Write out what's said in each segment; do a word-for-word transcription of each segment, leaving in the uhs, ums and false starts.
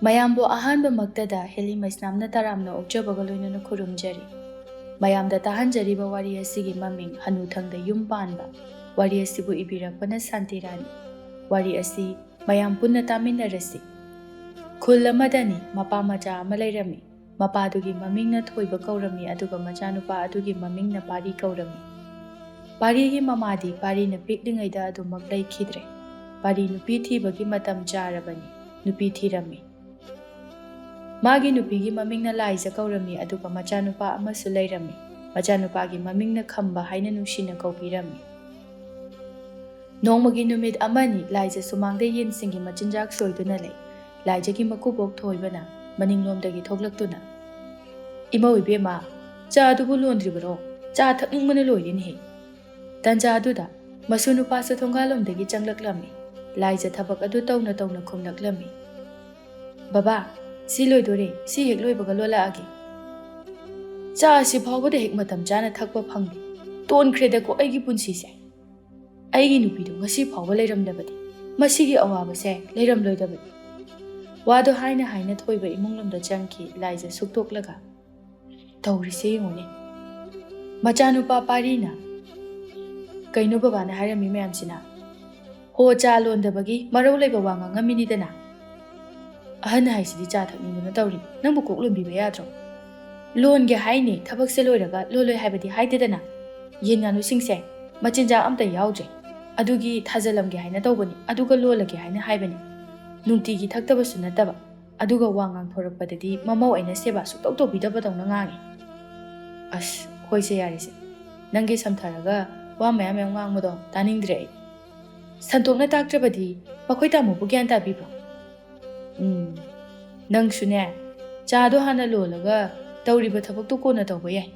ꯃꯌꯥꯝꯕꯨ ꯑꯍꯥꯟꯕꯃꯛꯇꯗ ꯍꯦꯂꯤ ꯃꯩꯁꯅꯥꯝꯅ ꯇꯔꯥꯝꯅ ꯑꯣꯛꯆꯕꯒ ꯂꯣꯏꯅꯅ ꯈꯨꯔꯨꯝꯖꯔꯤ꯫ ꯃꯌꯥꯝꯗ ꯇꯥꯍꯟꯖꯔꯤꯕ ꯋꯥꯔꯤ ꯑꯁꯤꯒꯤ ꯃꯃꯤꯡ ꯍꯅꯨꯊꯪꯗ ꯌꯨꯝ ꯄꯥꯟꯕ꯫ ꯋꯥꯔꯤ ꯑꯁꯤꯕꯨ ꯏꯕꯤꯔꯛꯄꯅ ꯁꯥꯟꯇꯤꯔꯥꯅꯤ꯫ ꯋꯥꯔꯤ ꯑꯁꯤ ꯃꯌꯥꯝ ꯄꯨꯟꯅ ꯇꯥꯃꯤꯟꯅꯔꯁꯤ꯫ ꯈꯨꯜ ꯑꯃꯗꯅꯤ ꯃꯄꯥ ꯃꯆꯥ ꯑꯃ ꯂꯩꯔꯝꯃꯤ꯫ ꯃꯄꯥꯗꯨꯒꯤ ꯃꯃꯤꯡꯅ ꯊꯣꯏꯕ ꯀꯧꯔꯝꯃꯤ, ꯑꯗꯨꯒ ꯃꯆꯥꯅꯨꯄꯥ ꯑꯗꯨꯒꯤ ꯃꯃꯤꯡꯅ ꯄꯥꯔꯤ ꯀꯧꯔꯝꯃꯤ꯫ ꯄꯥꯔꯤꯒꯤ ꯃꯃꯥꯗꯤ ꯄꯥꯔꯤꯅ ꯄꯤꯛꯂꯤꯉꯩꯗ ꯑꯗꯨꯃꯛ ꯂꯩꯈꯤꯗ꯭ꯔꯦ꯫ ꯄꯥꯔꯤ ꯅꯨꯄꯤ ꯊꯤꯕꯒꯤ ꯃꯇꯝ ꯆꯥꯔꯕꯅꯤ꯫ ꯅꯨꯄꯤ ꯊꯤꯔꯝꯃꯤ꯫ ꯃꯥꯒꯤ ꯅꯨꯄꯤꯒꯤ ꯃꯃꯤꯡꯅ ꯂꯥꯏꯖ ꯀꯧꯔꯝꯃꯤ, ꯑꯗꯨꯒ ꯃꯆꯥꯅꯨꯄꯥ ꯑꯃꯁꯨ ꯂꯩꯔꯝꯃꯤ꯫ ꯃꯆꯥꯅꯨꯄꯥꯒꯤ ꯃꯃꯤꯡꯅ ꯈꯝꯕ ꯍꯥꯏꯅ ꯅꯨꯡꯁꯤꯅ ꯀꯧꯕꯤꯔꯝꯃꯤ꯫ ꯅꯣꯡꯃꯒꯤ ꯅꯨꯃꯤꯠ ꯑꯃꯅꯤ ꯂꯥꯏꯖ ꯁꯨꯃꯥꯡꯗ ꯌꯦꯟꯁꯤꯡꯒꯤ ꯃꯆꯤꯟꯖꯥꯛ ꯁꯣꯏꯗꯨꯅ ꯂꯩ꯫ ꯂꯥꯏꯖꯒꯤ ꯃꯀꯨꯕꯣꯛ ꯊꯣꯏꯕꯅ ꯃꯅꯤꯡꯂꯣꯝꯗꯒꯤ ꯊꯣꯛꯂꯛꯇꯨꯅ, "ꯏꯃꯧ ꯏꯕꯦꯝꯃ, ꯆꯥ ꯑꯗꯨꯕꯨ ꯂꯣꯟꯗ꯭ꯔꯤꯕꯔꯣ? ꯆꯥ ꯊꯛꯅꯤꯡꯕꯅ ꯂꯣꯏꯔꯦꯅꯦꯍꯦ!" ꯇꯟꯖꯥ ꯑꯗꯨꯗ ꯃꯁꯨ ꯅꯨꯄꯥꯁꯨ ꯊꯣꯡꯒꯥꯜꯂꯣꯝꯗꯒꯤ ꯆꯪꯂꯛꯂꯝꯃꯤ꯫ ꯂꯥꯏꯖ ꯊꯕꯛ ꯑꯗꯨ ꯇꯧꯅ ꯇꯧꯅ ꯈꯨꯝꯂꯛꯂꯝꯃꯤ, "ꯕꯕꯥ, ꯁꯤ ꯂꯣꯏꯗꯣꯔꯦ, ꯁꯤ ꯍꯦꯛ ꯂꯣꯏꯕꯒ ꯂꯣꯜꯂꯛꯑꯒꯦ꯫ ꯆꯥ ꯑꯁꯤ ꯐꯥꯎꯕꯗ ꯍꯦꯛ ꯃꯇꯝ ꯆꯥꯅ ꯊꯛꯄ ꯐꯪꯗꯦ꯫ ꯇꯣꯟꯈ꯭ꯔꯦꯗꯀꯣ ꯑꯩꯒꯤ ꯄꯨꯟꯁꯤꯁꯦ꯫ ꯑꯩꯒꯤ ꯅꯨꯄꯤꯗꯨ ꯉꯁꯤ ꯐꯥꯎꯕ ꯂꯩꯔꯝꯗꯕꯗꯤ ꯃꯁꯤꯒꯤ ꯑꯋꯥꯕꯁꯦ ꯂꯩꯔꯝꯂꯣꯏꯗꯕꯅꯤ꯫" ꯋꯥꯗꯣ ꯍꯥꯏꯅ ꯍꯥꯏꯅ ꯊꯣꯏꯕ ꯏꯃꯨꯡ ꯂꯣꯝꯗ ꯆꯪꯈꯤ꯫ ꯂꯥꯏꯖ ꯁꯨꯛꯇꯣꯛꯂꯒ, "ꯇꯧꯔꯤꯁꯦ ꯌꯦꯡꯉꯨꯅꯦ, ꯃꯆꯥꯅꯨꯄꯥ ꯄꯥꯔꯤꯅ ꯀꯩꯅꯣ ꯕꯕꯥꯅ ꯍꯥꯏꯔꯝꯃꯤ ꯃꯌꯥꯝꯁꯤꯅ? ꯍꯣ, ꯆꯥ ꯂꯣꯟꯗꯕꯒꯤ ꯃꯔꯧ ꯂꯩꯕ ꯋꯥ ꯉꯥꯡꯉꯝꯃꯤꯅꯤꯗꯅ꯫ ꯑꯍꯟ ꯍꯥꯏꯁꯤꯗꯤ ꯆꯥ ꯊꯛꯅꯤꯡꯗꯨꯅ ꯇꯧꯔꯤꯕ, ꯅꯪꯕꯨ ꯀꯣꯛ ꯂꯣꯟꯕꯤꯕ ꯌꯥꯗ꯭ꯔꯣ? ꯂꯣꯟꯒꯦ ꯍꯥꯏꯅꯤ, ꯊꯕꯛꯁꯦ ꯂꯣꯏꯔꯒ ꯂꯣꯜꯂꯣꯏ ꯍꯥꯏꯕꯗꯤ ꯍꯥꯏꯗꯦꯗꯅ꯫ ꯌꯦꯟ ꯉꯥꯅꯨꯁꯤꯡꯁꯦ ꯃꯆꯤꯟꯖꯥꯛ ꯑꯝꯇ ꯌꯥꯎꯗ꯭ꯔꯦ, ꯑꯗꯨꯒꯤ ꯊꯥꯖꯜꯂꯝꯒꯦ ꯍꯥꯏꯅ ꯇꯧꯕꯅꯤ, ꯑꯗꯨꯒ ꯂꯣꯜꯂꯒꯦ ꯍꯥꯏꯅ ꯍꯥꯏꯕꯅꯤ꯫ ꯅꯨꯡꯇꯤꯒꯤ ꯊꯛꯇꯕꯁꯨ ꯅꯠꯇꯕ, ꯑꯗꯨꯒ ꯋꯥ ꯉꯥꯡꯊꯣꯔꯛꯄꯗꯗꯤ ꯃꯃꯧ ꯑꯩꯅ ꯁꯦꯕꯥ ꯁꯨꯛꯇꯧ ꯇꯧꯕꯤꯗꯕꯗꯧꯅ ꯉꯥꯡꯉꯤ꯫" "ꯑꯁ, ꯍꯣꯏꯁꯦ ꯌꯥꯔꯦꯁꯦ, ꯅꯪꯒꯤ ꯁꯝꯊꯔꯒ ꯋꯥ ꯃꯌꯥꯝ ꯃꯌꯥꯝ ꯉꯥꯡꯕꯗꯣ ꯇꯥꯅꯤꯡꯗ꯭ꯔꯦ ꯑꯩ꯫ ꯁꯟꯇꯣꯛꯅ ꯇꯥꯛꯇ꯭ꯔꯕꯗꯤ ꯃꯈꯣꯏ ꯇꯥꯃꯣꯕꯨ ꯒ꯭ꯌꯥꯟ ꯇꯥꯕꯤꯕ꯭ꯔꯣ?" "ꯎꯝ, ꯅꯪꯁꯨꯅꯦ, ꯆꯥꯗꯣ ꯍꯥꯟꯅ ꯂꯣꯜꯂꯒ ꯇꯧꯔꯤꯕ ꯊꯕꯛꯇꯣ ꯀꯣꯟꯅ ꯇꯧꯕ ꯌꯥꯏ꯫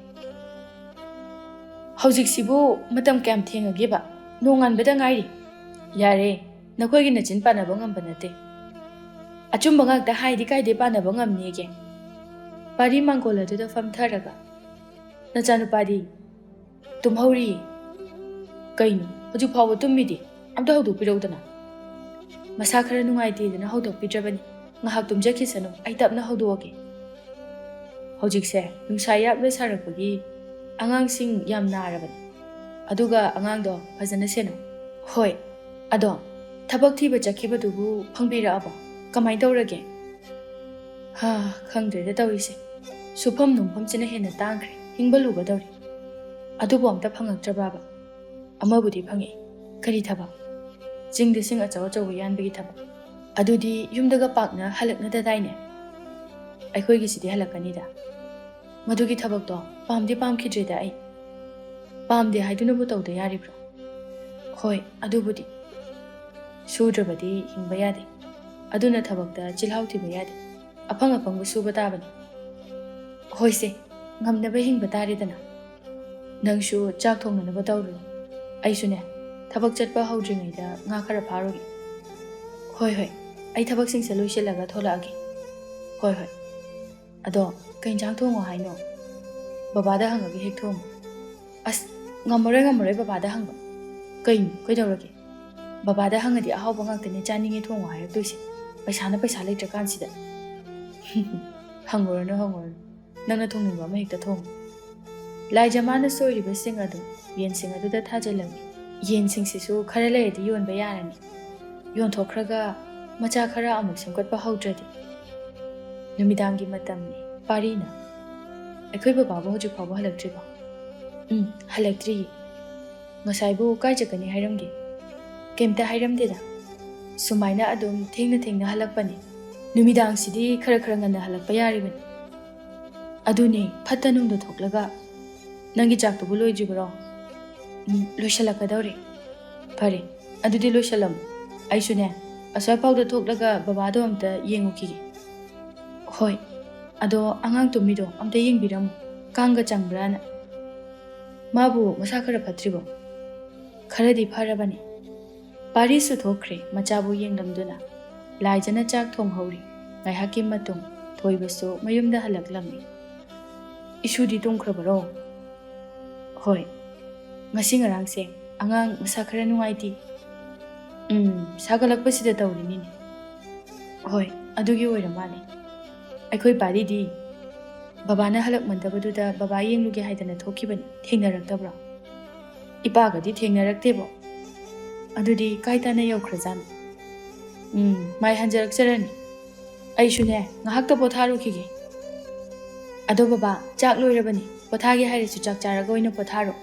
ꯍꯧꯖꯤꯛꯁꯤꯕꯨ ꯃꯇꯝ ꯀꯌꯥꯝ ꯊꯦꯡꯉꯒꯦꯕ? ꯅꯣꯡꯉꯥꯟꯕꯗ ꯉꯥꯏꯔꯤ꯫" "ꯌꯥꯔꯦ, ꯅꯈꯣꯏꯒꯤ ꯅꯆꯤꯟ ꯄꯥꯟꯅꯕ ꯉꯝꯕ ꯅꯠꯇꯦ꯫ ꯑꯆꯨꯝꯕ ꯉꯥꯛꯇ ꯍꯥꯏꯗꯤ ꯀꯥꯏꯗꯩ ꯄꯥꯟꯅꯕ ꯉꯝꯅꯤꯒꯦ?" ꯄꯥꯔꯤ ꯃꯥꯡꯒꯣꯜ ꯑꯗꯨꯗ ꯐꯝꯊꯔꯒ, "ꯅꯆꯥꯅꯨꯄꯥꯗꯤ ꯇꯨꯝꯍꯧꯔꯤ꯫ ꯀꯩꯅꯣ, ꯍꯧꯖꯤꯛ ꯐꯥꯎꯕ ꯇꯨꯝꯃꯤꯗꯤ? ꯑꯝꯇ ꯍꯧꯗꯣꯛꯄꯤꯔꯧꯗꯅ꯫" "ꯃꯁꯥ ꯈꯔ ꯅꯨꯡꯉꯥꯏꯇꯦꯗꯅ ꯍꯧꯗꯣꯛꯄꯤꯗ꯭ꯔꯕꯅꯤ꯫ ꯉꯥꯏꯍꯥꯛ ꯇꯨꯝꯖꯈꯤꯁꯅꯨ, ꯑꯩ ꯇꯞꯅ ꯍꯧꯗꯣꯛꯑꯒꯦ꯫ ꯍꯧꯖꯤꯛꯁꯦ ꯅꯨꯡꯁꯥ ꯌꯥꯛꯅ ꯁꯥꯔꯛꯄꯒꯤ ꯑꯉꯥꯡꯁꯤꯡ ꯌꯥꯝ ꯅꯥꯔꯕꯅꯤ꯫ ꯑꯗꯨꯒ ꯑꯉꯥꯡꯗꯣ ꯐꯖꯅ ꯁꯦꯟꯅꯧ꯫ ꯍꯣꯏ, ꯑꯗꯣ ꯊꯕꯛ ꯊꯤꯕ ꯆꯠꯈꯤꯕꯗꯨꯕꯨ ꯐꯪꯕꯤꯔꯛꯑꯕꯣ? ꯀꯃꯥꯏ ꯇꯧꯔꯒꯦ? ꯍꯥ, ꯈꯪꯗ꯭ꯔꯦꯗ ꯇꯧꯔꯤꯁꯦ꯫ ꯁꯨꯐꯝ ꯅꯣꯝꯐꯝꯁꯤꯅ ꯍꯦꯟꯅ ꯇꯥꯡꯈ꯭ꯔꯦ, ꯍꯤꯡꯕ ꯂꯨꯒꯗꯧꯔꯦ꯫ ꯑꯗꯨꯕꯨ ꯑꯝꯇ ꯐꯪꯉꯛꯇ꯭ꯔꯕ꯭ꯔꯥꯕ? ꯑꯃꯕꯨꯗꯤ ꯐꯪꯉꯛꯏ꯫ ꯀꯔꯤ ꯊꯕꯛ? ꯆꯤꯡꯗ ꯁꯤꯡ ꯑꯆꯧ ꯑꯆꯧꯕ ꯌꯥꯟꯕꯒꯤ ꯊꯕꯛ꯫ ꯑꯗꯨꯗꯤ ꯌꯨꯝꯗꯒ ꯄꯥꯛꯅ ꯍꯜꯂꯛꯅꯗꯗꯥꯏꯅꯦ? ꯑꯩꯈꯣꯏꯒꯤꯁꯤꯗꯤ ꯍꯜꯂꯛꯀꯅꯤꯗ꯫ ꯃꯗꯨꯒꯤ ꯊꯕꯛꯇꯣ ꯄꯥꯝꯗꯤ ꯄꯥꯝꯈꯤꯗ꯭ꯔꯦꯗ ꯑꯩ꯫ ꯄꯥꯝꯗꯦ ꯍꯥꯏꯗꯨꯅꯕꯨ ꯇꯧꯗ ꯌꯥꯔꯤꯕ꯭ꯔꯣ? ꯍꯣꯏ, ꯑꯗꯨꯕꯨꯗꯤ꯫ ꯁꯨꯗ꯭ꯔꯕꯗꯤ ꯍꯤꯡꯕ ꯌꯥꯗꯦ꯫ ꯑꯗꯨꯅ ꯊꯕꯛꯇ ꯆꯤꯜꯍꯥꯎ ꯊꯤꯕ ꯌꯥꯗꯦ꯫ ꯑꯐꯪ ꯑꯐꯪꯕ ꯁꯨꯕ ꯇꯥꯕꯅꯤ꯫ ꯍꯣꯏꯁꯦ, ꯉꯝꯅꯕ ꯍꯤꯡꯕ ꯇꯥꯔꯦꯗꯅ꯫ ꯅꯪꯁꯨ ꯆꯥꯛ ꯊꯣꯡꯅꯅꯕ ꯇꯧꯔꯨꯔꯣ꯫ ꯑꯩꯁꯨꯅꯦ, ꯊꯕꯛ ꯆꯠꯄ ꯍꯧꯗ꯭ꯔꯤꯉꯩꯗ ꯉꯥ ꯈꯔ ꯐꯥꯔꯨꯒꯦ꯫ ꯍꯣꯏ, ꯍꯣꯏ, ꯑꯩ ꯊꯕꯛꯁꯤꯡꯁꯦ ꯂꯣꯏꯁꯤꯜꯂꯒ ꯊꯣꯛꯂꯛꯑꯒꯦ꯫ ꯍꯣꯏ, ꯍꯣꯏ꯫ ꯑꯗꯣ ꯀꯩ ꯏꯟꯁꯥꯡ ꯊꯣꯡꯉꯣ ꯍꯥꯏꯅꯣ? ꯕꯕꯥꯗ ꯍꯪꯉꯒ ꯍꯦꯛ ꯊꯣꯡꯉꯣ꯫ ꯑꯁ, ꯉꯝꯃꯔꯣꯏ, ꯉꯝꯃꯔꯣꯏ ꯕꯕꯥꯗ ꯍꯪꯕ꯫ ꯀꯩꯅꯣ, ꯀꯩꯗꯧꯔꯒꯦ? ꯕꯕꯥꯗ ꯍꯪꯉꯗꯤ ꯑꯍꯥꯎꯕ ꯉꯥꯛꯇꯅꯦ ꯆꯥꯅꯤꯡꯉꯦ ꯊꯣꯡꯉꯣ ꯍꯥꯏꯔꯛꯇꯣꯏꯁꯦ, ꯄꯩꯁꯥꯅ ꯄꯩꯁꯥ ꯂꯩꯇ꯭ꯔꯀꯥꯟꯁꯤꯗ꯫ ꯍꯪꯉꯨꯔꯅꯨ, ꯍꯪꯉꯨꯔꯅꯨ, ꯅꯪꯅ ꯊꯣꯡꯅꯤꯡꯕ ꯑꯃ ꯍꯦꯛꯇ ꯊꯣꯡꯉꯨ꯫ ꯂꯥꯏꯖ ꯃꯥꯅ ꯁꯣꯏꯔꯤꯕꯁꯤꯡ ꯑꯗꯨ ꯌꯦꯟꯁꯤꯡ ꯑꯗꯨꯗ ꯊꯥꯖꯤꯜꯂꯝꯃꯤ꯫ ꯌꯦꯟꯁꯤꯡꯁꯤꯁꯨ ꯈꯔ ꯂꯩꯔꯗꯤ ꯌꯣꯟꯕ ꯌꯥꯔꯅꯤ꯫ ꯌꯣꯟꯊꯣꯛꯈ꯭ꯔꯒ ꯃꯆꯥ ꯈꯔ ꯑꯃꯨꯛ ꯁꯦꯝꯒꯠꯄ ꯍꯧꯗ꯭ꯔꯗꯤ꯫ ꯅꯨꯃꯤꯗꯥꯡꯒꯤ ꯃꯇꯝꯅꯤ꯫ ꯄꯥꯔꯤꯅ, "ꯑꯩꯈꯣꯏ ꯕꯕꯥꯕꯨ ꯍꯧꯖꯤꯛ ꯐꯥꯎꯕ ꯍꯜꯂꯛꯇ꯭ꯔꯤꯕꯣ?" "ꯎꯝ, ꯍꯜꯂꯛꯇ꯭ꯔꯤꯌꯦ꯫ ꯉꯁꯥꯏꯕꯨ ꯀꯥꯏ ꯆꯠꯀꯅꯤ ꯍꯥꯏꯔꯝꯒꯦ?" "ꯀꯩꯝꯇ ꯍꯥꯏꯔꯝꯗꯦꯗ꯫ ꯁꯨꯃꯥꯏꯅ ꯑꯗꯨꯝ ꯊꯦꯡꯅ ꯊꯦꯡꯅ ꯍꯜꯂꯛꯄꯅꯤ꯫ ꯅꯨꯃꯤꯗꯥꯡꯁꯤꯗꯤ ꯈꯔ ꯈꯔ ꯉꯟꯅ ꯍꯜꯂꯛꯄ ꯌꯥꯔꯤꯕꯅꯤ꯫ ꯑꯗꯨꯅꯦ, ꯐꯠꯇ ꯅꯨꯡꯗ ꯊꯣꯛꯂꯒ꯫ ꯅꯪꯒꯤ ꯆꯥꯛꯇꯨꯕꯨ ꯂꯣꯏꯗ꯭ꯔꯤꯕꯔꯣ?" "ꯎꯝ, ꯂꯣꯏꯁꯤꯜꯂꯛꯀꯗꯧꯔꯦ꯫" "ꯐꯔꯦ, ꯑꯗꯨꯗꯤ ꯂꯣꯏꯁꯤꯜꯂꯝꯃꯣ꯫ ꯑꯩꯁꯨꯅꯦ, ꯑꯁ꯭ꯋꯥꯏꯐꯥꯎꯗ ꯊꯣꯛꯂꯒ ꯕꯕꯥꯗꯣ ꯑꯝꯇ ꯌꯦꯡꯉꯨꯈꯤꯒꯦ꯫" "ꯍꯣꯏ, ꯑꯗꯣ ꯑꯉꯥꯡ ꯇꯨꯝꯃꯤꯗꯣ ꯑꯝꯇ ꯌꯦꯡꯕꯤꯔꯝꯃꯨ, ꯀꯥꯡꯒ ꯆꯪꯕ꯭ꯔꯥꯅ꯫" "ꯃꯥꯕꯨ ꯃꯁꯥ ꯈꯔ ꯐꯠꯇ꯭ꯔꯤꯕꯣ?" "ꯈꯔꯗꯤ ꯐꯔꯕꯅꯤ꯫" ꯄꯥꯔꯤꯁꯨ ꯊꯣꯛꯈ꯭ꯔꯦ ꯃꯆꯥꯕꯨ ꯌꯦꯡꯂꯝꯗꯨꯅ꯫ ꯂꯥꯏꯖꯅ ꯆꯥꯛ ꯊꯣꯡꯍꯧꯔꯤ꯫ ꯉꯥꯏꯍꯥꯛꯀꯤ ꯃꯇꯨꯡ ꯊꯣꯏꯕꯁꯨ ꯃꯌꯨꯝꯗ ꯍꯜꯂꯛꯂꯝꯃꯤ꯫ "ꯏꯁꯨꯗꯤ ꯇꯨꯝꯈ꯭ꯔꯕꯔꯣ?" "ꯍꯣꯏ, ꯉꯁꯤ ꯉꯔꯥꯡꯁꯦ ꯑꯉꯥꯡ ꯃꯁꯥ ꯈꯔ ꯅꯨꯡꯉꯥꯏꯇꯦ꯫" "ꯎꯝ, ꯁꯥꯒꯠꯂꯛꯄꯁꯤꯗ ꯇꯧꯔꯤꯅꯤꯅꯦ꯫" "ꯍꯣꯏ, ꯑꯗꯨꯒꯤ ꯑꯣꯏꯔ ꯃꯥꯜꯂꯦ꯫ ꯑꯩꯈꯣꯏ ꯄꯥꯔꯤꯗꯤ ꯕꯕꯥꯅ ꯍꯜꯂꯛꯃꯟꯗꯕꯗꯨꯗ ꯕꯕꯥ ꯌꯦꯡꯂꯨꯒꯦ ꯍꯥꯏꯗꯅ ꯊꯣꯛꯈꯤꯕꯅꯤ꯫ ꯊꯦꯡꯅꯔꯛꯇꯕ꯭ꯔꯣ? ꯏꯄꯥꯒꯗꯤ ꯊꯦꯡꯅꯔꯛꯇꯦꯕꯣ꯫ ꯑꯗꯨꯗꯤ ꯀꯥꯏ ꯇꯥꯅ ꯌꯧꯈ꯭ꯔꯖꯥꯠꯅꯣ? ꯎꯝ, ꯃꯥꯏ ꯍꯟꯖꯔꯛꯆꯔꯅꯤ꯫ ꯑꯩꯁꯨꯅꯦ, ꯉꯥꯏꯍꯥꯛꯇ ꯄꯣꯊꯥꯔꯨꯈꯤꯒꯦ꯫ ꯑꯗꯣ ꯕꯕꯥ, ꯆꯥꯛ ꯂꯣꯏꯔꯕꯅꯤ꯫ ꯄꯣꯊꯥꯒꯦ ꯍꯥꯏꯔꯁꯨ ꯆꯥꯛ ꯆꯥꯔꯒ ꯑꯣꯏꯅ ꯄꯣꯊꯥꯔꯣ꯫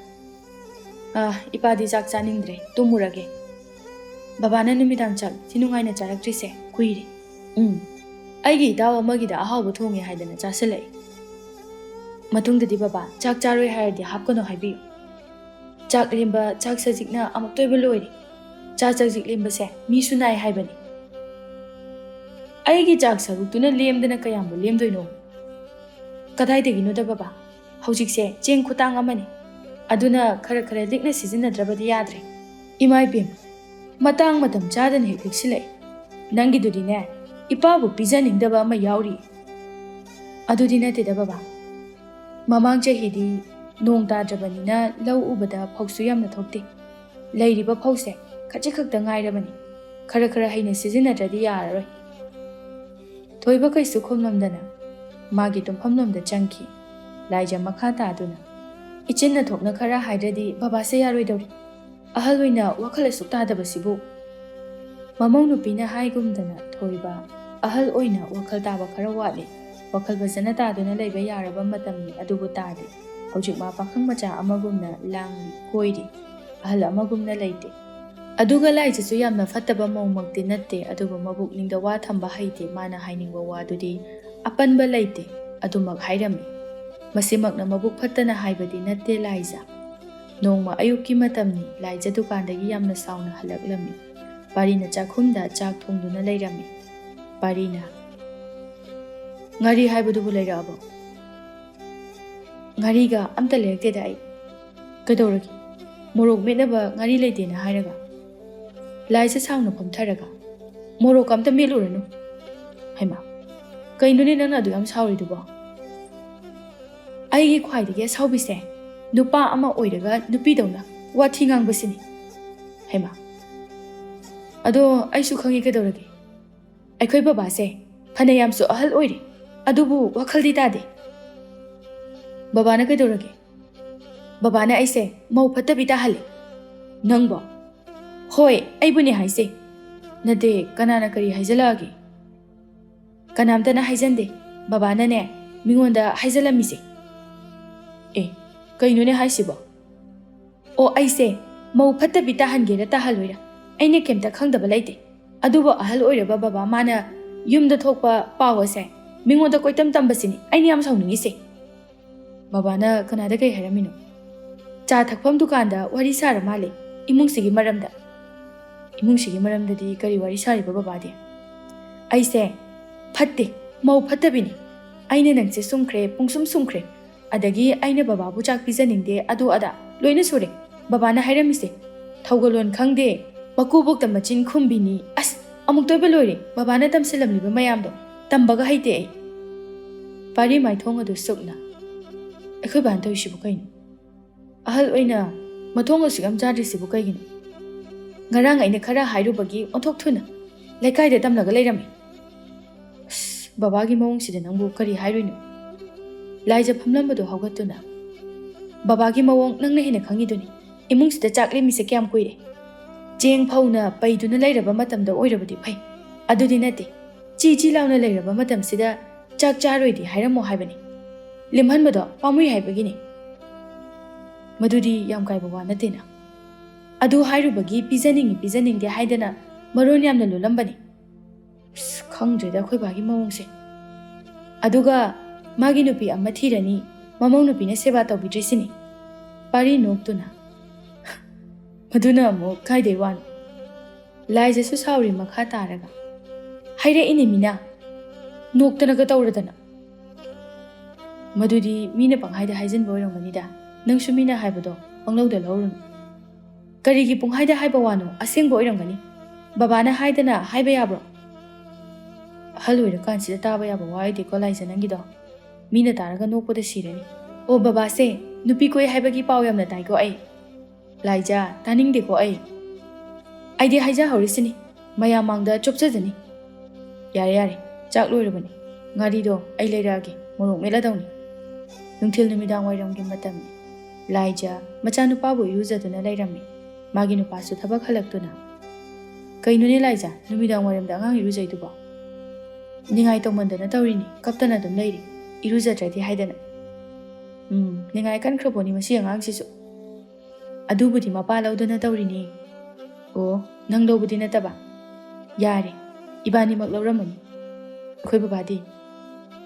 ꯑꯥ, ꯏꯄꯥꯗꯤ ꯆꯥꯛ ꯆꯥꯅꯤꯡꯗ꯭ꯔꯦ, ꯇꯨꯝꯃꯨꯔꯒꯦ꯫ ꯕꯕꯥꯅ ꯅꯨꯃꯤꯗꯥꯡ ꯆꯥꯛ ꯊꯤ ꯅꯨꯡꯉꯥꯏꯅ ꯆꯥꯔꯛꯇ꯭ꯔꯤꯁꯦ ꯀꯨꯏꯔꯦ꯫ ꯎꯝ, ꯑꯩꯒꯤ ꯏꯇꯥꯎ ꯑꯃꯒꯤꯗ ꯑꯍꯥꯎꯕ ꯊꯣꯡꯉꯦ ꯍꯥꯏꯗꯅ ꯆꯥꯁꯤꯜꯂꯛꯏ꯫ ꯃꯇꯨꯡꯗꯗꯤ ꯕꯕꯥ, ꯆꯥꯛ ꯆꯥꯔꯣꯏ ꯍꯥꯏꯔꯗꯤ ꯍꯥꯞꯀꯅꯨ ꯍꯥꯏꯕꯤꯌꯨ꯫ ꯆꯥꯛ ꯂꯦꯝꯕ, ꯆꯥꯛ ꯁꯖꯤꯛꯅ ꯑꯃꯨꯛꯇ ꯑꯣꯏꯕ ꯂꯣꯏꯔꯦ꯫ ꯆꯥꯛ ꯆꯖꯤꯛ ꯂꯦꯝꯕꯁꯦ ꯃꯤꯁꯨ ꯅꯥꯏ ꯍꯥꯏꯕꯅꯤ꯫ ꯑꯩꯒꯤ ꯆꯥꯛ ꯁꯔꯨꯛꯇꯨꯅ ꯂꯦꯝꯗꯅ ꯀꯌꯥꯝꯕꯨ ꯂꯦꯝꯗꯣꯏꯅꯣ? ꯀꯗꯥꯏꯗꯒꯤꯅꯣꯗ ꯕꯕꯥ? ꯍꯧꯖꯤꯛꯁꯦ ꯆꯦꯡ ꯈꯨꯇꯥꯡ ꯑꯃꯅꯤ꯫ ꯑꯗꯨꯅ ꯈꯔ ꯈꯔ ꯂꯤꯛꯅ ꯁꯤꯖꯤꯟꯅꯗ꯭ꯔꯕꯗꯤ ꯌꯥꯗ꯭ꯔꯦ꯫ ꯏꯃꯥ ꯏꯕꯦꯝ, ꯃꯇꯥꯡ ꯃꯇꯝ ꯆꯥꯗꯅ ꯍꯦꯛ ꯂꯤꯛꯁꯤꯜꯂꯛꯏ꯫ ꯅꯪꯒꯤꯗꯨꯗꯤꯅꯦ, ꯏꯄꯥꯕꯨ ꯄꯤꯖꯅꯤꯡꯗꯕ ꯑꯃ ꯌꯥꯎꯔꯤ꯫ ꯑꯗꯨꯗꯤ ꯅꯠꯇꯦꯗ ꯕꯕꯥ꯫ ꯃꯃꯥꯡ ꯆꯍꯤꯗꯤ ꯅꯣꯡ ꯇꯥꯗ꯭ꯔꯕꯅꯤꯅ ꯂꯧ ꯎꯕꯗ ꯐꯧꯁꯨ ꯌꯥꯝꯅ ꯊꯣꯛꯇꯦ꯫ ꯂꯩꯔꯤꯕ ꯐꯧꯁꯦ ꯈꯖꯤꯛ ꯈꯛꯇ ꯉꯥꯏꯔꯕꯅꯤ꯫ ꯈꯔ ꯈꯔ ꯍꯩꯅ ꯁꯤꯖꯤꯟꯅꯗ꯭ꯔꯗꯤ ꯌꯥꯔꯔꯣꯏ꯫ ꯊꯣꯏꯕ ꯀꯩꯁꯨ ꯈꯨꯝꯂꯝꯗꯅ ꯃꯥꯒꯤ ꯇꯨꯝꯐꯝꯂꯣꯝꯗ ꯆꯪꯈꯤ꯫ ꯂꯥꯏꯖ ꯃꯈꯥ ꯇꯥꯗꯨꯅ, "ꯏꯆꯤꯟꯅ ꯊꯣꯛꯅ ꯈꯔ ꯍꯥꯏꯗ꯭ꯔꯗꯤ ꯕꯕꯥꯁꯦ ꯌꯥꯔꯣꯏꯗꯧꯔꯤ꯫ ꯑꯍꯜ ꯑꯣꯏꯅ ꯋꯥꯈꯜ ꯑꯁꯨꯛ ꯇꯥꯗꯕꯁꯤꯕꯨ?" ꯃꯃꯧ ꯅꯨꯄꯤꯅ ꯍꯥꯏꯒꯨꯝꯗꯅ ꯊꯣꯏꯕ ꯑꯍꯜ ꯑꯣꯏꯅ ꯋꯥꯈꯜ ꯇꯥꯕ ꯈꯔ ꯋꯥꯠꯂꯤ꯫ ꯋꯥꯈꯜ ꯐꯖꯅ ꯇꯥꯗꯨꯅ ꯂꯩꯕ ꯌꯥꯔꯕ ꯃꯇꯝꯅꯤ, ꯑꯗꯨꯕꯨ ꯇꯥꯗꯦ꯫ ꯍꯧꯖꯤꯛ ꯃꯥ ꯄꯥꯈꯪ ꯃꯆꯥ ꯑꯃꯒꯨꯝꯅ ꯂꯥꯡꯂꯤ, ꯀꯣꯏꯔꯤ꯫ ꯑꯍꯜ ꯑꯃꯒꯨꯝꯅ ꯂꯩꯇꯦ꯫ ꯑꯗꯨꯒ ꯂꯥꯏꯖꯁꯨ ꯌꯥꯝꯅ ꯐꯠꯇꯕ ꯃꯧꯃꯛꯇꯤ ꯅꯠꯇꯦ, ꯑꯗꯨꯕꯨ ꯃꯕꯨꯛꯅꯤꯡꯗ ꯋꯥ ꯊꯝꯕ ꯍꯩꯇꯦ꯫ ꯃꯥꯅ ꯍꯥꯏꯅꯤꯡꯕ ꯋꯥꯗꯨꯗꯤ ꯑꯄꯟꯕ ꯂꯩꯇꯦ, ꯑꯗꯨꯃꯛ ꯍꯥꯏꯔꯝꯃꯤ꯫ ꯃꯁꯤꯃꯛꯅ ꯃꯕꯨꯛ ꯐꯠꯇꯅ ꯍꯥꯏꯕꯗꯤ ꯅꯠꯇꯦ ꯂꯥꯏꯖ꯫ ꯅꯣꯡꯃ ꯑꯌꯨꯛꯀꯤ ꯃꯇꯝꯅꯤ, ꯂꯥꯏꯖ ꯗꯨꯀꯥꯟꯗꯒꯤ ꯌꯥꯝꯅ ꯁꯥꯎꯅ ꯍꯜꯂꯛꯂꯝꯃꯤ꯫ ꯄꯥꯔꯤꯅ ꯆꯥꯛꯈꯨꯝꯗ ꯆꯥꯛ ꯊꯣꯡꯗꯨꯅ ꯂꯩꯔꯝꯃꯤ꯫ ꯄꯥꯔꯤꯅ, "ꯉꯥꯔꯤ ꯍꯥꯏꯕꯗꯨꯕꯨ ꯂꯩꯔꯛꯑꯕꯣ?" "ꯉꯥꯔꯤꯒ ꯑꯝꯇ ꯂꯩꯔꯛꯇꯦꯗ ꯑꯩ꯫ ꯀꯩꯗꯧꯔꯒꯦ? ꯃꯣꯔꯣꯛ ꯃꯦꯠꯅꯕ ꯉꯥꯔꯤ ꯂꯩꯇꯦꯅ ꯍꯥꯏꯔꯒ?" ꯂꯥꯏꯖ ꯁꯥꯎꯅ ꯐꯝꯊꯔꯒ, "ꯃꯣꯔꯣꯛꯀ ꯑꯝꯇ ꯃꯦꯠꯂꯨꯔꯅꯨ꯫" ꯍꯩꯃꯥ, ꯀꯩꯅꯣꯅꯦ ꯅꯪꯅ ꯑꯗꯨ ꯌꯥꯝ ꯁꯥꯎꯔꯤꯗꯨꯕꯣ? ꯑꯩꯒꯤ ꯈ꯭ꯋꯥꯏꯗꯒꯤ ꯑꯁꯥꯎꯕꯤꯁꯦ ꯅꯨꯄꯥ ꯑꯃ ꯑꯣꯏꯔꯒ ꯅꯨꯄꯤꯗꯧꯅ ꯋꯥꯊꯤ ꯉꯥꯡꯕꯁꯤꯅꯤ꯫ ꯍꯩꯃꯥ, ꯑꯗꯣ ꯑꯩꯁꯨ ꯈꯪꯉꯤ ꯀꯩꯗꯧꯔꯒꯦ꯫ ꯑꯩꯈꯣꯏ ꯕꯕꯥꯁꯦ ꯐꯅꯌꯥꯝꯁꯨ ꯑꯍꯜ ꯑꯣꯏꯔꯦ, ꯑꯗꯨꯕꯨ ꯋꯥꯈꯜꯗꯤ ꯇꯥꯗꯦ꯫ ꯕꯕꯥꯅ ꯀꯩꯗꯧꯔꯒꯦ? ꯕꯕꯥꯅ ꯑꯩꯁꯦ ꯃꯧ ꯐꯠꯇꯕꯤ ꯇꯥꯍꯜꯂꯦ꯫ ꯅꯪꯕꯣ? ꯍꯣꯏ, ꯑꯩꯕꯨꯅꯦ ꯍꯥꯏꯁꯦ꯫ ꯅꯠꯇꯦ, ꯀꯅꯥꯅ ꯀꯔꯤ ꯍꯥꯏꯖꯜꯂꯛꯑꯒꯦ? ꯀꯅꯥꯝꯇꯅ ꯍꯥꯏꯖꯟꯗꯦ꯫ ꯕꯕꯥꯅꯅꯦ, ꯃꯤꯉꯣꯟꯗ ꯍꯥꯏꯖꯜꯂꯝꯃꯤꯁꯦ꯫ ꯑꯦ, ꯀꯩꯅꯣꯅꯦ ꯍꯥꯏꯁꯤꯕꯣ? ꯑꯣ, ꯑꯩꯁꯦ ꯃꯧ ꯐꯠꯇꯕꯤ ꯇꯥꯍꯟꯒꯦꯔꯥ ꯇꯥꯍꯜꯂꯣꯏꯔꯥ ꯑꯩꯅ ꯀꯩꯝꯇ ꯈꯪꯗꯕ ꯂꯩꯇꯦ꯫ ꯑꯗꯨꯕꯨ ꯑꯍꯜ ꯑꯣꯏꯔꯕ ꯕꯕꯥ ꯃꯥꯅ ꯌꯨꯝꯗ ꯊꯣꯛꯄ ꯄꯥꯎ ꯑꯁꯦ ꯃꯤꯉꯣꯟꯗ ꯀꯣꯏꯇꯝ ꯇꯝꯕꯁꯤꯅꯤ ꯑꯩꯅ ꯌꯥꯝ ꯁꯥꯎꯅꯤꯡꯉꯤꯁꯦ꯫ ꯕꯕꯥꯅ ꯀꯅꯥꯗ ꯀꯩ ꯍꯥꯏꯔꯝꯃꯤꯅꯣ? ꯆꯥ ꯊꯛꯐꯝ ꯗꯨꯀꯥꯟꯗ ꯋꯥꯔꯤ ꯁꯥꯔ ꯃꯥꯜꯂꯦ, ꯏꯃꯨꯡꯁꯤꯒꯤ ꯃꯔꯝꯗ꯫ ꯏꯃꯨꯡꯁꯤꯒꯤ ꯃꯔꯝꯗꯗꯤ ꯀꯔꯤ ꯋꯥꯔꯤ ꯁꯥꯔꯤꯕ ꯕꯕꯥꯗꯤ? ꯑꯩꯁꯦ ꯐꯠꯇꯦ, ꯃꯧ ꯐꯠꯇꯕꯤꯅꯤ꯫ ꯑꯩꯅ ꯅꯪꯁꯦ ꯁꯨꯝꯈ꯭ꯔꯦ, ꯄꯨꯡꯁꯨꯝ ꯁꯨꯝꯈ꯭ꯔꯦ꯫ ꯑꯗꯒꯤ ꯑꯩꯅ ꯕꯕꯥꯕꯨ ꯆꯥꯛ ꯄꯤꯖꯅꯤꯡꯗꯦ, ꯑꯗꯨ ꯑꯗꯥ ꯂꯣꯏꯅ ꯁꯨꯔꯦ꯫ ꯕꯕꯥꯅ ꯍꯥꯏꯔꯝꯃꯤꯁꯦ, ꯊꯧꯒꯜꯂꯣꯟ ꯈꯪꯗꯦ, ꯃꯀꯨꯕꯣꯛꯇ ꯃꯆꯤꯟ ꯈꯨꯝꯕꯤꯅꯤ꯫ ꯑꯁ, ꯑꯃꯨꯛꯇꯣꯏꯕ ꯂꯣꯏꯔꯦ꯫ ꯕꯕꯥꯅ ꯇꯝꯁꯤꯜꯂꯝꯂꯤꯕ ꯃꯌꯥꯝꯗꯣ ꯇꯝꯕꯒ ꯍꯩꯇꯦ ꯑꯩ꯫ ꯄꯥꯔꯤ ꯃꯥꯏꯊꯣꯡ ꯑꯗꯨ ꯁꯨꯛꯅ, "ꯑꯩꯈꯣꯏ ꯕꯥꯅ ꯇꯧꯔꯤꯁꯤꯕꯨ ꯀꯩꯅꯣ? ꯑꯍꯜ ꯑꯣꯏꯅ ꯃꯊꯣꯡ ꯑꯁꯨꯛ ꯌꯥꯝ ꯆꯥꯗ꯭ꯔꯤꯁꯤꯕꯨ ꯀꯩꯒꯤꯅꯣ? ꯉꯔꯥꯡ ꯑꯩꯅ ꯈꯔ ꯍꯥꯏꯔꯨꯕꯒꯤ ꯑꯣꯟꯊꯣꯛ ꯊꯨꯅ ꯂꯩꯀꯥꯏꯗ ꯇꯝꯂꯒ ꯂꯩꯔꯝꯃꯤ꯫ ꯑꯁ, ꯕꯕꯥꯒꯤ ꯃꯑꯣꯡꯁꯤꯗ ꯅꯪꯕꯨ ꯀꯔꯤ ꯍꯥꯏꯔꯨꯏꯅꯣ?" ꯂꯥꯏꯖ ꯐꯝꯂꯝꯕꯗꯨ ꯍꯧꯒꯠꯇꯨꯅ, "ꯕꯕꯥꯒꯤ ꯃꯑꯣꯡ ꯅꯪꯅ ꯍꯦꯟꯅ ꯈꯪꯉꯤꯗꯨꯅꯤ꯫ ꯏꯃꯨꯡꯁꯤꯗ ꯆꯥꯛ ꯂꯦꯝꯃꯤꯁꯦ ꯀꯌꯥꯝ ꯀꯨꯏꯔꯦ? ꯆꯦꯡ ꯐꯧꯅ ꯄꯩꯗꯨꯅ ꯂꯩꯔꯕ ꯃꯇꯝꯗ ꯑꯣꯏꯔꯕꯗꯤ ꯐꯩ, ꯑꯗꯨꯗꯤ ꯅꯠꯇꯦ꯫ ꯆꯤ ꯆꯤ ꯂꯥꯎꯅ ꯂꯩꯔꯕ ꯃꯇꯝꯁꯤꯗ ꯆꯥꯛ ꯆꯥꯔꯣꯏꯗꯤ ꯍꯥꯏꯔꯝꯃꯣ ꯍꯥꯏꯕꯅꯤ꯫ ꯂꯦꯝꯍꯟꯕꯗꯣ ꯄꯥꯝꯃꯨꯏ ꯍꯥꯏꯕꯒꯤꯅꯤ꯫ ꯃꯗꯨꯗꯤ ꯌꯥꯝ ꯀꯥꯏꯕ ꯋꯥ ꯅꯠꯇꯦꯅ꯫ ꯑꯗꯨ ꯍꯥꯏꯔꯨꯕꯒꯤ ꯄꯤꯖꯅꯤꯡꯉꯤ ꯄꯤꯖꯅꯤꯡꯗꯦ ꯍꯥꯏꯗꯅ ꯃꯔꯣꯟ ꯌꯥꯝꯅ ꯂꯣꯜꯂꯝꯕꯅꯤ꯫ ꯑꯁ, ꯈꯪꯗ꯭ꯔꯦꯗ ꯑꯩꯈꯣꯏ ꯕꯥꯒꯤ ꯃꯑꯣꯡꯁꯦ꯫ ꯑꯗꯨꯒ ꯃꯥꯒꯤ ꯅꯨꯄꯤ ꯑꯃ ꯊꯤꯔꯅꯤ, ꯃꯃꯧ ꯅꯨꯄꯤꯅ ꯁꯦꯕꯥ ꯇꯧꯕꯤꯗ꯭ꯔꯤꯁꯤꯅꯤ꯫" ꯄꯥꯔꯤ ꯅꯣꯛꯇꯨꯅ, "ꯃꯗꯨꯅ ꯑꯃꯨꯛ ꯀꯥꯏꯗꯩ ꯋꯥꯅꯣ?" ꯂꯥꯏꯖꯁꯨ ꯁꯥꯎꯔꯤ ꯃꯈꯥ ꯇꯥꯔꯒ, "ꯍꯥꯏꯔꯛꯏꯅꯦ ꯃꯤꯅ, ꯅꯣꯛꯇꯅꯒ ꯇꯧꯔꯗꯅ꯫" "ꯃꯗꯨꯗꯤ ꯃꯤꯅ ꯄꯪꯍꯥꯏꯗ ꯍꯥꯏꯖꯤꯟꯕ ꯑꯣꯏꯔꯝꯒꯅꯤꯗ, ꯅꯪꯁꯨ ꯃꯤꯅ ꯍꯥꯏꯕꯗꯣ ꯄꯪꯂꯧꯗ ꯂꯧꯔꯨꯅꯨ꯫ ꯀꯔꯤꯒꯤ ꯄꯨꯡꯍꯥꯏꯗ ꯍꯥꯏꯕ ꯋꯥꯅꯣ? ꯑꯁꯦꯡꯕ ꯑꯣꯏꯔꯝꯒꯅꯤ꯫ ꯕꯕꯥꯅ ꯍꯥꯏꯗꯅ ꯍꯥꯏꯕ ꯌꯥꯕ꯭ꯔꯣ?" "ꯑꯍꯜ ꯑꯣꯏꯔꯀꯥꯟꯁꯤꯗ ꯇꯥꯕ ꯌꯥꯕ ꯋꯥ ꯑꯣꯏꯗꯦꯀꯣ ꯂꯥꯏꯖ ꯅꯪꯒꯤꯗꯣ꯫ ꯃꯤꯅ ꯇꯥꯔꯒ ꯅꯣꯛꯄꯗ ꯁꯤꯔꯅꯤ꯫ ꯑꯣ ꯕꯕꯥꯁꯦ ꯅꯨꯄꯤ ꯀꯣꯏ ꯍꯥꯏꯕꯒꯤ ꯄꯥꯎ ꯌꯥꯝꯅ ꯇꯥꯏꯀꯣ ꯑꯩ꯫" "ꯂꯥꯏꯖ, ꯇꯥꯅꯤꯡꯗꯦꯀꯣ ꯑꯩ꯫ ꯑꯩꯗꯤ ꯍꯥꯏꯖꯍꯧꯔꯤꯁꯤꯅꯤ, ꯃꯌꯥꯝ ꯃꯥꯡꯗ ꯆꯣꯞꯆꯖꯅꯤ꯫" "ꯌꯥꯔꯦ ꯌꯥꯔꯦ, ꯆꯥꯛ ꯂꯣꯏꯔꯕꯅꯤ꯫ ꯉꯥꯔꯤꯗꯣ ꯑꯩ ꯂꯩꯔꯛꯑꯒꯦ, ꯃꯣꯔꯣꯛ ꯃꯦꯠꯂꯗꯧꯅꯤ꯫ ꯅꯨꯡꯊꯤꯜ ꯅꯨꯃꯤꯗꯥꯡ ꯋꯥꯏꯔꯝꯒꯤ ꯃꯇꯝꯅꯤ꯫ ꯂꯥꯏꯖ ꯃꯆꯥꯅꯨꯄꯥꯕꯨ ꯏꯔꯨꯖꯗꯨꯅ ꯂꯩꯔꯝꯃꯤ꯫ ꯃꯥꯒꯤ ꯅꯨꯄꯥꯁꯨ ꯊꯕꯛ ꯍꯜꯂꯛꯇꯨꯅ, "ꯀꯩꯅꯣꯅꯦ ꯂꯥꯏꯖ, ꯅꯨꯃꯤꯗꯥꯡ ꯋꯥꯏꯔꯝꯗ ꯑꯉꯥꯡ ꯏꯔꯨꯖꯩꯗꯨꯕꯣ?" "ꯅꯤꯡꯉꯥꯏ ꯇꯧꯃꯟꯗꯅ ꯇꯧꯔꯤꯅꯤ, ꯀꯞꯇꯅ ꯑꯗꯨꯝ ꯂꯩꯔꯤ, ꯏꯔꯨꯖꯗ꯭ꯔꯗꯤ ꯍꯥꯏꯗꯅ꯫" "ꯎꯝ, ꯅꯤꯡꯉꯥꯏ ꯀꯟꯈ꯭ꯔꯕꯣꯅꯤ ꯃꯁꯤ ꯑꯉꯥꯡꯁꯤꯁꯨ꯫ ꯑꯗꯨꯕꯨꯗꯤ ꯃꯄꯥ ꯂꯧꯗꯅ ꯇꯧꯔꯤꯅꯤ꯫" "ꯑꯣ, ꯅꯪ ꯂꯧꯕꯗꯤ ꯅꯠꯇꯕ?" "ꯌꯥꯔꯦ, ꯏꯕꯥꯅꯤꯃꯛ ꯂꯧꯔꯝꯃꯅꯤ꯫ ꯑꯩꯈꯣꯏ ꯕꯕꯥꯗꯤ?"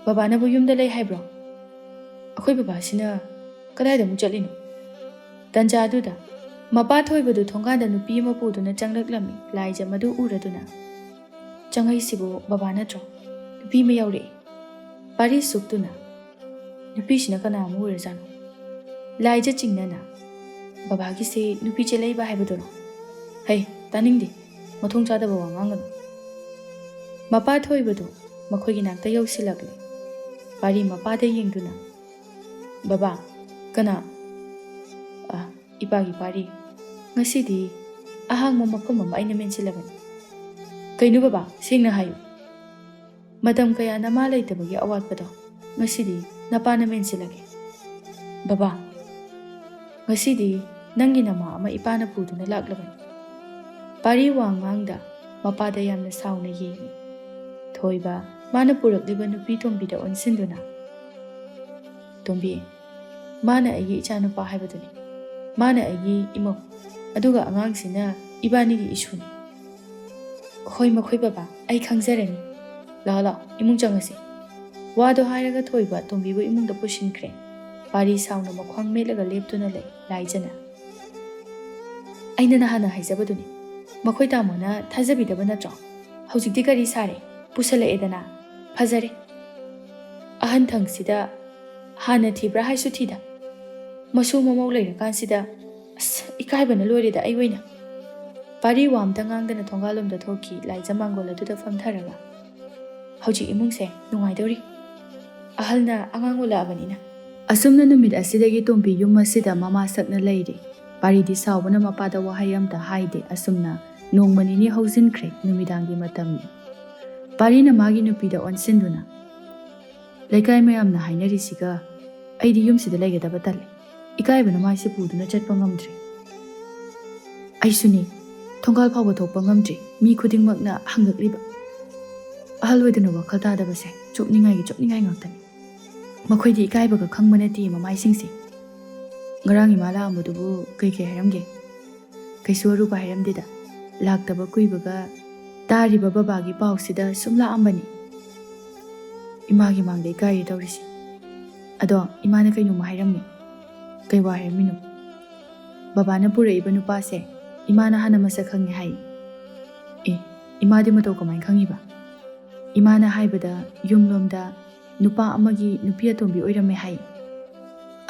"ꯕꯕꯥꯅꯕꯨ ꯌꯨꯝꯗ ꯂꯩ ꯍꯥꯏꯕ꯭ꯔꯣ?" "ꯑꯩꯈꯣꯏ ꯕꯕꯥꯁꯤꯅ ꯀꯗꯥꯏꯗ ꯑꯃꯨꯛ ꯆꯠꯂꯤꯅꯣ?" ꯇꯟꯖꯥꯗꯨꯗ ꯃꯄꯥ ꯊꯣꯏꯕꯗꯨ ꯊꯣꯡꯒꯥꯟꯗ ꯅꯨꯄꯤ ꯑꯃ ꯄꯨꯗꯨꯅ ꯆꯪꯂꯛꯂꯝꯃꯤ꯫ ꯂꯥꯏꯖ ꯃꯗꯨ ꯎꯔꯗꯨꯅ, "ꯆꯪꯉꯛꯏꯁꯤꯕꯨ ꯕꯕꯥ ꯅꯠꯇ꯭ꯔꯣ?" ꯅꯨꯄꯤ ꯑꯃ ꯌꯥꯎꯔꯛꯏ꯫ ꯄꯥꯔꯤ ꯁꯨꯛꯇꯨꯅ, "ꯅꯨꯄꯤꯁꯤꯅ ꯀꯅꯥ ꯑꯃꯨꯛ ꯑꯣꯏꯔꯖꯥꯠꯅꯣ?" ꯂꯥꯏꯖ ꯆꯤꯡꯅꯅ, "ꯕꯕꯥꯒꯤꯁꯦ ꯅꯨꯄꯤ ꯆꯦꯜꯂꯛꯏꯕ ꯍꯥꯏꯕꯗꯨꯔꯣ?" "ꯍꯩ, ꯇꯥꯅꯤꯡꯗꯦ, ꯃꯊꯣꯡ ꯆꯥꯗꯕ ꯋꯥ ꯉꯥꯡꯒꯅꯨ꯫" ꯃꯄꯥ ꯊꯣꯏꯕꯗꯨ ꯃꯈꯣꯏꯒꯤ ꯅꯥꯛꯇ ꯌꯧꯁꯤꯜꯂꯛꯂꯦ꯫ ꯄꯥꯔꯤ ꯃꯄꯥꯗ ꯌꯦꯡꯗꯨꯅ, "ꯕꯕꯥ, ꯀꯅꯥ?" "ꯑ, ꯏꯄꯥꯒꯤ ꯄꯥꯔꯤ, ꯉꯁꯤꯗꯤ ꯑꯍꯥꯡꯕ ꯃꯐꯝ ꯑꯃ ꯑꯩꯅ ꯃꯦꯟꯁꯤꯜꯂꯕꯅꯤ꯫" "ꯀꯩꯅꯣ ꯕꯕꯥ, ꯁꯦꯡꯅ ꯍꯥꯏꯌꯨ꯫" "ꯃꯇꯝ ꯀꯌꯥ ꯅꯃꯥ ꯂꯩꯇꯕꯒꯤ ꯑꯋꯥꯠꯄꯗꯣ ꯉꯁꯤꯗꯤ ꯅꯄꯥꯅ ꯃꯦꯟꯁꯤꯜꯂꯒꯦ꯫" "ꯕꯕꯥ, ꯉꯁꯤꯗꯤ ꯅꯪꯒꯤ ꯅꯃꯥ ꯑꯃ ꯏꯄꯥꯅ ꯄꯨꯗꯨꯅ ꯂꯥꯛꯂꯕꯅꯤ꯫" ꯄꯥꯔꯤ ꯋꯥ ꯉꯥꯡꯗ ꯃꯄꯥꯗ ꯌꯥꯝꯅ ꯁꯥꯎꯅ ꯌꯦꯡꯏ꯫ ꯊꯣꯏꯕ ꯃꯥꯅ ꯄꯨꯔꯛꯂꯤꯕ ꯅꯨꯄꯤ ꯇꯣꯝꯕꯤꯗ ꯑꯣꯟꯁꯤꯟꯗꯨꯅ, "ꯇꯣꯝꯕꯤ, ꯃꯥꯅ ꯑꯩꯒꯤ ꯏꯆꯥꯅꯨꯄꯥ ꯍꯥꯏꯕꯗꯨꯅꯤ꯫ ꯃꯥꯅ ꯑꯩꯒꯤ ꯏꯃꯧ꯫ ꯑꯗꯨꯒ ꯑꯉꯥꯡꯁꯤꯅ ꯏꯕꯥꯅꯤꯒꯤ ꯏꯁꯨꯅꯤ꯫" "ꯍꯣꯏ, ꯃꯈꯣꯏ ꯕꯕꯥ, ꯑꯩ ꯈꯪꯖꯔꯅꯤ꯫ ꯂꯥꯛꯑꯣ, ꯂꯥꯛꯑꯣ, ꯏꯃꯨꯡ ꯆꯪꯉꯁꯤ꯫" ꯋꯥꯗꯣ ꯍꯥꯏꯔꯒ ꯊꯣꯏꯕ ꯇꯣꯝꯕꯤꯕꯨ ꯏꯃꯨꯡꯗ ꯄꯨꯁꯤꯟꯈ꯭ꯔꯦ꯫ ꯄꯥꯔꯤ ꯁꯥꯎꯅ ꯃꯈ꯭ꯋꯥꯡ ꯃꯦꯠꯂꯒ ꯂꯦꯞꯇꯨꯅ ꯂꯩ꯫ ꯂꯥꯏꯖꯅ, "ꯑꯩꯅ ꯅꯍꯥꯟꯅ ꯍꯥꯏꯖꯕꯗꯨꯅꯤ, ꯃꯈꯣꯏ ꯇꯥꯃꯣꯅ ꯊꯥꯖꯕꯤꯗꯕ ꯅꯠꯇ꯭ꯔꯣ? ꯍꯧꯖꯤꯛꯇꯤ ꯀꯔꯤ ꯁꯥꯔꯦ? ꯄꯨꯁꯜꯂꯛꯑꯦꯗꯅ꯫ ꯐꯖꯔꯦ꯫ ꯑꯍꯟ ꯊꯪꯁꯤꯗ ꯍꯥꯟꯅ ꯊꯤꯕ꯭ꯔꯥ ꯍꯥꯏꯁꯨ ꯊꯤꯗ꯫ ꯃꯁꯨ ꯃꯃꯧ ꯂꯩꯔꯀꯥꯟꯁꯤꯗ, ꯑꯁ, ꯏꯀꯥꯏꯕꯅ ꯂꯣꯏꯔꯦꯗ ꯑꯩ ꯑꯣꯏꯅ꯫" ꯄꯥꯔꯤ ꯋꯥ ꯑꯝꯇ ꯉꯥꯡꯗꯅ ꯊꯣꯡꯒꯥꯜꯂꯣꯝꯗ ꯊꯣꯛꯈꯤ꯫ ꯂꯥꯏꯖ ꯃꯥꯡꯒꯣꯜ ꯑꯗꯨꯗ ꯐꯝꯊꯔꯒ, "ꯍꯧꯖꯤꯛ ꯏꯃꯨꯡꯁꯦ ꯅꯨꯡꯉꯥꯏꯗꯧꯔꯤ꯫ ꯑꯍꯜꯅ ꯑꯉꯥꯡ ꯎꯠꯂꯛꯑꯕꯅꯤꯅ꯫" ꯑꯁꯨꯝꯅ ꯅꯨꯃꯤꯠ ꯑꯁꯤꯗꯒꯤ ꯇꯣꯝꯕꯤ ꯌꯨꯝ ꯑꯁꯤꯗ ꯃꯃꯥ ꯁꯛꯅ ꯂꯩꯔꯤ꯫ ꯄꯥꯔꯤꯗꯤ ꯁꯥꯎꯕꯅ ꯃꯄꯥꯗ ꯋꯥꯍꯩ ꯑꯝꯇ ꯍꯥꯏꯗꯦ꯫ ꯑꯁꯨꯝꯅ ꯅꯣꯡꯃ ꯅꯤꯅꯤ ꯍꯧꯖꯤꯟꯈ꯭ꯔꯦ꯫ ꯅꯨꯃꯤꯗꯥꯡꯒꯤ ꯃꯇꯝꯅꯤ꯫ ꯄꯥꯔꯤꯅ ꯃꯥꯒꯤ ꯅꯨꯄꯤꯗ ꯑꯣꯟꯁꯤꯟꯗꯨꯅ, "ꯂꯩꯀꯥꯏ ꯃꯌꯥꯝꯅ ꯍꯥꯏꯅꯔꯤꯁꯤꯒ ꯑꯩꯗꯤ ꯌꯨꯝꯁꯤꯗ ꯂꯩꯒꯗꯕ ꯇꯜꯂꯦ꯫ ꯏꯀꯥꯏꯕꯅ ꯃꯥꯏꯁꯦ ꯄꯨꯗꯨꯅ ꯆꯠꯄ ꯉꯝꯗ꯭ꯔꯦ꯫ ꯑꯩꯁꯨꯅꯤ, ꯊꯣꯡꯒꯥꯜ ꯐꯥꯎꯕ ꯊꯣꯛꯄ ꯉꯝꯗ꯭ꯔꯤ꯫ ꯃꯤ ꯈꯨꯗꯤꯡꯃꯛꯅ ꯍꯪꯂꯛꯂꯤꯕ꯫ ꯑꯍꯜ ꯑꯣꯏꯗꯅ ꯋꯥꯈꯜ ꯇꯥꯗꯕꯁꯦ ꯆꯣꯞꯅꯤꯡꯉꯥꯏꯒꯤ ꯆꯣꯞꯅꯤꯡꯉꯥꯏ ꯉꯥꯛꯇꯅꯤ꯫ ꯃꯈꯣꯏꯗꯤ ꯏꯀꯥꯏꯕꯒ ꯈꯪꯕ ꯅꯠꯇꯦ ꯃꯃꯥꯏꯁꯤꯡꯁꯦ꯫ ꯉꯔꯥꯡ ꯏꯃꯥ ꯂꯥꯛꯑꯝꯕꯗꯨꯕꯨ ꯀꯩ ꯀꯩ ꯍꯥꯏꯔꯝꯒꯦ?" "ꯀꯩꯁꯨ ꯑꯔꯨꯕ ꯍꯥꯏꯔꯝꯗꯦꯗ꯫ ꯂꯥꯛꯇꯕ ꯀꯨꯏꯕꯒ ꯇꯥꯔꯤꯕ ꯕꯕꯥꯒꯤ ꯄꯥꯎꯁꯤꯗ ꯁꯨꯝ ꯂꯥꯛꯑꯝꯕꯅꯤ꯫ ꯏꯃꯥꯒꯤ ꯃꯥꯡꯗ ꯏꯀꯥꯏꯔꯦ ꯇꯧꯔꯤꯁꯤ꯫ ꯑꯗꯣ ꯏꯃꯥꯅ ꯀꯩꯅꯣꯝꯃ ꯍꯥꯏꯔꯝꯃꯤ꯫" "ꯀꯩ ꯋꯥ ꯍꯥꯏꯔꯝꯃꯤꯅꯣ?" "ꯕꯕꯥꯅ ꯄꯨꯔꯛꯏꯕ ꯅꯨꯄꯥꯁꯦ ꯏꯃꯥꯅ ꯍꯥꯟꯅ ꯃꯁꯛ ꯈꯪꯉꯦ ꯍꯥꯏ꯫" "ꯑꯦ, ꯏꯃꯥꯗꯤ ꯃꯇꯧ ꯀꯃꯥꯏꯅ ꯈꯪꯉꯤꯕ?" "ꯏꯃꯥꯅ ꯍꯥꯏꯕꯗ ꯌꯨꯝꯂꯣꯝꯗ ꯅꯨꯄꯥ ꯑꯃꯒꯤ ꯅꯨꯄꯤ ꯑꯇꯣꯝꯕꯤ ꯑꯣꯏꯔꯝꯃꯦ ꯍꯥꯏ꯫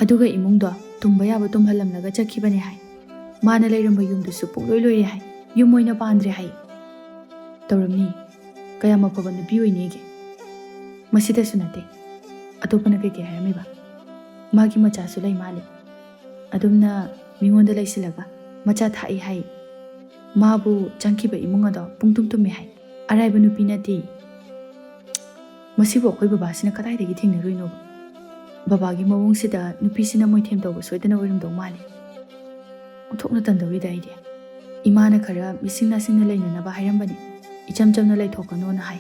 ꯑꯗꯨꯒ ꯏꯃꯨꯡꯗꯣ ꯇꯨꯝꯕ ꯌꯥꯕ ꯇꯨꯝꯍꯜꯂꯝꯂꯒ ꯆꯠꯈꯤꯕꯅꯦ ꯍꯥꯏ꯫ ꯃꯥꯅ ꯂꯩꯔꯝꯕ ꯌꯨꯝꯗꯨꯁꯨ ꯄꯨꯡꯂꯣꯏ ꯂꯣꯏꯔꯦ ꯍꯥꯏ꯫ ꯌꯨꯝ ꯑꯣꯏꯅ ꯄꯥꯟꯗ꯭ꯔꯦ ꯍꯥꯏ꯫" "ꯇꯧꯔꯝꯅꯤ꯫ ꯀꯌꯥꯝ ꯑꯐꯕ ꯅꯨꯄꯤ ꯑꯣꯏꯅꯤꯒꯦ?" "ꯃꯁꯤꯗꯁꯨ ꯅꯠꯇꯦ꯫ ꯑꯇꯣꯞꯄꯅ ꯀꯩꯀꯩ ꯍꯥꯏꯔꯝꯃꯤꯕ?" "ꯃꯥꯒꯤ ꯃꯆꯥꯁꯨ ꯂꯩ ꯃꯥꯜꯂꯦ꯫ ꯑꯗꯨꯝꯅ ꯃꯤꯉꯣꯟꯗ ꯂꯩꯁꯤꯜꯂꯒ ꯃꯆꯥ ꯊꯥꯛꯏ ꯍꯥꯏ꯫ ꯃꯥꯕꯨ ꯆꯪꯈꯤꯕ ꯏꯃꯨꯡ ꯑꯗꯣ ꯄꯨꯡꯇꯨꯝ ꯇꯨꯝꯃꯦ ꯍꯥꯏ꯫ ꯑꯔꯥꯏꯕ ꯅꯨꯄꯤ ꯅꯠꯇꯦ꯫" "ꯃꯁꯤꯕꯨ ꯑꯩꯈꯣꯏ ꯕꯕꯥꯁꯤꯅ ꯀꯗꯥꯏꯗꯒꯤ ꯊꯦꯡꯅꯔꯨꯏꯅꯣꯕ? ꯕꯕꯥꯒꯤ ꯃꯑꯣꯡꯁꯤꯗ ꯅꯨꯄꯤꯁꯤꯅ ꯃꯣꯏꯊꯦꯝ ꯇꯧꯕ ꯁꯣꯏꯗꯅ ꯑꯣꯏꯔꯝꯗꯧ ꯃꯥꯜꯂꯤ꯫ ꯑꯣꯟꯊꯣꯛꯅ ꯇꯟꯗꯧꯔꯤꯗ ꯑꯩꯗꯤ꯫ ꯏꯃꯥꯅ ꯈꯔ ꯃꯤꯁꯤꯡ ꯅꯥꯁꯤꯡꯅ ꯂꯩꯅꯅꯕ ꯍꯥꯏꯔꯝꯕꯅꯤ꯫ ꯏꯆꯝ ꯆꯝꯅ ꯂꯩꯊꯣꯛꯀꯅꯣꯅ ꯍꯥꯏ꯫"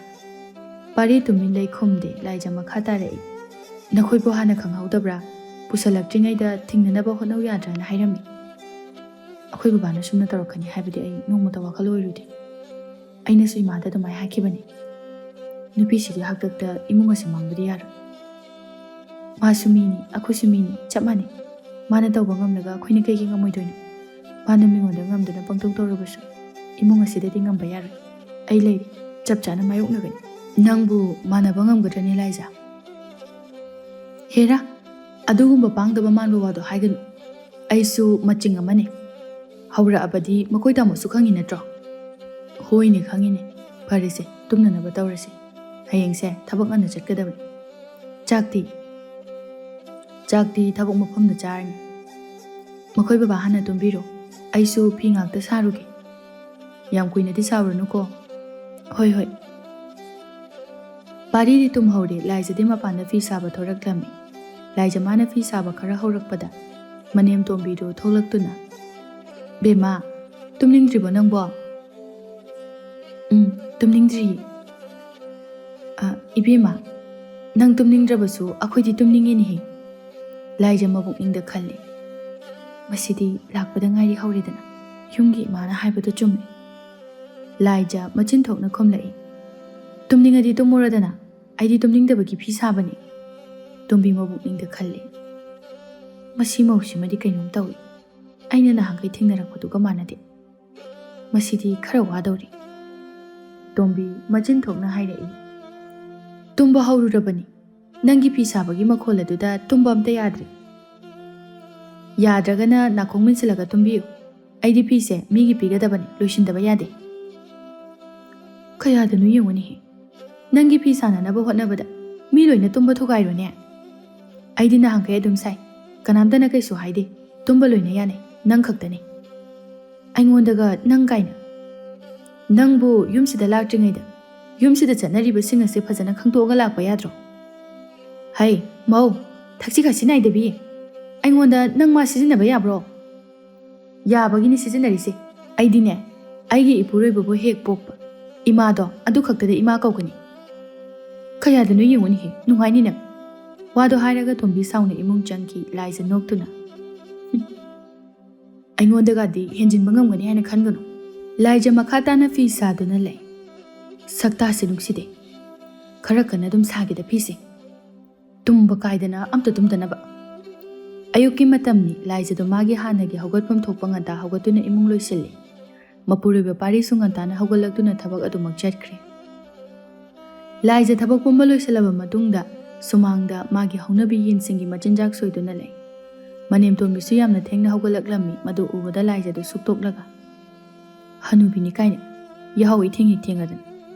ꯄꯥꯔꯤ ꯇꯨꯃꯤꯟ ꯂꯩ ꯈꯨꯝꯗꯦ꯫ ꯂꯥꯏꯖ ꯃꯈꯥ ꯇꯥꯔꯛꯏ꯫ "ꯅꯈꯣꯏꯕꯨ ꯍꯥꯟꯅ ꯈꯪꯍꯧꯗꯕ꯭ꯔꯥ? ꯄꯨꯁꯜꯂꯛꯇ꯭ꯔꯤꯉꯩꯗ ꯊꯤꯡꯅꯅꯕ ꯍꯣꯠꯅꯧ ꯌꯥꯗ꯭ꯔꯥꯅ ꯍꯥꯏꯔꯝꯃꯤ꯫" "ꯑꯩꯈꯣꯏ ꯕꯕꯥꯅ ꯁꯨꯝꯅ ꯇꯧꯔꯛꯀꯅꯤ ꯍꯥꯏꯕꯗꯤ ꯑꯩ ꯅꯣꯡꯃꯇ ꯋꯥꯈꯜ ꯑꯣꯏꯔꯨꯗꯦ꯫ ꯑꯩꯅꯁꯨ ꯏꯃꯥꯗ ꯑꯗꯨꯃꯥꯏꯅ ꯍꯥꯏꯈꯤꯕꯅꯤ꯫ ꯅꯨꯄꯤꯁꯤꯒꯤ ꯍꯥꯛꯇꯛꯇ ꯏꯃꯨꯡ ꯑꯁꯤ ꯃꯥꯡꯕꯗꯤ ꯌꯥꯔꯣꯏ꯫ ꯃꯥꯁꯨ ꯃꯤꯅꯤ, ꯑꯩꯈꯣꯏꯁꯨ ꯃꯤꯅꯤ, ꯆꯞ ꯃꯥꯟꯅꯩ꯫ ꯃꯥꯅ ꯇꯧꯕ ꯉꯝꯂꯒ ꯑꯩꯈꯣꯏꯅ ꯀꯩꯒꯤ ꯉꯝꯃꯣꯏꯗꯣꯏꯅꯣ? ꯃꯥꯅ ꯃꯤꯉꯣꯟꯗ ꯉꯝꯗꯅ ꯄꯪꯇꯧ ꯇꯧꯔꯕꯁꯨ ꯏꯃꯨꯡ ꯑꯁꯤꯗꯗꯤ ꯉꯝꯕ ꯌꯥꯔꯣꯏ꯫ ꯑꯩ ꯂꯩꯔꯤ, ꯆꯞ ꯆꯥꯅ ꯃꯥꯌꯣꯛꯅꯒꯅꯤ꯫" "ꯅꯪꯕꯨ ꯃꯥꯟꯅꯕ ꯉꯝꯒꯗ꯭ꯔꯅꯦ ꯂꯥꯏꯖꯥ?" "ꯍꯦꯔꯥ, ꯑꯗꯨꯒꯨꯝꯕ ꯄꯥꯡꯗꯕ ꯃꯥꯟꯕ ꯋꯥꯗꯣ ꯍꯥꯏꯒꯅꯨ꯫ ꯑꯩꯁꯨ ꯃꯆꯤꯡ ꯑꯃꯅꯤ꯫ ꯍꯧꯔꯛꯑꯕꯗꯤ ꯃꯈꯣꯏ ꯇꯥꯃꯣꯁꯨ ꯈꯪꯉꯤ ꯅꯠꯇ꯭ꯔꯣ?" "ꯍꯣꯏꯅꯦ, ꯈꯪꯉꯤꯅꯦ꯫ ꯐꯔꯦꯁꯦ, ꯇꯨꯝꯅꯅꯕ ꯇꯧꯔꯁꯤ꯫ ꯍꯌꯦꯡꯁꯦ ꯊꯕꯛ ꯉꯟꯅ ꯆꯠꯀꯗꯕꯅꯤ꯫ ꯆꯥꯛꯇꯤ?" "ꯆꯥꯛꯇꯤ ꯊꯕꯛ ꯃꯐꯝꯗ ꯆꯥꯔꯅꯤ꯫ ꯃꯈꯣꯏ ꯕꯕꯥ ꯍꯥꯟꯅ ꯇꯨꯝꯕꯤꯔꯣ꯫ ꯑꯩꯁꯨ ꯐꯤ ꯉꯥꯛꯇ ꯁꯥꯔꯨꯒꯦ꯫" "ꯌꯥꯝ ꯀꯨꯏꯅꯗꯤ ꯁꯥꯔꯨꯔꯅꯨꯀꯣ꯫" "ꯍꯣꯏ, ꯍꯣꯏ꯫" ꯋꯥꯔꯤꯗꯤ ꯇꯨꯝꯍꯧꯔꯦ꯫ ꯂꯥꯏꯖꯗꯤ ꯃꯄꯥꯟꯗ ꯐꯤ ꯁꯥꯕ ꯊꯣꯔꯛꯂꯝꯃꯤ꯫ ꯂꯥꯏꯖ ꯃꯥꯅ ꯐꯤ ꯁꯥꯕ ꯈꯔ ꯍꯧꯔꯛꯄꯗ ꯃꯅꯦꯝ ꯇꯣꯝꯕꯤꯗꯨ ꯊꯣꯛꯂꯛꯇꯨꯅ, "ꯕꯦꯝꯃ, ꯇꯨꯝꯅꯤꯡꯗ꯭ꯔꯤꯕꯣ ꯅꯪꯕꯣ?" "ꯎꯝ, ꯇꯨꯝꯅꯤꯡꯗ꯭ꯔꯤꯌꯦ꯫" "ꯑ, ꯏꯕꯦꯝꯃ, ꯅꯪ ꯇꯨꯝꯅꯤꯡꯗ꯭ꯔꯕꯁꯨ ꯑꯩꯈꯣꯏꯗꯤ ꯇꯨꯝꯅꯤꯡꯉꯤꯅꯦꯍꯦ꯫" ꯂꯥꯏꯖ ꯃꯕꯨꯛꯅꯤꯡꯗ ꯈꯜꯂꯤ, "ꯃꯁꯤꯗꯤ ꯂꯥꯛꯄꯗ ꯉꯥꯏꯔꯤ ꯍꯧꯔꯦꯗꯅ, ꯌꯨꯝꯒꯤ ꯏꯃꯥꯅ ꯍꯥꯏꯕꯗꯨ ꯆꯨꯝꯃꯤ꯫" ꯂꯥꯏꯖ ꯃꯆꯤꯟ ꯊꯣꯛꯅ ꯈꯨꯝꯂꯛꯏ, "ꯇꯨꯝꯅꯤꯡꯉꯗꯤ ꯇꯨꯝꯃꯨꯔꯗꯅ, ꯑꯩꯗꯤ ꯇꯨꯝꯅꯤꯡꯗꯕꯒꯤ ꯐꯤ ꯁꯥꯕꯅꯤ꯫" ꯇꯣꯝꯕꯤ ꯃꯕꯨꯛꯅꯤꯡꯗ ꯈꯜꯂꯤ, "ꯃꯁꯤ ꯃꯧꯁꯤꯃꯗꯤ ꯀꯩꯅꯣꯝ ꯇꯧꯏ, ꯑꯩꯅ ꯅꯍꯥꯟꯈꯩ ꯊꯦꯡꯅꯔꯛꯄꯗꯨꯒ ꯃꯥꯟꯅꯗꯦ꯫" "ꯃꯁꯤꯗꯤ ꯈꯔ ꯋꯥꯗꯧꯔꯤ꯫" ꯇꯣꯝꯕꯤ ꯃꯆꯤꯟ ꯊꯣꯛꯅ ꯍꯥꯏꯔꯛꯏ, "ꯇꯨꯝꯕ ꯍꯧꯔꯨꯔꯕꯅꯤ, ꯅꯪꯒꯤ ꯐꯤ ꯁꯥꯕꯒꯤ ꯃꯈꯣꯜ ꯑꯗꯨꯗ ꯇꯨꯝꯕ ꯑꯝꯇ ꯌꯥꯗ꯭ꯔꯦ꯫ ꯌꯥꯗ꯭ꯔꯒꯅ ꯅꯥꯀꯣꯡ ꯃꯤꯟꯁꯤꯜꯂꯒ ꯇꯨꯝꯕꯤꯌꯨ꯫ ꯑꯩꯗꯤ ꯐꯤꯁꯦ ꯃꯤꯒꯤ ꯄꯤꯒꯗꯕꯅꯤ, ꯂꯣꯏꯁꯤꯟꯗꯕ ꯌꯥꯗꯦ꯫" "ꯀꯌꯥꯗꯅꯣ ꯌꯦꯡꯉꯨꯅꯦꯍꯦ, ꯅꯪꯒꯤ ꯐꯤ ꯁꯥꯅꯅꯕ ꯍꯣꯠꯅꯕꯗ ꯃꯤ ꯂꯣꯏꯅ ꯇꯨꯝꯕ ꯊꯨꯒꯥꯏꯔꯣꯅꯦ꯫ ꯑꯩꯗꯤ ꯅꯍꯥꯟꯈꯩ ꯑꯗꯨꯝ ꯁꯥꯏ, ꯀꯅꯥꯝꯇꯅ ꯀꯩꯁꯨ ꯍꯥꯏꯗꯦ, ꯇꯨꯝꯕ ꯂꯣꯏꯅ ꯌꯥꯅꯩ, ꯅꯪ ꯈꯛꯇꯅꯤ꯫ ꯑꯩꯉꯣꯟꯗꯒ ꯅꯪ ꯀꯥꯏꯅ꯫ ꯅꯪꯕꯨ ꯌꯨꯝꯁꯤꯗ ꯂꯥꯛꯇ꯭ꯔꯤꯉꯩꯗ ꯌꯨꯝꯁꯤꯗ ꯆꯠꯅꯔꯤꯕꯁꯤꯡ ꯑꯁꯦ ꯐꯖꯅ ꯈꯪꯗꯣꯛꯑꯒ ꯂꯥꯛꯄ ꯌꯥꯗ꯭ꯔꯣ? ꯍꯩ, ꯃꯧ, ꯊꯛꯁꯤ ꯈꯥꯁꯤ ꯅꯥꯏꯗꯕꯤ, ꯑꯩꯉꯣꯟꯗ ꯅꯪ ꯃꯥ ꯁꯤꯖꯤꯟꯅꯕ ꯌꯥꯕ꯭ꯔꯣ?" "ꯌꯥꯕꯒꯤꯅꯤ ꯁꯤꯖꯤꯟꯅꯔꯤꯁꯦ꯫ ꯑꯩꯗꯤꯅꯦ, ꯑꯩꯒꯤ ꯏꯄꯨꯔꯣꯏꯕꯕꯨ ꯍꯦꯛ ꯄꯣꯛꯄ ꯏꯃꯥꯗꯣ ꯑꯗꯨ ꯈꯛꯇꯗ ꯏꯃꯥ ꯀꯧꯒꯅꯤ꯫" "ꯀꯌꯥꯗꯅꯣ ꯌꯦꯡꯉꯨꯅꯦꯍꯦ, ꯅꯨꯡꯉꯥꯏꯅꯤ ꯅꯪ꯫" ꯋꯥꯗꯣ ꯍꯥꯏꯔꯒ ꯇꯣꯝꯕꯤ ꯁꯥꯎꯅ ꯏꯃꯨꯡ ꯆꯪꯈꯤ, ꯂꯥꯏꯖ ꯅꯣꯛꯇꯨꯅ꯫ "ꯑꯩꯉꯣꯟꯗꯒꯗꯤ ꯍꯦꯟꯖꯤꯟꯕ ꯉꯝꯒꯅꯤ ꯍꯥꯏꯅ ꯈꯟꯒꯅꯨ꯫ ꯂꯥꯏꯖ ꯃꯈꯥ ꯇꯥꯅ ꯐꯤ ꯁꯥꯗꯨꯅ ꯂꯩ꯫ ꯁꯛꯇꯥꯁꯦ ꯅꯨꯡꯁꯤꯗꯦ꯫ ꯈꯔ ꯀꯟꯅ ꯑꯗꯨꯝ ꯁꯥꯒꯦꯗ ꯐꯤꯁꯦ꯫ ꯇꯨꯝꯕ ꯀꯥꯏꯗꯅ ꯑꯝꯇ ꯇꯨꯝꯗꯅꯕ꯫" ꯑꯌꯨꯛꯀꯤ ꯃꯇꯝꯅꯤ꯫ ꯂꯥꯏꯖꯗꯣ ꯃꯥꯒꯤ ꯍꯥꯟꯅꯒꯤ ꯍꯧꯒꯠꯐꯝ ꯊꯣꯛꯄ ꯉꯟꯇꯥ ꯍꯧꯒꯠꯇꯨꯅ ꯏꯃꯨꯡ ꯂꯣꯏꯁꯤꯜꯂꯤ꯫ ꯃꯄꯨꯔꯣꯏꯕ ꯄꯥꯔꯤꯁꯨ ꯉꯟꯇꯥꯅ ꯍꯧꯒꯠꯂꯛꯇꯨꯅ ꯊꯕꯛ ꯑꯗꯨꯃꯛ ꯆꯠꯈ꯭ꯔꯦ꯫ ꯂꯥꯏꯖ ꯊꯕꯛ ꯄꯨꯝꯕ ꯂꯣꯏꯁꯤꯜꯂꯕ ꯃꯇꯨꯡꯗ ꯁꯨꯃꯥꯡꯗ ꯃꯥꯒꯤ ꯍꯧꯅꯕꯤ ꯌꯦꯟꯁꯤꯡꯒꯤ ꯃꯆꯤꯟꯖꯥꯛ ꯁꯣꯏꯗꯨꯅ ꯂꯩ꯫ ꯃꯅꯦꯝꯇꯣꯟꯕꯤꯁꯨ ꯌꯥꯝꯅ ꯊꯦꯡꯅ ꯍꯧꯒꯠꯂꯛꯂꯝꯃꯤ꯫ ꯃꯗꯨ ꯎꯕꯗ ꯂꯥꯏꯖꯗꯨ ꯁꯨꯛꯇꯣꯛꯂꯒ, "ꯍꯅꯨꯕꯤꯅꯤ ꯀꯥꯏꯅ ꯌꯥꯍꯧ ꯏꯊꯦꯡ ꯍꯦꯛ ꯊꯦꯡꯉꯗꯅ,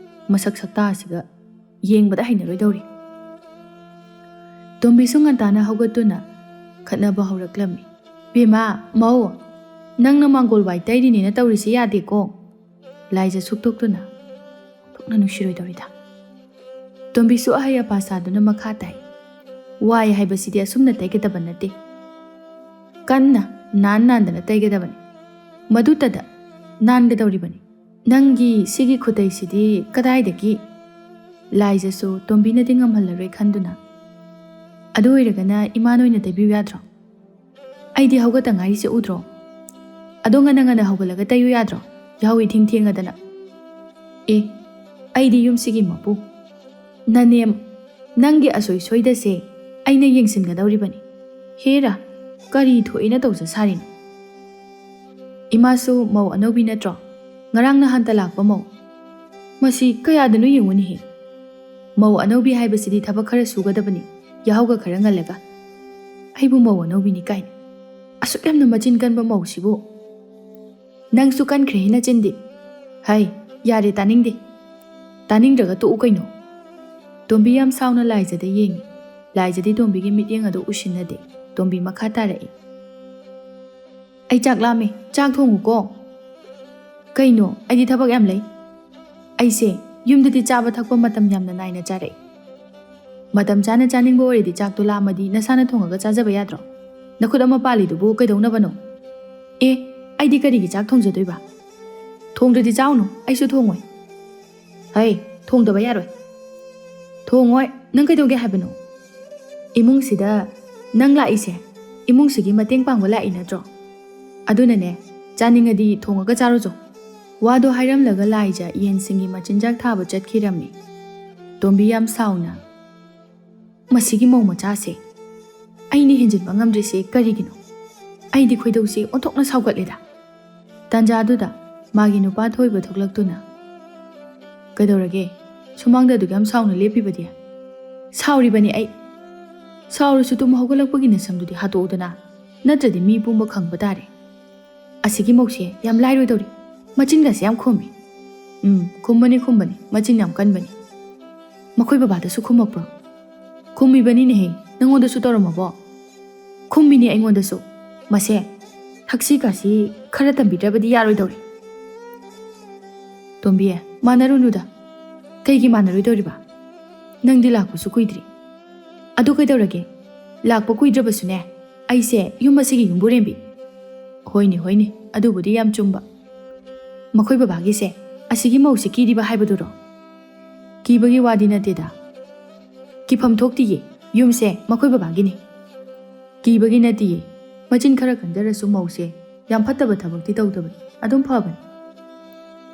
ꯃꯁꯛ ꯁꯛꯇꯥ ꯑꯁꯤꯒ ꯌꯦꯡꯕꯗ ꯍꯩꯅꯔꯣꯏꯗꯧꯔꯤ꯫" ꯇꯣꯝꯕꯤꯁꯨ ꯉꯟꯇꯥꯅ ꯍꯧꯒꯠꯇꯨꯅ ꯈꯠꯅꯕ ꯍꯧꯔꯛꯂꯝꯃꯤ꯫ "ꯕꯦꯝꯃ, ꯃꯧ, ꯅꯪꯅ ꯃꯥꯡꯒꯣꯜ ꯋꯥꯏ ꯇꯩꯔꯤꯅꯦꯅ ꯇꯧꯔꯤꯁꯤ ꯌꯥꯗꯦꯀꯣ꯫" ꯂꯥꯏꯖ ꯁꯨꯛꯇꯣꯛꯇꯨꯅ, "ꯑꯣꯟꯊꯣꯛꯅ ꯅꯨꯡꯁꯤꯔꯣꯏꯗꯧꯔꯤꯗ꯫" ꯇꯣꯝꯕꯤꯁꯨ ꯑꯍꯩ ꯑꯄꯥ ꯁꯥꯗꯨꯅ ꯃꯈꯥ ꯇꯥꯏ꯫ ꯋꯥꯏ ꯍꯥꯏꯕꯁꯤꯗꯤ ꯑꯁꯨꯝꯅ ꯇꯩꯒꯗꯕ ꯅꯠꯇꯦ꯫ ꯀꯟꯅ ꯅꯥꯟ ꯅꯥꯟꯗꯅ ꯇꯩꯒꯗꯕꯅꯤ꯫ ꯃꯗꯨꯇꯗ ꯅꯥꯟꯒꯗꯧꯔꯤꯕꯅꯤ꯫ "ꯅꯪꯒꯤ ꯁꯤꯒꯤ ꯈꯨꯇꯩꯁꯤꯗꯤ ꯀꯗꯥꯏꯗꯒꯤ?" ꯂꯥꯏꯖꯁꯨ ꯇꯣꯝꯕꯤꯅꯗꯤ ꯉꯝꯍꯜꯂꯔꯣꯏ ꯈꯟꯗꯨꯅ, "ꯑꯗꯨ ꯑꯣꯏꯔꯒꯅ ꯏꯃꯥꯅ ꯑꯣꯏꯅ ꯇꯩꯕꯤꯌꯨ ꯌꯥꯗ꯭ꯔꯣ? ꯑꯩꯗꯤ ꯍꯧꯒꯠꯇ ꯉꯥꯏꯔꯤꯁꯦ ꯎꯗ꯭ꯔꯣ? ꯑꯗꯣ ꯉꯟꯅ ꯉꯟꯅ ꯍꯧꯒꯠꯂꯒ ꯇꯩꯌꯨ ꯌꯥꯗ꯭ꯔꯣ? ꯌꯥꯍꯧ ꯏꯊꯦꯡ ꯊꯦꯡꯉꯗꯅ꯫ ꯑꯦ, ꯑꯩꯗꯤ ꯌꯨꯝꯁꯤꯒꯤ ꯃꯄꯨ꯫ ꯅꯅꯦꯝ, ꯅꯪꯒꯤ ꯑꯁꯣꯏ ꯁꯣꯏꯗꯁꯦ ꯑꯩꯅ ꯌꯦꯡꯁꯤꯟꯒꯗꯧꯔꯤꯕꯅꯤ꯫ ꯍꯦꯔꯥ, ꯀꯔꯤ ꯊꯣꯛꯏꯅ ꯇꯧꯖ ꯁꯥꯔꯤꯅꯣ? ꯏꯃꯥꯁꯨ ꯃꯧ ꯑꯅꯧꯕꯤ ꯅꯠꯇ꯭ꯔꯣ? ꯉꯔꯥꯡ ꯅꯍꯥꯟꯇ ꯂꯥꯛꯄ ꯃꯧ꯫ ꯃꯁꯤ ꯀꯌꯥꯗꯅꯣ ꯌꯦꯡꯉꯨꯅꯦꯍꯦ꯫ ꯃꯧ ꯑꯅꯧꯕꯤ ꯍꯥꯏꯕꯁꯤꯗꯤ ꯊꯕꯛ ꯈꯔ ꯁꯨꯒꯗꯕꯅꯤ, ꯌꯥꯍꯧꯒ ꯈꯔ ꯉꯜꯂꯒ꯫ ꯑꯩꯕꯨ ꯃꯧ ꯑꯅꯧꯕꯤꯅꯤ ꯀꯥꯏꯅ꯫ ꯑꯁꯨꯛ ꯌꯥꯝꯅ ꯃꯆꯤꯟ ꯀꯟꯕ ꯃꯧꯁꯤꯕꯨ꯫ ꯅꯪꯁꯨ ꯀꯟꯈ꯭ꯔꯦꯍꯦ ꯅꯆꯤꯟꯗꯤ꯫ ꯍꯩ, ꯌꯥꯔꯦ, ꯇꯥꯅꯤꯡꯗꯦ꯫ ꯇꯥꯅꯤꯡꯗ꯭ꯔꯒ ꯇꯣꯛꯎ ꯀꯩꯅꯣ꯫ ꯇꯣꯝꯕꯤ ꯌꯥꯝ ꯁꯥꯎꯅ ꯂꯥꯏꯖꯗ ꯌꯦꯡꯉꯤ꯫ ꯂꯥꯏꯖꯗꯤ ꯇꯣꯝꯕꯤꯒꯤ ꯃꯤꯠꯌꯦꯡ ꯑꯗꯨ ꯎꯁꯤꯟꯅꯗꯦ꯫ ꯇꯣꯝꯕꯤ ꯃꯈꯥ ꯇꯥꯔꯛꯏ꯫ ꯑꯩ ꯆꯥꯛ ꯂꯥꯝꯃꯦ, ꯆꯥꯛ ꯊꯣꯡꯉꯨꯀꯣ꯫ ꯀꯩꯅꯣ, ꯑꯩꯗꯤ ꯊꯕꯛ ꯌꯥꯝ ꯂꯩ꯫ ꯑꯩꯁꯦ ꯌꯨꯝꯗꯗꯤ ꯆꯥꯕ ꯊꯛꯄ ꯃꯇꯝ ꯌꯥꯝꯅ ꯅꯥꯏꯅ ꯆꯥꯔꯛꯏ꯫ ꯃꯇꯝ ꯆꯥꯅ ꯆꯥꯅꯤꯡꯕ ꯑꯣꯏꯔꯗꯤ ꯆꯥꯛꯇꯣ ꯂꯥꯝꯃꯗꯤ ꯅꯁꯥꯅ ꯊꯣꯡꯉꯒ ꯆꯥꯖꯕ ꯌꯥꯗ꯭ꯔꯣ? ꯅꯈꯨꯠ ꯑꯃ ꯄꯥꯜꯂꯤꯗꯨꯕꯨ ꯀꯩꯗꯧꯅꯕꯅꯣ? ꯑꯦ, ꯑꯩꯗꯤ ꯀꯔꯤꯒꯤ ꯆꯥꯛ ꯊꯣꯡꯖꯗꯣꯏꯕ? ꯊꯣꯡꯗ꯭ꯔꯗꯤ ꯆꯥꯎꯅꯨ, ꯑꯩꯁꯨ ꯊꯣꯡꯉꯣꯏ꯫ ꯍꯩ, ꯊꯣꯡꯗꯕ ꯌꯥꯔꯣꯏ꯫ ꯊꯣꯡꯉꯣꯏ, ꯅꯪ ꯀꯩꯗꯧꯒꯦ ꯍꯥꯏꯕꯅꯣ? ꯏꯃꯨꯡꯁꯤꯗ ꯅꯪ ꯂꯥꯛꯏꯁꯦ ꯏꯃꯨꯡꯁꯤꯒꯤ ꯃꯇꯦꯡ ꯄꯥꯡꯕ ꯂꯥꯛꯏ ꯅꯠꯇ꯭ꯔꯣ? ꯑꯗꯨꯅꯅꯦ, ꯆꯥꯅꯤꯡꯉꯗꯤ ꯊꯣꯡꯉꯒ ꯆꯥꯔꯨꯆꯣ꯫ ꯋꯥꯗꯣ ꯍꯥꯏꯔꯝꯂꯒ ꯂꯥꯏꯖ ꯌꯦꯟꯁꯤꯡꯒꯤ ꯃꯆꯤꯟꯖꯥꯛ ꯊꯥꯕ ꯆꯠꯈꯤꯔꯝꯃꯤ꯫ ꯇꯣꯝꯕꯤ ꯌꯥꯝ ꯁꯥꯎꯅ, "ꯃꯁꯤꯒꯤ ꯃꯧ ꯃꯆꯥꯁꯦ, ꯑꯩꯅ ꯍꯦꯟꯖꯤꯟꯕ ꯉꯝꯗ꯭ꯔꯤꯁꯦ ꯀꯔꯤꯒꯤꯅꯣ? ꯑꯩꯗꯤ ꯈꯣꯏꯗꯧꯁꯦ ꯑꯣꯟꯊꯣꯛꯅ ꯁꯥꯎꯒꯠꯂꯦꯗ"꯫ ꯇꯥꯟꯖꯥꯗꯨꯗ ꯃꯥꯒꯤ ꯅꯨꯄꯥ ꯊꯣꯏꯕ ꯊꯣꯛꯂꯛꯇꯨꯅ, "ꯀꯩꯗꯧꯔꯒꯦ? ꯁꯨꯃꯥꯡꯗ ꯑꯗꯨꯛ ꯌꯥꯝ ꯁꯥꯎꯅ ꯂꯦꯞꯄꯤꯕꯗꯤ?" "ꯁꯥꯎꯔꯤꯕꯅꯤ ꯑꯩ꯫ ꯁꯥꯎꯔꯁꯨ ꯇꯨꯝ ꯍꯧꯒꯠꯂꯛꯄꯒꯤ ꯅꯁꯝꯗꯨꯗꯤ ꯍꯥꯠꯇꯣꯛꯎꯗꯅ, ꯅꯠꯇ꯭ꯔꯗꯤ ꯃꯤ ꯄꯨꯝꯕ ꯈꯪꯕ ꯇꯥꯔꯦ꯫ ꯑꯁꯤꯒꯤ ꯃꯧꯁꯦ ꯌꯥꯝ ꯂꯥꯏꯔꯣꯏꯗꯧꯔꯤ꯫ ꯃꯆꯤꯟꯒꯁꯦ ꯌꯥꯝ ꯈꯨꯝꯃꯤ꯫" "ꯎꯝ, ꯈꯨꯝꯕꯅꯤ, ꯈꯨꯝꯕꯅꯤ꯫ ꯃꯆꯤꯟ ꯌꯥꯝ ꯀꯟꯕꯅꯤ꯫ ꯃꯈꯣꯏ ꯕꯕꯥꯗꯁꯨ ꯈꯨꯝꯃꯛꯄ꯭ꯔꯣ?" "ꯈꯨꯝꯃꯤꯕꯅꯤꯅꯦꯍꯦ, ꯅꯪꯉꯣꯟꯗꯁꯨ ꯇꯧꯔꯝꯃꯕꯣ?" "ꯈꯨꯝꯃꯤꯅꯦ ꯑꯩꯉꯣꯟꯗꯁꯨ꯫ ꯃꯁꯦ ꯊꯛꯁꯤ ꯈꯥꯁꯤ ꯈꯔ ꯇꯝꯕꯤꯗ꯭ꯔꯕꯗꯤ ꯌꯥꯔꯣꯏꯗꯧꯔꯤ꯫" "ꯇꯣꯝꯕꯤ, ꯃꯥꯟꯅꯔꯨꯅꯨꯗ꯫ ꯀꯩꯒꯤ ꯃꯥꯟꯅꯔꯣꯏꯗꯧꯔꯤꯕ? ꯅꯪꯗꯤ ꯂꯥꯛꯄꯁꯨ ꯀꯨꯏꯗ꯭ꯔꯤ꯫ ꯑꯗꯨ ꯀꯩꯗꯧꯔꯒꯦ? ꯂꯥꯛꯄ ꯀꯨꯏꯗ꯭ꯔꯕꯁꯨꯅꯦ, ꯑꯩꯁꯦ ꯌꯨꯝ ꯑꯁꯤꯒꯤ ꯌꯨꯝꯕꯨꯔꯦꯝꯕꯤ꯫ ꯍꯣꯏꯅꯦ, ꯍꯣꯏꯅꯦ, ꯑꯗꯨꯕꯨꯗꯤ ꯌꯥꯝ ꯆꯨꯝꯕ꯫ ꯃꯈꯣꯏ ꯕꯕꯥꯒꯤꯁꯦ ꯑꯁꯤꯒꯤ ꯃꯧꯁꯦ ꯀꯤꯔꯤꯕ ꯍꯥꯏꯕꯗꯨꯔꯣ? ꯀꯤꯕꯒꯤ ꯋꯥꯗꯤ ꯅꯠꯇꯦꯗ꯫ ꯀꯤꯐꯝ ꯊꯣꯛꯇꯤꯌꯦ, ꯌꯨꯝꯁꯦ ꯃꯈꯣꯏ ꯕꯕꯥꯒꯤꯅꯤ꯫ ꯀꯤꯕꯒꯤ ꯅꯠꯇꯤꯌꯦ, ꯃꯆꯤꯟ ꯈꯔ ꯀꯟꯖꯔꯁꯨ ꯃꯧꯁꯦ ꯌꯥꯝ ꯐꯠꯇꯕ ꯊꯕꯛꯇꯤ ꯇꯧꯗꯕꯅꯤ, ꯑꯗꯨꯝ ꯐꯕꯅꯤ꯫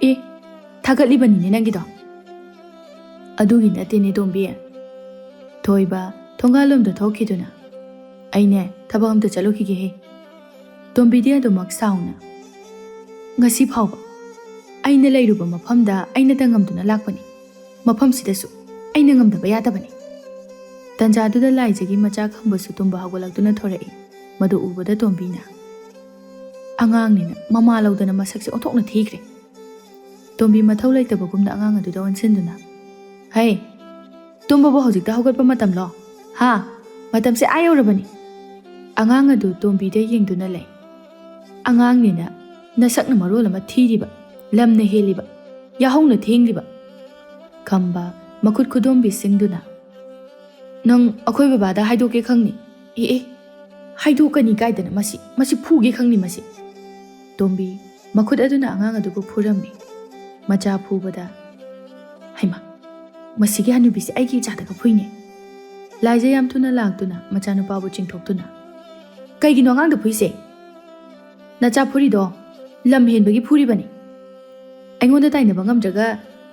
ꯑꯦ, ꯊꯥꯒꯠꯂꯤꯕꯅꯤꯅꯦ ꯅꯪꯒꯤꯗꯣ꯫ ꯑꯗꯨꯒꯤ ꯅꯠꯇꯦꯅꯦ ꯇꯣꯝꯕꯤ꯫ ꯊꯣꯏꯕ ꯊꯣꯡꯒꯥꯜꯂꯣꯝꯗ ꯊꯣꯛꯈꯤꯗꯨꯅ, "ꯑꯩꯅꯦ ꯊꯕꯛ ꯑꯝꯇ ꯆꯠꯂꯨꯈꯤꯒꯦꯍꯦ꯫" ꯇꯣꯝꯕꯤꯗꯤ ꯑꯗꯨꯃꯛ ꯁꯥꯎꯅ, "ꯉꯁꯤ ꯐꯥꯎꯕ ꯑꯩꯅ ꯂꯩꯔꯨꯕ ꯃꯐꯝꯗ ꯑꯩꯅ ꯇꯉꯝꯗꯨꯅ ꯂꯥꯛꯄꯅꯤ꯫ ꯃꯐꯝꯁꯤꯗꯁꯨ ꯑꯩꯅ ꯉꯝꯗꯕ ꯌꯥꯗꯕꯅꯤ꯫" ꯇꯟꯖꯥꯗꯨꯗ ꯂꯥꯏꯖꯒꯤ ꯃꯆꯥ ꯈꯝꯕꯁꯨ ꯇꯨꯝꯕ ꯍꯧꯒꯠꯂꯛꯇꯨꯅ ꯊꯣꯔꯛꯏ꯫ ꯃꯗꯨ ꯎꯕꯗ ꯇꯣꯝꯕꯤꯅ, "ꯑꯉꯥꯡꯅꯤꯅ ꯃꯃꯥ ꯂꯧꯗꯅ ꯃꯁꯛꯁꯦ ꯑꯣꯟꯊꯣꯛꯅ ꯊꯤꯈ꯭ꯔꯦ꯫" ꯇꯣꯝꯕꯤ ꯃꯊꯧ ꯂꯩꯇꯕꯒꯨꯝꯅ ꯑꯉꯥꯡ ꯑꯗꯨꯗ ꯑꯣꯟꯁꯤꯟꯗꯨꯅ, "ꯍꯩ, ꯇꯨꯝꯕꯕꯨ ꯍꯧꯖꯤꯛꯇ ꯍꯧꯒꯠꯄ ꯃꯇꯝꯂꯣ? ꯍꯥ? ꯃꯇꯝꯁꯦ ꯑꯥ ꯌꯧꯔꯕꯅꯤ꯫" ꯑꯉꯥꯡ ꯑꯗꯨ ꯇꯣꯝꯕꯤꯗ ꯌꯦꯡꯗꯨꯅ ꯂꯩ꯫ "ꯑꯉꯥꯡꯅꯤꯅ ꯅꯁꯛꯅ ꯃꯔꯣꯜ ꯑꯃ ꯊꯤꯔꯤꯕ, ꯂꯝꯅ ꯍꯦꯜꯂꯤꯕ, ꯌꯥꯍꯧꯅ ꯊꯦꯡꯂꯤꯕ꯫" ꯈꯝꯕ ꯃꯈꯨꯠ ꯈꯨꯗꯣꯝꯕꯤ ꯁꯤꯡꯗꯨꯅ, "ꯅꯪ ꯑꯩꯈꯣꯏ ꯕꯕꯥꯗ ꯍꯥꯏꯗꯣꯛꯀꯦ ꯈꯪꯅꯤ꯫" "ꯑꯦ ꯑꯦ, ꯍꯥꯏꯗꯣꯛꯀꯅꯤ ꯀꯥꯏꯗꯅ, ꯃꯁꯤ, ꯃꯁꯤ ꯐꯨꯒꯦ ꯈꯪꯅꯤ ꯃꯁꯤ꯫" ꯇꯣꯝꯕꯤ ꯃꯈꯨꯠ ꯑꯗꯨꯅ ꯑꯉꯥꯡ ꯑꯗꯨꯕꯨ ꯐꯨꯔꯝꯃꯤ꯫ ꯃꯆꯥ ꯐꯨꯕꯗ, "ꯍꯩꯃꯥ, ꯃꯁꯤꯒꯤ ꯍꯅꯨꯕꯤꯁꯦ ꯑꯩꯒꯤ ꯏꯆꯥꯗꯒ ꯐꯨꯏꯅꯦ꯫" ꯂꯥꯏꯖ ꯌꯥꯝ ꯊꯨꯅ ꯂꯥꯛꯇꯨꯅ ꯃꯆꯥꯅꯨꯄꯥꯕꯨ ꯆꯤꯡꯊꯣꯛꯇꯨꯅ, "ꯀꯩꯒꯤꯅꯣ ꯑꯉꯥꯡꯗ ꯐꯨꯏꯁꯦ? ꯅꯆꯥ ꯐꯨꯔꯤꯗꯣ ꯂꯝ ꯍꯦꯟꯕꯒꯤ ꯐꯨꯔꯤꯕꯅꯤ꯫ ꯑꯩꯉꯣꯟꯗ ꯇꯥꯏꯅꯕ ꯉꯝꯗ꯭ꯔꯒ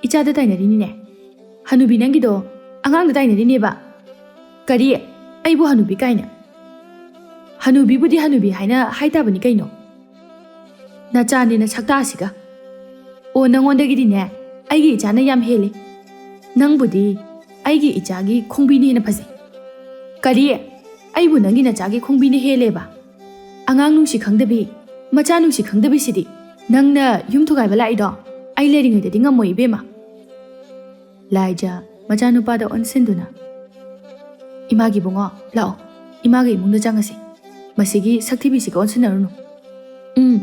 ꯏꯆꯥꯗ ꯇꯥꯏꯅꯔꯤꯅꯤꯅꯦ꯫ ꯍꯅꯨꯕꯤ ꯅꯪꯒꯤꯗꯣ ꯑꯉꯥꯡꯗ ꯇꯥꯏꯅꯔꯤꯅꯦꯕ꯫ ꯀꯔꯤ? ꯑꯩꯕꯨ ꯍꯅꯨꯕꯤ ꯀꯥꯏꯅ? ꯍꯅꯨꯕꯤꯕꯨꯗꯤ ꯍꯅꯨꯕꯤ ꯍꯥꯏꯅ ꯍꯥꯏꯇꯥꯕꯅꯤ ꯀꯩꯅꯣ꯫ ꯅꯆꯥꯅꯦꯅ ꯁꯛꯇꯥꯁꯤꯒ꯫ ꯑꯣ, ꯅꯪꯉꯣꯟꯗꯒꯤꯗꯤꯅꯦ ꯑꯩꯒꯤ ꯏꯆꯥꯅ ꯌꯥꯝ ꯍꯦꯜꯂꯤ꯫ ꯅꯪꯕꯨꯗꯤ ꯑꯩꯒꯤ ꯏꯆꯥꯒꯤ ꯈꯣꯡꯕꯤꯅ ꯍꯦꯟꯅ ꯐꯖꯩ꯫" "ꯀꯔꯤ? ꯑꯩꯕꯨ ꯅꯪꯒꯤ ꯅꯆꯥꯒꯤ ꯈꯣꯡꯕꯤꯅ ꯍꯦꯜꯂꯦꯕ? ꯑꯉꯥꯡ ꯅꯨꯡꯁꯤ ꯈꯪꯗꯕꯤ, ꯃꯆꯥ ꯅꯨꯡꯁꯤ ꯈꯪꯗꯕꯤꯁꯤꯗꯤ ꯅꯪꯅ ꯌꯨꯝ ꯊꯨꯒꯥꯏꯕ ꯂꯥꯛꯏꯗꯣ? ꯑꯩ ꯂꯩꯔꯤꯉꯩꯗꯗꯤ ꯉꯝꯃꯣꯏ ꯏꯕꯦꯝꯃ꯫" ꯂꯥꯏꯖ ꯃꯆꯥꯅꯨꯄꯥꯗ ꯑꯣꯟꯁꯤꯟꯗꯨꯅ, "ꯏꯃꯥꯒꯤ ꯏꯕꯨꯡꯉꯣ, ꯂꯥꯛꯑꯣ, ꯏꯃꯥꯒꯤ ꯏꯃꯨꯡꯗ ꯆꯪꯉꯁꯤ꯫ ꯃꯁꯤꯒꯤ ꯁꯛꯊꯤꯕꯤꯁꯤꯒ ꯑꯣꯟꯁꯤꯟꯅꯔꯨꯅꯨ꯫" "ꯎꯝ꯫"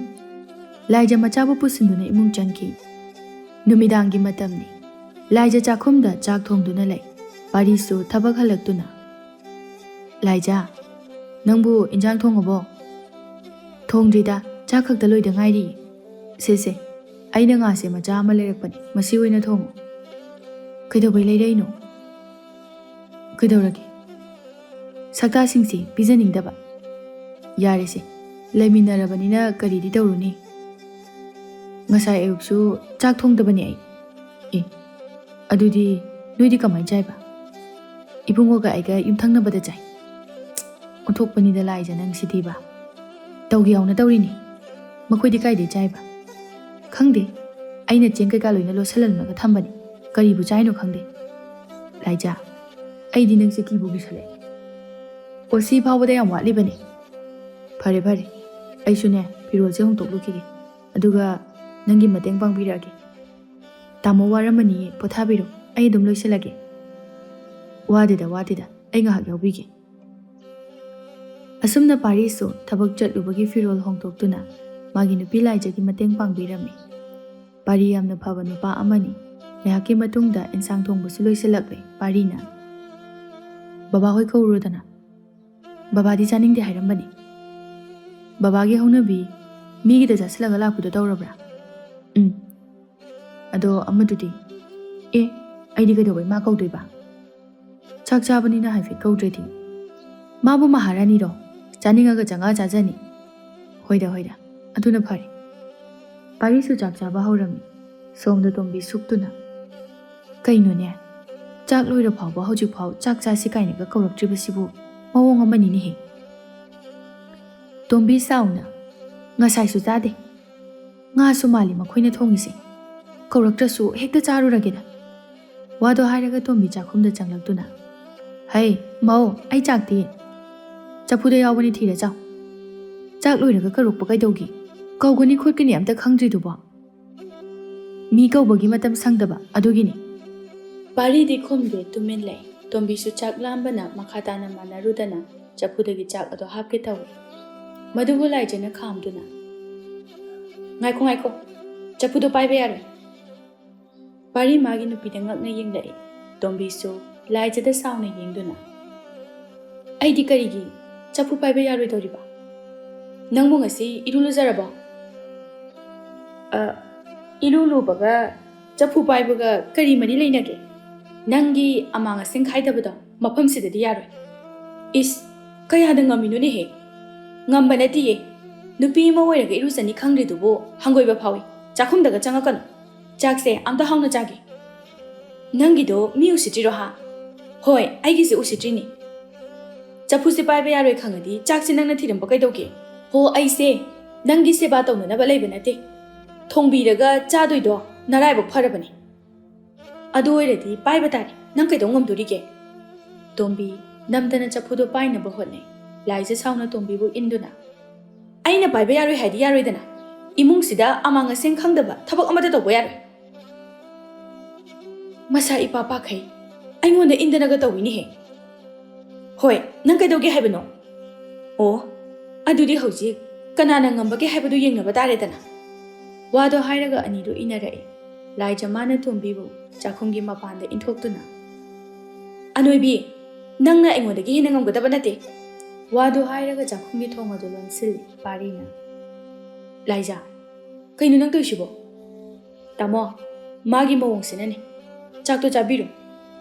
ꯂꯥꯏꯖ ꯃꯆꯥꯕꯨ ꯄꯨꯁꯤꯟꯗꯨꯅ ꯏꯃꯨꯡ ꯆꯪꯈꯤ꯫ ꯅꯨꯃꯤꯗꯥꯡꯒꯤ ꯃꯇꯝꯅꯤ꯫ ꯂꯥꯏꯖ ꯆꯥꯛꯈꯨꯝꯗ ꯆꯥꯛ ꯊꯣꯡꯗꯨꯅ ꯂꯩ꯫ ꯄꯥꯔꯤꯁꯨ ꯊꯕꯛ ꯍꯜꯂꯛꯇꯨꯅ, "ꯂꯥꯏꯖꯥ, ꯅꯪꯕꯨ ꯏꯟꯖꯥꯡ ꯊꯣꯡꯉꯕꯣ?" "ꯊꯣꯡꯗ꯭ꯔꯤꯗ, ꯆꯥꯛ ꯈꯛꯇ ꯂꯣꯏꯗ ꯉꯥꯏꯔꯤ꯫ ꯁꯦ ꯁꯦ, ꯑꯩꯅ ꯉꯥꯁꯦ ꯃꯆꯥ ꯑꯃ ꯂꯩꯔꯛꯄꯅꯤ, ꯃꯁꯤ ꯑꯣꯏꯅ ꯊꯣꯡꯉꯨ꯫" "ꯀꯩꯗꯧꯕꯩ ꯂꯩꯔꯛꯏꯅꯣ? ꯀꯩꯗꯧꯔꯒꯦ?" "ꯁꯛꯇꯥꯁꯤꯡꯁꯤ ꯄꯤꯖꯅꯤꯡꯗꯕ꯫" "ꯌꯥꯔꯦꯁꯦ, ꯂꯩꯃꯤꯟꯅꯔꯕꯅꯤꯅ ꯀꯔꯤꯗꯤ ꯇꯧꯔꯨꯅꯤ꯫ ꯉꯁꯥꯏ ꯑꯌꯨꯛꯁꯨ ꯆꯥꯛ ꯊꯣꯡꯗꯕꯅꯦ ꯑꯩ꯫" "ꯑꯦ, ꯑꯗꯨꯗꯤ ꯅꯣꯏꯗꯤ ꯀꯃꯥꯏꯅ ꯆꯥꯏꯕ?" "ꯏꯕꯨꯡꯉꯣꯒ ꯑꯩꯒ ꯌꯨꯝꯊꯪꯅꯕꯗ ꯆꯥꯏ꯫" "ꯑꯣꯟꯊꯣꯛꯄꯅꯤꯗ ꯂꯥꯏꯖꯥ ꯅꯪꯁꯤꯗꯤꯕ꯫ ꯇꯧꯒꯦ ꯌꯥꯎꯅ ꯇꯧꯔꯤꯅꯤ꯫ ꯃꯈꯣꯏꯗꯤ ꯀꯥꯏꯗꯩ ꯆꯥꯏꯕ?" "ꯈꯪꯗꯦ꯫ ꯑꯩꯅ ꯆꯦꯡ ꯀꯩꯀꯥ ꯂꯣꯏꯅ ꯂꯣꯠꯁꯤꯜꯍꯜꯂꯒ ꯊꯝꯕꯅꯤ꯫ ꯀꯔꯤꯕꯨ ꯆꯥꯏꯅꯣ ꯈꯪꯗꯦ꯫ ꯂꯥꯏꯖꯥ, ꯑꯩꯗꯤ ꯅꯪꯁꯦ ꯀꯤꯕꯨ ꯀꯤꯁꯜꯂꯛꯑꯦ꯫ ꯑꯣ, ꯁꯤ ꯐꯥꯎꯕꯗ ꯌꯥꯝ ꯋꯥꯠꯂꯤꯕꯅꯤ꯫ ꯐꯔꯦ, ꯐꯔꯦ꯫ ꯑꯩꯁꯨꯅꯦ, ꯐꯤꯔꯣꯜꯁꯦ ꯍꯣꯡꯗꯣꯛꯂꯨꯈꯤꯒꯦ꯫ ꯑꯗꯨꯒ ꯅꯪꯒꯤ ꯃꯇꯦꯡ ꯄꯥꯡꯕꯤꯔꯛꯑꯒꯦ꯫ ꯇꯥꯃꯣ ꯋꯥꯔꯝꯃꯅꯤꯌꯦ, ꯄꯣꯊꯥꯕꯤꯔꯣ꯫ ꯑꯩ ꯑꯗꯨꯝ ꯂꯣꯏꯁꯤꯜꯂꯒꯦ꯫" "ꯋꯥꯗꯦꯗ, ꯋꯥꯗꯦꯗ꯫ ꯑꯩ ꯉꯥꯏꯍꯥꯛ ꯌꯥꯎꯕꯤꯒꯦ꯫" ꯑꯁꯨꯝꯅ ꯄꯥꯔꯤꯁꯨ ꯊꯕꯛ ꯆꯠꯂꯨꯕꯒꯤ ꯐꯤꯔꯣꯜ ꯍꯣꯡꯗꯣꯛꯇꯨꯅ ꯃꯥꯒꯤ ꯅꯨꯄꯤ ꯂꯥꯏꯖꯥꯒꯤ ꯃꯇꯦꯡ ꯄꯥꯡꯕꯤꯔꯝꯃꯤ꯫ ꯄꯥꯔꯤ ꯌꯥꯝꯅ ꯐꯕ ꯅꯨꯄꯥ ꯑꯃꯅꯤ꯫ ꯉꯥꯏꯍꯥꯛꯀꯤ ꯃꯇꯨꯡꯗ ꯏꯟꯁꯥꯡ ꯊꯣꯡꯕꯁꯨ ꯂꯣꯏꯁꯤꯜꯂꯛꯂꯦ꯫ ꯄꯥꯔꯤꯅ, "ꯕꯕꯥ ꯍꯣꯏ ꯀꯧꯔꯨꯗꯅ꯫ ꯕꯕꯥꯗꯤ ꯆꯥꯅꯤꯡꯗꯦ ꯍꯥꯏꯔꯝꯕꯅꯤ꯫" "ꯕꯕꯥꯒꯤ ꯍꯧꯅꯕꯤ, ꯃꯤꯒꯤꯗ ꯆꯥꯁꯤꯜꯂꯒ ꯂꯥꯛꯄꯗꯣ ꯇꯧꯔꯕ꯭ꯔꯥ?" "ꯎꯝ꯫ ꯑꯗꯣ ꯑꯃꯗꯨꯗꯤ?" "ꯑꯦ, ꯑꯩꯗꯤ ꯀꯩꯗꯧꯕꯩ ꯃꯥ ꯀꯧꯗꯣꯏꯕ? ꯆꯥꯛ ꯆꯥꯕꯅꯤꯅ ꯍꯥꯏꯐꯦꯠ ꯀꯧꯗ꯭ꯔꯗꯤ꯫ ꯃꯥꯕꯨ ꯃꯍꯥꯔꯥꯅꯤꯔꯣ? ꯆꯥꯅꯤꯡꯉꯒ ꯆꯪꯉꯛꯑ ꯆꯥꯖꯅꯤ꯫" "ꯍꯣꯏꯗ, ꯍꯣꯏꯗ, ꯑꯗꯨꯅ ꯐꯔꯦ꯫" ꯄꯥꯔꯤꯁꯨ ꯆꯥꯛ ꯆꯥꯕ ꯍꯧꯔꯝꯃꯤ꯫ ꯁꯣꯝꯗ ꯇꯣꯝꯕꯤ ꯁꯨꯛꯇꯨꯅ, "ꯀꯩꯅꯣꯅꯦ, ꯆꯥꯛ ꯂꯣꯏꯔ ꯐꯥꯎꯕ ꯍꯧꯖꯤꯛꯐꯥꯎ ꯆꯥꯛ ꯆꯥꯁꯤ ꯀꯥꯏꯅꯒ ꯀꯧꯔꯛꯇ꯭ꯔꯤꯕꯁꯤꯕꯨ ꯃꯑꯣꯡ ꯑꯃꯅꯤꯅꯦꯍꯦ꯫" ꯇꯣꯝꯕꯤ ꯁꯥꯎꯅ, "ꯉꯁꯥꯏꯁꯨ ꯆꯥꯗꯦ꯫ ꯉꯥꯁꯨ ꯃꯥꯜꯂꯤ ꯃꯈꯣꯏꯅ ꯊꯣꯡꯉꯤꯁꯦ꯫ ꯀꯧꯔꯛꯇ꯭ꯔꯁꯨ ꯍꯦꯛꯇ ꯆꯥꯔꯨꯔꯒꯦꯗ꯫" ꯋꯥꯗꯣ ꯍꯥꯏꯔꯒ ꯇꯣꯝꯕꯤ ꯆꯥꯛꯈꯨꯝꯗ ꯆꯪꯂꯛꯇꯨꯅ, "ꯍꯩ, ꯃꯧ, ꯑꯩ ꯆꯥꯛꯇꯤ?" "ꯆꯐꯨꯗ ꯌꯥꯎꯕꯅꯤ, ꯊꯤꯔ ꯆꯥꯎ꯫ ꯆꯥꯛ ꯂꯣꯏꯔꯒ ꯀꯧꯔꯛꯄ ꯀꯩꯗꯧꯒꯦ? ꯀꯧꯒꯅꯤ ꯈꯣꯠꯀꯅꯤ ꯑꯝꯇ ꯈꯪꯗ꯭ꯔꯤꯗꯨꯕꯣ?" "ꯃꯤ ꯀꯧꯕꯒꯤ ꯃꯇꯝ ꯁꯪꯗꯕ ꯑꯗꯨꯒꯤꯅꯤ꯫" ꯄꯥꯔꯤꯗꯤ ꯈꯨꯝꯗꯦ, ꯇꯨꯃꯤꯟ ꯂꯩ꯫ ꯇꯣꯝꯕꯤꯁꯨ ꯆꯥꯛ ꯂꯥꯝꯕꯅ ꯃꯈꯥ ꯇꯥꯅ ꯃꯥꯟꯅꯔꯨꯗꯅ ꯆꯐꯨꯗꯒꯤ ꯆꯥꯛ ꯑꯗꯣ ꯍꯥꯞꯀꯦ ꯇꯧꯏ꯫ ꯃꯗꯨꯕꯨ ꯂꯥꯏꯖꯥꯅ ꯈꯥꯝꯗꯨꯅ, "ꯉꯥꯏꯈꯣ, ꯉꯥꯏꯈꯣ, ꯆꯐꯨꯗꯣ ꯄꯥꯏꯕ ꯌꯥꯔꯣꯏ꯫" ꯄꯥꯔꯤ ꯃꯥꯒꯤ ꯅꯨꯄꯤꯗ ꯉꯛꯅ ꯌꯦꯡꯂꯛꯏ꯫ ꯇꯣꯝꯕꯤꯁꯨ ꯂꯥꯏꯖꯗ ꯁꯥꯎꯅ ꯌꯦꯡꯗꯨꯅ, "ꯑꯩꯗꯤ ꯀꯔꯤꯒꯤ ꯆꯐꯨ ꯄꯥꯏꯕ ꯌꯥꯔꯣꯏꯗꯧꯔꯤꯕ? ꯅꯪꯕꯨ ꯉꯁꯤ ꯏꯔꯨ ꯂꯨꯖꯔꯕꯣ?" "ꯑ, ꯏꯔꯨ ꯂꯨꯕꯒ ꯆꯐꯨ ꯄꯥꯏꯕꯒ ꯀꯔꯤ ꯃꯔꯤ ꯂꯩꯅꯒꯦ? ꯅꯪꯒꯤ ꯑꯃꯥꯡ ꯑꯁꯦꯡ ꯈꯥꯏꯗꯕꯗꯣ ꯃꯐꯝꯁꯤꯗꯗꯤ ꯌꯥꯔꯣꯏ꯫" "ꯏꯁ, ꯀꯌꯥꯗ ꯉꯝꯃꯤꯅꯣꯅꯦꯍꯦ?" "ꯉꯝꯕ ꯅꯠꯇꯤꯌꯦ꯫ ꯅꯨꯄꯤ ꯑꯃ ꯑꯣꯏꯔꯒ ꯏꯔꯨꯖꯅꯤ ꯈꯪꯗ꯭ꯔꯤꯗꯨꯕꯨ ꯍꯪꯒꯣꯏꯕ ꯐꯥꯎꯏ꯫ ꯆꯥꯛꯈꯨꯝꯗꯒ ꯆꯪꯉꯛꯀꯅꯨ꯫ ꯆꯥꯛꯁꯦ ꯑꯝꯇ ꯍꯥꯎꯅ ꯆꯥꯒꯦ꯫" "ꯅꯪꯒꯤꯗꯣ ꯃꯤ ꯎꯁꯤꯠꯇ꯭ꯔꯤꯔꯣ ꯍꯥ?" "ꯍꯣꯏ, ꯑꯩꯒꯤꯁꯦ ꯎꯁꯤꯠꯇ꯭ꯔꯤꯅꯤ꯫ ꯆꯐꯨꯁꯦ ꯄꯥꯏꯕ ꯌꯥꯔꯣꯏ ꯈꯪꯉꯗꯤ ꯆꯥꯛꯁꯦ ꯅꯪꯅ ꯊꯤꯔꯝꯕ ꯀꯩꯗꯧꯒꯦ?" "ꯍꯣ, ꯑꯩꯁꯦ ꯅꯪꯒꯤ ꯁꯦꯕꯥ ꯇꯧꯅꯅꯕ ꯂꯩꯕ ꯅꯠꯇꯦ꯫ ꯊꯣꯡꯕꯤꯔꯒ ꯆꯥꯗꯣꯏꯗꯣ ꯅꯔꯥꯏꯕꯛ ꯐꯔꯕꯅꯦ꯫ ꯑꯗꯨ ꯑꯣꯏꯔꯗꯤ ꯄꯥꯏꯕ ꯇꯥꯔꯦ, ꯅꯪ ꯀꯩꯗꯧ ꯉꯝꯗꯣꯔꯤꯒꯦ?" ꯇꯣꯝꯕꯤ ꯅꯝꯗꯅ ꯆꯐꯨꯗꯣ ꯄꯥꯏꯅꯕ ꯍꯣꯠꯅꯩ꯫ ꯂꯥꯏꯖ ꯁꯥꯎꯅ ꯇꯣꯝꯕꯤꯕꯨ ꯏꯟꯗꯨꯅ, "ꯑꯩꯅ ꯄꯥꯏꯕ ꯌꯥꯔꯣꯏ ꯍꯥꯏꯗꯤ ꯌꯥꯔꯣꯏꯗꯅ꯫ ꯏꯃꯨꯡꯁꯤꯗ ꯑꯃꯥꯡ ꯑꯁꯦꯡ ꯈꯪꯗꯕ ꯊꯕꯛ ꯑꯃꯠꯇ ꯇꯧꯕ ꯌꯥꯔꯣꯏ꯫ ꯃꯁꯥ ꯏꯄꯥ ꯄꯥꯈꯩ ꯑꯩꯉꯣꯟꯗ ꯏꯟꯗꯅꯒ ꯇꯧꯏꯅꯦꯍꯦ꯫ ꯍꯣꯏ, ꯅꯪ ꯀꯩꯗꯧꯒꯦ ꯍꯥꯏꯕꯅꯣ? ꯑꯣ, ꯑꯗꯨꯗꯤ ꯍꯧꯖꯤꯛ ꯀꯅꯥꯅ ꯉꯝꯕꯒꯦ ꯍꯥꯏꯕꯗꯨ ꯌꯦꯡꯅꯕ ꯇꯥꯔꯦꯗꯅ꯫" ꯋꯥꯗꯣ ꯍꯥꯏꯔꯒ ꯑꯅꯤꯗꯨ ꯏꯟꯅꯔꯛꯏ꯫ ꯂꯥꯏꯖ ꯃꯥꯅ ꯇꯣꯝꯕꯤꯕꯨ ꯆꯥꯛꯈꯨꯝꯒꯤ ꯃꯄꯥꯟꯗ ꯏꯟꯊꯣꯛꯇꯨꯅ, "ꯑꯅꯣꯏꯕꯤ, ꯅꯪꯅ ꯑꯩꯉꯣꯟꯗꯒꯤ ꯍꯦꯟꯅ ꯉꯝꯒꯗꯕ ꯅꯠꯇꯦ꯫" ꯋꯥꯗꯨ ꯍꯥꯏꯔꯒ ꯆꯥꯛꯈꯨꯝꯒꯤ ꯊꯣꯡ ꯑꯗꯨ ꯂꯣꯟꯁꯤꯜꯂꯤ ꯄꯥꯔꯤꯅ꯫ "ꯂꯥꯏꯖ, ꯀꯩꯅꯣ ꯅꯪ ꯇꯧꯔꯤꯁꯤꯕꯣ?" "ꯇꯥꯃꯣ, ꯃꯥꯒꯤ ꯃꯑꯣꯡꯁꯤꯅꯅꯦ꯫ ꯆꯥꯛꯇꯣ ꯆꯥꯕꯤꯔꯣ꯫"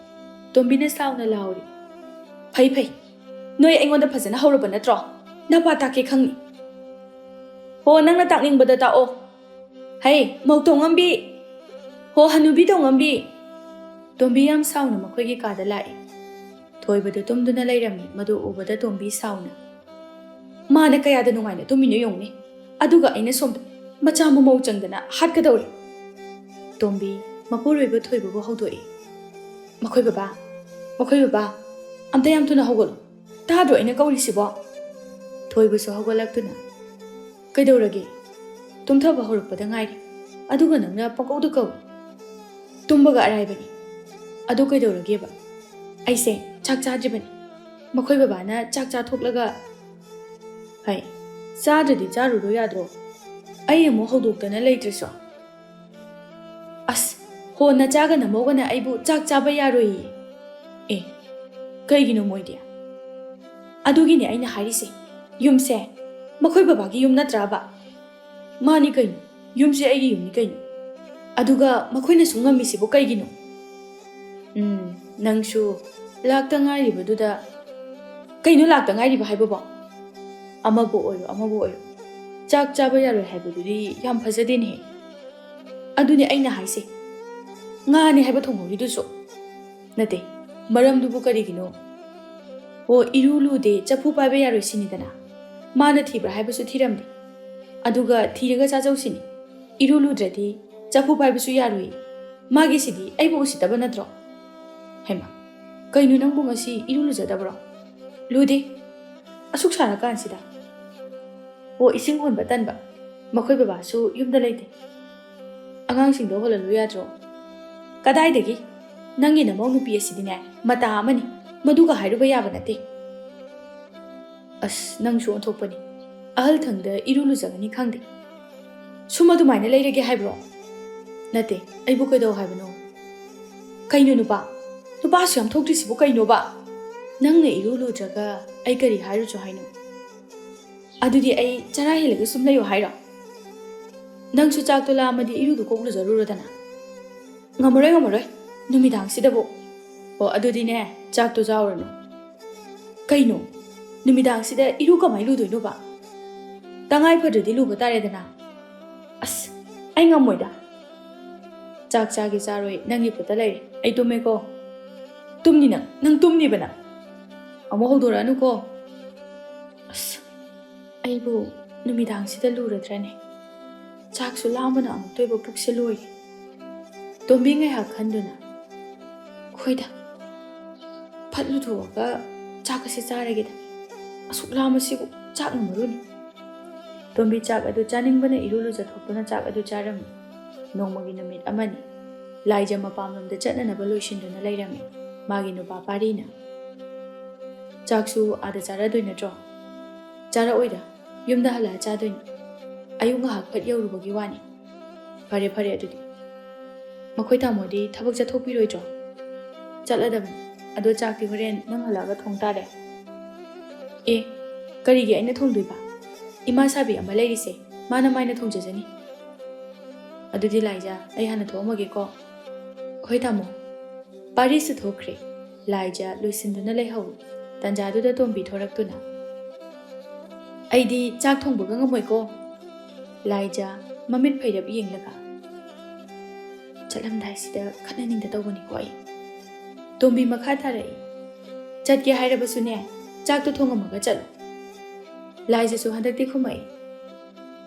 ꯇꯣꯝꯕꯤꯅ ꯁꯥꯎꯅ ꯂꯥꯎꯔꯤ꯫ "ꯐꯩ ꯐꯩ, ꯅꯣꯏ ꯑꯩꯉꯣꯟꯗ ꯐꯖꯅ ꯍꯧꯔꯕ ꯅꯠꯇ꯭ꯔꯣ? ꯅꯄꯥ ꯇꯥꯛꯀꯦ ꯈꯪꯅꯤ꯫" "ꯍꯣ, ꯅꯪꯅ ꯇꯥꯛꯅꯤꯡꯕꯗ ꯇꯥꯛꯑꯣ꯫ ꯍꯩ, ꯃꯧ ꯇꯣꯡꯉꯝꯕꯤ! ꯍꯣ, ꯍꯅꯨꯕꯤ ꯇꯣꯡꯉꯝꯕꯤ!" ꯇꯣꯝꯕꯤ ꯌꯥꯝ ꯁꯥꯎꯅ ꯃꯈꯣꯏꯒꯤ ꯀꯥꯗ ꯂꯥꯛꯏ꯫ ꯊꯣꯏꯕꯗꯨ ꯇꯨꯝꯗꯨꯅ ꯂꯩꯔꯝꯃꯤ꯫ ꯃꯗꯨ ꯎꯕꯗ ꯇꯣꯝꯕꯤ ꯁꯥꯎꯅ, "ꯃꯥꯅ ꯀꯌꯥꯗ ꯅꯨꯡꯉꯥꯏꯅ ꯇꯨꯝꯃꯤꯅꯣ ꯌꯦꯡꯉꯨꯅꯦ, ꯑꯗꯨꯒ ꯑꯩꯅ ꯁꯣꯝꯗ ꯃꯆꯥ ꯃꯃꯧ ꯆꯪꯗꯅ ꯍꯥꯠꯀꯗꯧꯔꯦ꯫" ꯇꯣꯝꯕꯤ ꯃꯄꯨꯔꯣꯏꯕ ꯊꯣꯏꯕꯕꯨ ꯍꯧꯗꯣꯛꯏ꯫ "ꯃꯈꯣꯏ ꯕꯕꯥ, ꯃꯈꯣꯏ ꯕꯕꯥ, ꯑꯝꯇ ꯌꯥꯝ ꯊꯨꯅ ꯍꯧꯒꯠꯂꯣ꯫ ꯇꯥꯗ꯭ꯔꯣ ꯑꯩꯅ ꯀꯧꯔꯤꯁꯤꯕꯣ?" ꯊꯣꯏꯕꯁꯨ ꯍꯧꯒꯠꯂꯛꯇꯨꯅ, "ꯀꯩꯗꯧꯔꯒꯦ? ꯇꯨꯝꯊꯕ ꯍꯧꯔꯛꯄꯗ ꯉꯥꯏꯔꯤ, ꯑꯗꯨꯒ ꯅꯪꯅ ꯄꯪꯀꯧꯗ ꯀꯧꯏ꯫ ꯇꯨꯝꯕꯒ ꯑꯔꯥꯏꯕꯅꯤ꯫ ꯑꯗꯨ ꯀꯩꯗꯧꯔꯒꯦꯕ? ꯑꯩꯁꯦ ꯆꯥꯛ ꯆꯥꯗ꯭ꯔꯤꯕꯅꯤ꯫ ꯃꯈꯣꯏ ꯕꯕꯥꯅ ꯆꯥꯛ ꯆꯥꯊꯣꯛꯂꯒ꯫" "ꯍꯩ, ꯆꯥꯗ꯭ꯔꯗꯤ ꯆꯥꯔꯨꯔꯣ ꯌꯥꯗ꯭ꯔꯣ? ꯑꯩ ꯑꯃꯨꯛ ꯍꯧꯗꯣꯛꯇꯅ ꯂꯩꯇ꯭ꯔꯁꯨ꯫" "ꯑꯁ, ꯍꯣ, ꯅꯆꯥꯒ ꯅꯃꯧꯒꯅ ꯑꯩꯕꯨ ꯆꯥꯛ ꯆꯥꯕ ꯌꯥꯔꯣꯏꯌꯦ꯫ ꯀꯩꯒꯤꯅꯣ ꯃꯣꯏꯗꯤ? ꯑꯗꯨꯒꯤꯅꯦ ꯑꯩꯅ ꯍꯥꯏꯔꯤꯁꯦ, ꯌꯨꯝꯁꯦ ꯃꯈꯣꯏ ꯕꯕꯥꯒꯤ ꯌꯨꯝ ꯅꯠꯇ꯭ꯔꯕ? ꯃꯥꯅꯤ ꯀꯩꯅꯣ, ꯌꯨꯝꯁꯦ ꯑꯩꯒꯤ ꯌꯨꯝꯅꯤ ꯀꯩꯅꯣ꯫ ꯑꯗꯨꯒ ꯃꯈꯣꯏꯅꯁꯨ ꯉꯝꯃꯤꯁꯤꯕꯨ ꯀꯩꯒꯤꯅꯣ? ꯎꯝ, ꯅꯪꯁꯨ ꯂꯥꯛꯇ ꯉꯥꯏꯔꯤꯕꯗꯨꯗ꯫ ꯀꯩꯅꯣ ꯂꯥꯛꯇ ꯉꯥꯏꯔꯤꯕ ꯍꯥꯏꯕꯕꯣ? ꯑꯃꯕꯨ ꯑꯣꯏꯔꯣ, ꯑꯃꯕꯨ ꯑꯣꯏꯔꯣ, ꯆꯥꯛ ꯆꯥꯕ ꯌꯥꯔꯣꯏ ꯍꯥꯏꯕꯗꯨꯗꯤ ꯌꯥꯝ ꯐꯖꯗꯦꯅꯦꯍꯦ꯫ ꯑꯗꯨꯅꯦ ꯑꯩꯅ ꯍꯥꯏꯁꯦ, ꯉꯥꯅꯦ ꯍꯥꯏꯕ ꯊꯣꯡꯍꯧꯔꯤꯗꯨꯁꯨ꯫ ꯅꯠꯇꯦ, ꯃꯔꯝꯗꯨꯕꯨ ꯀꯔꯤꯒꯤꯅꯣ? ꯑꯣ, ꯏꯔꯨ ꯂꯨꯗꯦ, ꯆꯐꯨ ꯄꯥꯏꯕ ꯌꯥꯔꯣꯏ ꯁꯤꯅꯤꯗꯅ꯫ ꯃꯥꯅ ꯊꯤꯕ꯭ꯔꯥ ꯍꯥꯏꯕꯁꯨ ꯊꯤꯔꯝꯗꯦ꯫ ꯑꯗꯨꯒ ꯊꯤꯔꯒ ꯆꯥꯖꯧꯁꯤꯅꯤ꯫ ꯏꯔꯨ ꯂꯨꯗ꯭ꯔꯗꯤ ꯆꯐꯨ ꯄꯥꯏꯕꯁꯨ ꯌꯥꯔꯣꯏ꯫ ꯃꯥꯒꯤꯁꯤꯗꯤ ꯑꯩꯕꯨ ꯎꯁꯤꯠꯇꯕ ꯅꯠꯇ꯭ꯔꯣ? ꯍꯩꯃꯥ, ꯀꯩꯅꯣ ꯅꯪꯕꯨ ꯉꯁꯤ ꯏꯔꯨ ꯂꯨꯖꯗꯕ꯭ꯔꯣ? ꯂꯨꯗꯦ꯫ ꯑꯁꯨꯛ ꯁꯥꯔꯀꯥꯟꯁꯤꯗ꯫ ꯑꯣ, ꯏꯁꯤꯡ ꯍꯣꯟꯕ ꯇꯟꯕ꯫ ꯃꯈꯣꯏ ꯕꯕꯥꯁꯨ ꯌꯨꯝꯗ ꯂꯩꯇꯦ꯫ ꯑꯉꯥꯡꯁꯤꯡꯗꯣ ꯍꯣꯜꯍꯜꯂꯨ ꯌꯥꯗ꯭ꯔꯣ? ꯀꯗꯥꯏꯗꯒꯤ? ꯅꯪꯒꯤ ꯅꯃꯧ ꯅꯨꯄꯤ ꯑꯁꯤꯗꯤꯅꯦ, ꯃꯇꯥ ꯑꯃꯅꯤ꯫ ꯃꯗꯨꯒ ꯍꯥꯏꯔꯨꯕ ꯌꯥꯕ ꯅꯠꯇꯦ꯫ ꯑꯁ, ꯅꯪꯁꯨ ꯑꯣꯟꯊꯣꯛꯄꯅꯤ꯫ ꯑꯍꯜ ꯊꯪꯗ ꯏꯔꯨ ꯂꯨꯖꯒꯅꯤ ꯈꯪꯗꯦ꯫ ꯁꯨꯝ ꯑꯗꯨꯃꯥꯏꯅ ꯂꯩꯔꯒꯦ ꯍꯥꯏꯕ꯭ꯔꯣ? ꯅꯠꯇꯦ, ꯑꯩꯕꯨ ꯀꯩꯗꯧ ꯍꯥꯏꯕꯅꯣ? ꯀꯩꯅꯣ ꯅꯨꯄꯥ? ꯅꯨꯄꯥꯁꯨ ꯌꯥꯝ ꯊꯣꯛꯇ꯭ꯔꯤꯁꯤꯕꯨ ꯀꯩꯅꯣꯕ? ꯅꯪꯅ ꯏꯔꯨ ꯂꯨꯗ꯭ꯔꯒ ꯑꯩ ꯀꯔꯤ ꯍꯥꯏꯔꯨꯆꯣ ꯍꯥꯏꯅꯣ? ꯑꯗꯨꯗꯤ ꯑꯩ ꯆꯔꯥ ꯍꯦꯜꯂꯒ ꯁꯨꯝ ꯂꯩꯌꯣ ꯍꯥꯏꯔꯣ? ꯅꯪꯁꯨ ꯆꯥꯛꯇꯣ ꯂꯥꯝꯃꯗꯤ ꯏꯔꯨꯗꯨ ꯀꯣꯛ ꯂꯨꯖꯔꯨꯔꯣꯗꯅ꯫ ꯉꯝꯃꯔꯣꯏ, ꯉꯝꯃꯔꯣꯏ, ꯅꯨꯃꯤꯗꯥꯡꯁꯤꯗꯕꯨ꯫ ꯑꯣ, ꯑꯗꯨꯗꯤꯅꯦ, ꯆꯥꯛꯇꯣ ꯆꯥꯎꯔꯅꯨ꯫ ꯀꯩꯅꯣ? ꯅꯨꯃꯤꯗꯥꯡꯁꯤꯗ ꯏꯔꯨ ꯀꯃꯥꯏ ꯂꯨꯗꯣꯏꯅꯣꯕ? ꯇꯉꯥꯏ ꯐꯗ꯭ꯔꯗꯤ ꯂꯨꯕ ꯇꯥꯔꯦꯗꯅ꯫ ꯑꯁ, ꯑꯩ ꯉꯝꯃꯣꯏꯗ꯫ ꯆꯥꯛ ꯆꯥꯒꯦ ꯆꯥꯔꯣꯏ ꯅꯪꯒꯤ ꯈꯨꯠꯇ ꯂꯩꯔꯦ꯫ ꯑꯩ ꯇꯨꯝꯃꯦꯀꯣ꯫ ꯇꯨꯝꯅꯤ ꯅꯪ, ꯅꯪ ꯇꯨꯝꯅꯤꯕ ꯅꯪ꯫ ꯑꯃꯨꯛ ꯍꯧꯗꯣꯔꯛꯑꯅꯨꯀꯣ꯫ ꯑꯁ, ꯑꯩꯕꯨ ꯅꯨꯃꯤꯗꯥꯡꯁꯤꯗ ꯂꯨꯔꯗ꯭ꯔꯅꯦ? ꯆꯥꯛꯁꯨ ꯂꯥꯝꯕꯅ ꯑꯃꯨꯛꯇꯣꯏꯕ ꯄꯨꯛꯁꯦ ꯂꯣꯏꯔꯦ꯫ ꯇꯣꯝꯕꯤ ꯉꯥꯏꯍꯥꯛ ꯈꯟꯗꯨꯅ, "ꯍꯣꯏꯗ, ꯐꯠ ꯂꯨꯊꯣꯛꯑꯒ ꯆꯥꯛ ꯑꯁꯦ ꯆꯥꯔꯒꯦꯗ꯫ ꯑꯁꯨꯛ ꯂꯥꯝꯕꯁꯤꯕꯨ ꯆꯥꯛꯅ ꯃꯔꯨꯅꯤ꯫" ꯇꯣꯝꯕꯤ ꯆꯥꯛ ꯑꯗꯨ ꯆꯥꯅꯤꯡꯕꯅ ꯏꯔꯨ ꯂꯨꯖꯊꯣꯛꯇꯨꯅ ꯆꯥꯛ ꯑꯗꯨ ꯆꯥꯔꯝꯃꯤ꯫ ꯅꯣꯡꯃꯒꯤ ꯅꯨꯃꯤꯠ ꯑꯃꯅꯤ꯫ ꯂꯥꯏꯖ ꯃꯄꯥꯝꯂꯣꯝꯗ ꯆꯠꯅꯅꯕ ꯂꯣꯏꯁꯤꯟꯗꯨꯅ ꯂꯩꯔꯝꯃꯤ ꯃꯥꯒꯤ ꯅꯨꯄꯥ ꯄꯥꯔꯤꯅ꯫ "ꯆꯥꯛꯁꯨ ꯑꯥꯗ ꯆꯥꯔꯗꯣꯏ ꯅꯠꯇ꯭ꯔꯣ?" "ꯆꯥꯔꯛꯑꯣꯏꯗ, ꯌꯨꯝꯗ ꯍꯜꯂꯛꯑ ꯆꯥꯗꯣꯏꯅꯤ꯫ ꯑꯌꯨꯛ ꯉꯥꯏꯍꯥꯛ ꯐꯠ ꯌꯧꯔꯨꯕꯒꯤ ꯋꯥꯅꯤ꯫" "ꯐꯔꯦ, ꯐꯔꯦ ꯑꯗꯨꯗꯤ꯫ ꯃꯈꯣꯏ ꯇꯥꯃꯣꯗꯤ ꯊꯕꯛ ꯆꯠꯊꯣꯛꯄꯤꯔꯣꯏꯗ꯭ꯔꯣ?" "ꯆꯠꯂꯗꯕꯅꯤ꯫ ꯑꯗꯣ ꯆꯥꯛꯇꯤ ꯍꯣꯔꯦꯟ ꯅꯪ ꯍꯜꯂꯛꯑꯒ ꯊꯣꯡ ꯇꯥꯔꯦ꯫ ꯑꯦ, ꯀꯔꯤꯒꯤ ꯑꯩꯅ ꯊꯣꯡꯗꯣꯏꯕ? ꯏꯃꯥ ꯁꯥꯕꯤ ꯑꯃ ꯂꯩꯔꯤꯁꯦ, ꯃꯥꯅ ꯃꯥꯏꯅ ꯊꯣꯡꯖꯖꯅꯤ꯫ ꯑꯗꯨꯗꯤ ꯂꯥꯏꯖꯥ, ꯑꯩ ꯍꯥꯟꯅ ꯊꯣꯛꯑꯝꯃꯒꯦꯀꯣ꯫ ꯍꯣꯏ ꯇꯥꯃꯣ꯫ ꯄꯥꯔꯤꯁꯨ ꯊꯣꯛꯈ꯭ꯔꯦ꯫ ꯂꯥꯏꯖꯥ ꯂꯣꯏꯁꯤꯟꯗꯨꯅ ꯂꯩꯍꯧꯏ꯫ ꯇꯥꯟꯖꯥꯗꯨꯗ ꯇꯣꯝꯕꯤ ꯊꯣꯔꯛꯇꯨꯅ, "ꯑꯩꯗꯤ ꯆꯥꯛ ꯊꯣꯡꯕꯒ ꯉꯝꯃꯣꯏꯀꯣ"꯫ ꯂꯥꯏꯖꯥ ꯃꯃꯤꯠ ꯐꯩꯔꯞ ꯌꯦꯡꯂꯒ, "ꯆꯠꯂꯝꯗꯥꯏꯁꯤꯗ ꯈꯠꯅꯅꯤꯡꯗ ꯇꯧꯕꯅꯤꯀꯣ ꯑꯩ"꯫ ꯇꯣꯝꯕꯤ ꯃꯈꯥ ꯇꯥꯔꯛꯏ, "ꯆꯠꯀꯦ ꯍꯥꯏꯔꯕꯁꯨꯅꯦ, ꯆꯥꯛꯇꯣ ꯊꯣꯡꯉꯝꯃꯒ ꯆꯠꯂꯨ"꯫ ꯂꯥꯏꯖꯥꯁꯨ ꯍꯟꯗꯛꯇꯤ ꯈꯨꯝꯃꯛꯏ,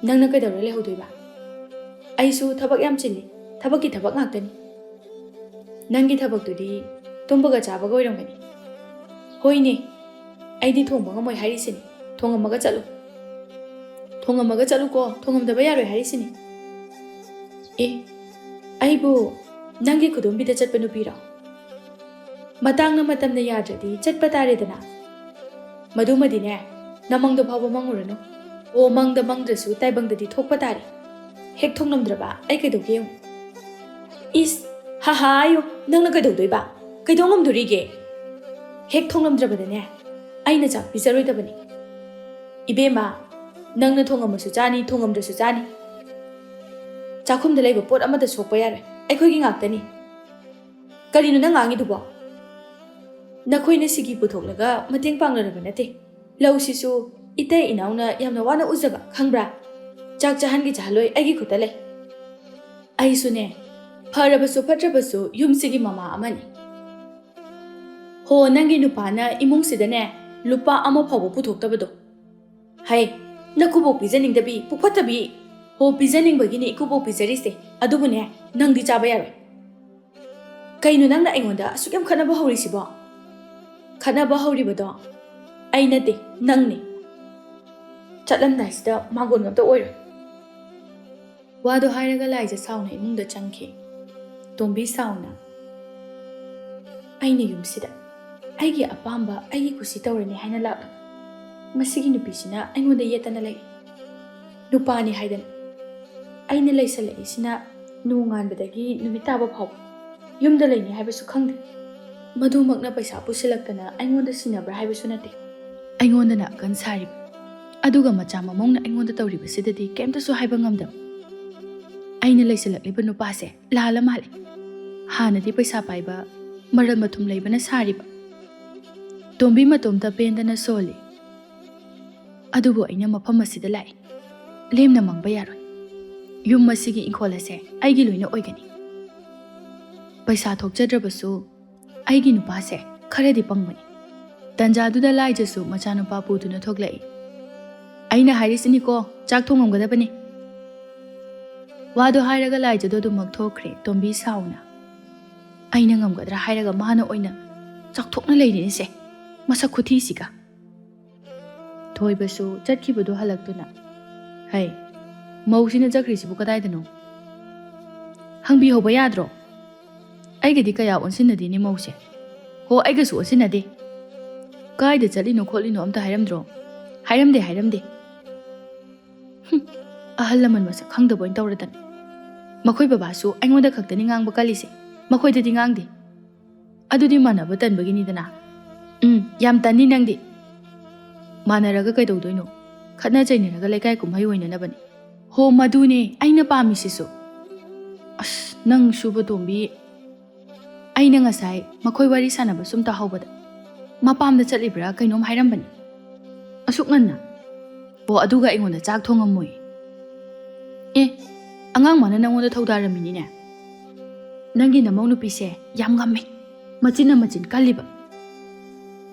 "ꯅꯪꯅ ꯀꯩꯗꯧꯔ ꯂꯩꯍꯧꯗꯣꯏꯕ? ꯑꯩꯁꯨ ꯊꯕꯛ ꯌꯥꯝ ꯆꯤꯜꯂꯤ, ꯊꯕꯛꯀꯤ ꯊꯕꯛ ꯉꯥꯛꯇꯅꯤ"꯫ "ꯅꯪꯒꯤ ꯊꯕꯛꯇꯨꯗꯤ ꯇꯨꯝꯕꯒ ꯆꯥꯕꯒ ꯑꯣꯏꯔꯝꯒꯅꯤ"꯫ "ꯍꯣꯏꯅꯦ, ꯑꯩꯗꯤ ꯊꯣꯡꯕ ꯉꯝꯃꯣꯏ ꯍꯥꯏꯔꯤꯁꯤꯅꯤ, ꯊꯣꯡꯉꯝꯃꯒ ꯆꯠꯂꯨ"꯫ "ꯊꯣꯡꯉꯝꯃꯒ ꯆꯠꯂꯨꯀꯣ, ꯊꯣꯡꯉꯝꯗꯕ ꯌꯥꯔꯣꯏ ꯍꯥꯏꯔꯤꯁꯤꯅꯤ"꯫ "ꯑꯦ, ꯑꯩꯕꯨ ꯅꯪꯒꯤ ꯈꯨꯗꯣꯝꯕꯤꯗ ꯆꯠꯄ ꯅꯨꯄꯤꯔꯣ? ꯃꯇꯥꯡꯅ ꯃꯇꯝꯅ ꯌꯥꯗ꯭ꯔꯗꯤ ꯆꯠꯄ ꯇꯥꯔꯦꯗꯅ"꯫ "ꯃꯗꯨꯃꯗꯤꯅꯦ, ꯅꯃꯪꯗ ꯐꯥꯎꯕ ꯃꯪꯉꯨꯔꯅꯨ꯫ ꯑꯣ, ꯃꯪꯗ ꯃꯪꯗ꯭ꯔꯁꯨ ꯇꯥꯏꯕꯪꯗꯗꯤ ꯊꯣꯛꯄ ꯇꯥꯔꯦ꯫ ꯍꯦꯛ ꯊꯣꯡꯂꯝꯗ꯭ꯔꯕ ꯑꯩ ꯀꯩꯗꯧꯒꯦ ꯌꯦꯡꯉꯨ"꯫ "ꯏꯁ, ꯍꯥꯍꯥ ꯍꯥꯏꯌꯨ, ꯅꯪꯅ ꯀꯩꯗꯧꯗꯣꯏꯕ? ꯀꯩꯗꯧ ꯉꯝꯗꯣꯔꯤꯒꯦ? ꯍꯦꯛ ꯊꯣꯡꯂꯝꯗ꯭ꯔꯕꯗꯅꯦ, ꯑꯩꯅ ꯆꯥꯛ ꯄꯤꯖꯔꯣꯏꯗꯕꯅꯤ"꯫ "ꯏꯕꯦꯝꯃ, ꯅꯪꯅ ꯊꯣꯡꯉꯝꯃꯁꯨ ꯆꯥꯅꯤ, ꯊꯣꯡꯉꯝꯗ꯭ꯔꯁꯨ ꯆꯥꯅꯤ꯫ ꯆꯥꯛꯈꯨꯝꯗ ꯂꯩꯕ ꯄꯣꯠ ꯑꯃꯠꯇ ꯁꯣꯛꯄ ꯌꯥꯔꯣꯏ, ꯑꯩꯈꯣꯏꯒꯤ ꯉꯥꯛꯇꯅꯤ"꯫ "ꯀꯔꯤꯅꯣ ꯅꯪ ꯉꯥꯡꯉꯤꯗꯨꯕꯣ? ꯅꯈꯣꯏꯅ ꯁꯤꯒꯤ ꯄꯨꯊꯣꯛꯂꯒ ꯃꯇꯦꯡ ꯄꯥꯡꯅꯔꯕ ꯅꯠꯇꯦ꯫ ꯂꯧꯁꯤꯁꯨ ꯏꯇꯩ ꯏꯅꯥꯎꯅ ꯌꯥꯝꯅ ꯋꯥꯅ ꯎꯖꯕ, ꯈꯪꯕ꯭ꯔꯥ? ꯆꯥꯛ ꯆꯥꯍꯟꯒꯦ ꯆꯥꯍꯜꯂꯣꯏ ꯑꯩꯒꯤ ꯈꯨꯠꯇ ꯂꯩ"꯫ "ꯑꯩꯁꯨꯅꯦ, ꯐꯔꯕꯁꯨ ꯐꯠꯇ꯭ꯔꯕꯁꯨ ꯌꯨꯝꯁꯤꯒꯤ ꯃꯃꯥ ꯑꯃꯅꯤ"꯫ "ꯍꯣ, ꯅꯪꯒꯤ ꯅꯨꯄꯥꯅ ꯏꯃꯨꯡꯁꯤꯗꯅꯦ ꯂꯨꯄꯥ ꯑꯃ ꯐꯥꯎꯕ ꯄꯨꯊꯣꯛꯇꯕꯗꯣ꯫ ꯍꯩ, ꯅꯀꯨꯕꯣꯛ ꯄꯤꯖꯅꯤꯡꯗꯕꯤ, ꯄꯨꯛꯐꯠꯇꯕꯤ꯫ ꯍꯣ, ꯄꯤꯖꯅꯤꯡꯕꯒꯤꯅꯤ ꯏꯀꯨꯕꯣꯛ ꯄꯤꯖꯔꯤꯁꯦ, ꯑꯗꯨꯕꯨꯅꯦ, ꯅꯪꯗꯤ ꯆꯥꯕ ꯌꯥꯔꯣꯏ"꯫ "ꯀꯩꯅꯣ ꯅꯪꯅ ꯑꯩꯉꯣꯟꯗ ꯑꯁꯨꯛ ꯌꯥꯝ ꯈꯠꯅꯕ ꯍꯧꯔꯤꯁꯤꯕꯣ?" "ꯈꯠꯅꯕ ꯍꯧꯔꯤꯕꯗꯣ ꯑꯩ ꯅꯠꯇꯦ, ꯅꯪꯅꯤ꯫ ꯆꯠꯂꯝꯗꯥꯏꯁꯤꯗ ꯃꯥꯡꯒꯣꯟ ꯑꯝꯇ ꯑꯣꯏꯔꯣꯏ"꯫ ꯋꯥꯗꯣ ꯍꯥꯏꯔꯒ ꯂꯥꯏꯖ ꯁꯥꯎꯅ ꯏꯃꯨꯡꯗ ꯆꯪꯈꯤ꯫ ꯇꯣꯝꯕꯤ ꯁꯥꯎꯅ, "ꯑꯩꯅ ꯌꯨꯝꯁꯤꯗ ꯑꯩꯒꯤ ꯑꯄꯥꯝꯕ, ꯑꯩꯒꯤ ꯀꯨꯁꯤ ꯇꯧꯔꯅꯤ ꯍꯥꯏꯅ ꯂꯥꯛꯂꯒ ꯃꯁꯤꯒꯤ ꯅꯨꯄꯤꯁꯤꯅ ꯑꯩꯉꯣꯟꯗ ꯌꯦꯠꯇꯅ ꯂꯩ꯫ ꯅꯨꯄꯥꯅꯤ ꯍꯥꯏꯗꯅ ꯑꯩꯅ ꯂꯩꯁꯜꯂꯛꯏꯁꯤꯅ ꯅꯣꯡꯉꯥꯟꯕꯗꯒꯤ ꯅꯨꯃꯤꯠ ꯇꯥꯕ ꯐꯥꯎꯕ ꯌꯨꯝꯗ ꯂꯩꯅꯤ ꯍꯥꯏꯕꯁꯨ ꯈꯪꯗꯦ"꯫ ꯃꯗꯨꯃꯛꯅ ꯄꯩꯁꯥ ꯄꯨꯁꯤꯜꯂꯛꯇꯅ ꯑꯩꯉꯣꯟꯗ ꯁꯤꯟꯅꯕ꯭ꯔꯥ ꯍꯥꯏꯕꯁꯨ ꯅꯠꯇꯦ꯫ ꯑꯩꯉꯣꯟꯗꯅ ꯑꯀꯟ ꯁꯥꯔꯤꯕ, ꯑꯗꯨꯒ ꯃꯆꯥ ꯃꯃꯧꯅ ꯑꯩꯉꯣꯟꯗ ꯇꯧꯔꯤꯕꯁꯤꯗꯗꯤ ꯀꯩꯝꯇꯁꯨ ꯍꯥꯏꯕ ꯉꯝꯗꯕ꯫ ꯑꯩꯅ ꯂꯩꯁꯤꯜꯂꯛꯂꯤꯕ ꯅꯨꯄꯥꯁꯦ ꯂꯥꯜꯂ ꯃꯥꯜꯂꯦ꯫ ꯍꯥꯟꯅꯗꯤ ꯄꯩꯁꯥ ꯄꯥꯏꯕ, ꯃꯔꯜ ꯃꯊꯨꯝ ꯂꯩꯕꯅ ꯁꯥꯔꯤꯕ꯫ ꯇꯣꯝꯕꯤ ꯃꯇꯣꯝꯇ ꯄꯦꯟꯗꯅ ꯁꯣꯜꯂꯤ꯫ ꯑꯗꯨꯕꯨ ꯑꯩꯅ ꯃꯐꯝ ꯑꯁꯤꯗ ꯂꯥꯛꯏ꯫ ꯂꯦꯝꯅ ꯃꯥꯡꯕ ꯌꯥꯔꯣꯏ꯫ ꯌꯨꯝ ꯑꯁꯤꯒꯤ ꯏꯪꯈꯣꯜ ꯑꯁꯦ ꯑꯩꯒꯤ ꯂꯣꯏꯅ ꯑꯣꯏꯒꯅꯤ꯫ ꯄꯩꯁꯥ ꯊꯣꯛꯆꯗ꯭ꯔꯕꯁꯨ ꯑꯩꯒꯤ ꯅꯨꯄꯥꯁꯦ ꯈꯔꯗꯤ ꯄꯪꯕꯅꯤ꯫ ꯇꯟꯖꯥꯗꯨꯗ ꯂꯥꯏꯖꯁꯨ ꯃꯆꯥꯅꯨꯄꯥ ꯄꯨꯗꯨꯅ ꯊꯣꯛꯂꯛꯏ꯫ "ꯑꯩꯅ ꯍꯥꯏꯔꯤꯁꯤꯅꯤꯀꯣ, ꯆꯥꯛ ꯊꯣꯡꯉꯝꯒꯗꯕꯅꯤ꯫" ꯋꯥꯗꯣ ꯍꯥꯏꯔꯒ ꯂꯥꯏꯖꯗꯣ ꯑꯗꯨꯃꯛ ꯊꯣꯛꯈ꯭ꯔꯦ, ꯇꯣꯝꯕꯤ ꯁꯥꯎꯅ꯫ ꯑꯩꯅ ꯉꯝꯒꯗ꯭ꯔꯥ ꯍꯥꯏꯔꯒ ꯃꯥꯅ ꯑꯣꯏꯅ ꯆꯥꯎꯊꯣꯛꯅ ꯂꯩꯔꯤꯅꯤꯁꯦ, ꯃꯁꯛ ꯈꯨꯊꯤꯁꯤꯒ꯫ ꯊꯣꯏꯕꯁꯨ ꯆꯠꯈꯤꯕꯗꯨ ꯍꯜꯂꯛꯇꯨꯅ, "ꯍꯩ, ꯃꯧꯁꯤꯅ ꯆꯠꯈ꯭ꯔꯤꯁꯤꯕꯨ ꯀꯗꯥꯏꯗꯅꯣ? ꯍꯪꯕꯤꯍꯧꯕ ꯌꯥꯗ꯭ꯔꯣ? ꯑꯩꯒꯗꯤ ꯀꯌꯥ ꯑꯣꯟꯁꯤꯟꯅꯗꯦꯅꯦ ꯃꯧꯁꯦ꯫ ꯍꯣ, ꯑꯩꯒꯁꯨ ꯑꯣꯟꯁꯤꯟꯅꯗꯦ꯫ ꯀꯥꯏꯗ ꯆꯠꯂꯤꯅꯣ ꯈꯣꯠꯂꯤꯅꯣ ꯑꯝꯇ ꯍꯥꯏꯔꯝꯗ꯭ꯔꯣ?" "ꯍꯥꯏꯔꯝꯗꯦ, ꯍꯥꯏꯔꯝꯗꯦ꯫" ꯍꯨꯝ, ꯑꯍꯜ ꯂꯃꯟ ꯃꯁꯛ ꯈꯪꯗꯕ ꯑꯣꯏꯅ ꯇꯧꯔꯗꯅ꯫ ꯃꯈꯣꯏ ꯕꯕꯥꯁꯨ ꯑꯩꯉꯣꯟꯗ ꯈꯛꯇꯅꯤ ꯉꯥꯡꯕ ꯀꯜꯂꯤꯁꯦ, ꯃꯈꯣꯏꯗꯗꯤ ꯉꯥꯡꯗꯦ꯫ ꯑꯗꯨꯗꯤ ꯃꯥꯟꯅꯕ ꯇꯟꯕꯒꯤꯅꯤꯗꯅ꯫ ꯎꯝ, ꯌꯥꯝ ꯇꯟꯅꯤ ꯅꯪꯗꯤ꯫ ꯃꯥꯟꯅꯔꯒ ꯀꯩꯗꯧꯗꯣꯏꯅꯣ? ꯈꯠꯅ ꯆꯩꯅꯔꯒ ꯂꯩꯀꯥꯏ ꯀꯨꯝꯍꯩ ꯑꯣꯏꯅꯅꯕꯅꯤ꯫ ꯍꯣ, ꯃꯗꯨꯅꯦ ꯑꯩꯅ ꯄꯥꯝꯃꯤꯁꯤꯁꯨ꯫ ꯑꯁ, ꯅꯪꯁꯨꯕ ꯇꯣꯝꯕꯤ꯫ ꯑꯩꯅ ꯉꯁꯥꯏ ꯃꯈꯣꯏ ꯋꯥꯔꯤ ꯁꯥꯟꯅꯕ ꯁꯨꯝ ꯇꯥꯍꯧꯕꯗ ꯃꯄꯥꯝꯗ ꯆꯠꯂꯤꯕ꯭ꯔꯥ ꯀꯩꯅꯣꯝ ꯍꯥꯏꯔꯝꯕꯅꯤ꯫ ꯑꯁꯨꯛ ꯉꯟꯅ? ꯑꯣ, ꯑꯗꯨꯒ ꯑꯩꯉꯣꯟꯗ ꯆꯥꯛ ꯊꯣꯡꯉꯝꯃꯣꯏ꯫ ꯑꯦ, ꯑꯉꯥꯡ ꯃꯥꯅ ꯅꯪꯉꯣꯟꯗ ꯊꯧꯗꯥꯔꯝꯃꯤꯅꯤꯅꯦ꯫ ꯅꯪꯒꯤ ꯅꯃꯧ ꯅꯨꯄꯤꯁꯦ ꯌꯥꯝ ꯉꯝꯃꯦ, ꯃꯆꯤꯟꯅ ꯃꯆꯤꯟ ꯀꯜꯂꯤꯕ꯫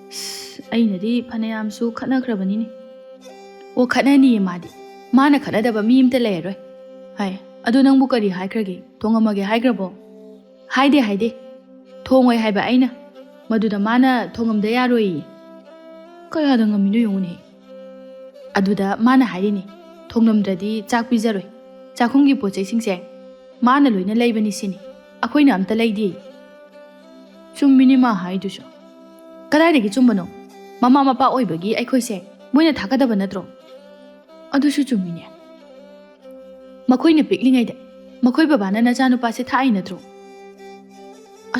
ꯑꯁ, ꯑꯩꯅꯗꯤ ꯐꯅꯌꯥꯝꯁꯨ ꯈꯠꯅꯈ꯭ꯔꯕꯅꯤꯅꯦ꯫ ꯑꯣ, ꯈꯠꯅꯅꯤꯌꯦ ꯃꯥꯗꯤ꯫ ꯃꯥꯅ ꯈꯠꯅꯗꯕ ꯃꯤ ꯑꯝꯇ ꯂꯩꯔꯔꯣꯏ꯫ ꯍꯥꯏ, ꯑꯗꯨ ꯅꯪꯕꯨ ꯀꯔꯤ ꯍꯥꯏꯈ꯭ꯔꯒꯦ? ꯊꯣꯡꯉꯝꯃꯒꯦ ꯍꯥꯏꯈ꯭ꯔꯕꯣ? ꯍꯥꯏꯗꯦ, ꯍꯥꯏꯗꯦ꯫ ꯊꯣꯡꯉꯣꯏ ꯍꯥꯏꯕ ꯑꯩꯅ꯫ ꯃꯗꯨꯗ ꯃꯥꯅ ꯊꯣꯡꯉꯝꯗ ꯌꯥꯔꯣꯏꯌꯦ꯫ ꯀꯌꯥꯗ ꯉꯝꯃꯤꯅꯣ ꯌꯦꯡꯉꯨꯅꯦ꯫ ꯑꯗꯨꯗ ꯃꯥꯅ ꯍꯥꯏꯔꯤꯅꯦ, "ꯊꯣꯡꯉꯝꯗ꯭ꯔꯗꯤ ꯆꯥꯛ ꯄꯤꯖꯔꯣꯏ꯫ ꯆꯥꯛꯈꯨꯝꯒꯤ ꯄꯣꯠ ꯆꯩꯁꯤꯡꯁꯦ ꯃꯥꯅ ꯂꯣꯏꯅ ꯂꯩꯕꯅꯤ ꯁꯤꯅꯤ꯫ ꯑꯩꯈꯣꯏꯅ ꯑꯝꯇ ꯂꯩꯗꯦ꯫" ꯆꯨꯝꯃꯤꯅꯦ ꯃꯥ ꯍꯥꯏꯗꯨꯁꯨ꯫ ꯀꯗꯥꯏꯗꯒꯤ ꯆꯨꯝꯕꯅꯣ? ꯃꯃꯥ ꯃꯄꯥ ꯑꯣꯏꯕꯒꯤ ꯑꯩꯈꯣꯏꯁꯦ ꯃꯣꯏꯅ ꯊꯥꯛꯀꯗꯕ ꯅꯠꯇ꯭ꯔꯣ? ꯑꯗꯨꯁꯨ ꯆꯨꯝꯃꯤꯅꯦ꯫ ꯃꯈꯣꯏꯅ ꯄꯤꯛꯂꯤꯉꯩꯗ ꯃꯈꯣꯏ ꯕꯕꯥꯅ ꯅꯆꯥꯅꯨꯄꯥꯁꯦ ꯊꯥꯛꯏ ꯅꯠꯇ꯭ꯔꯣ?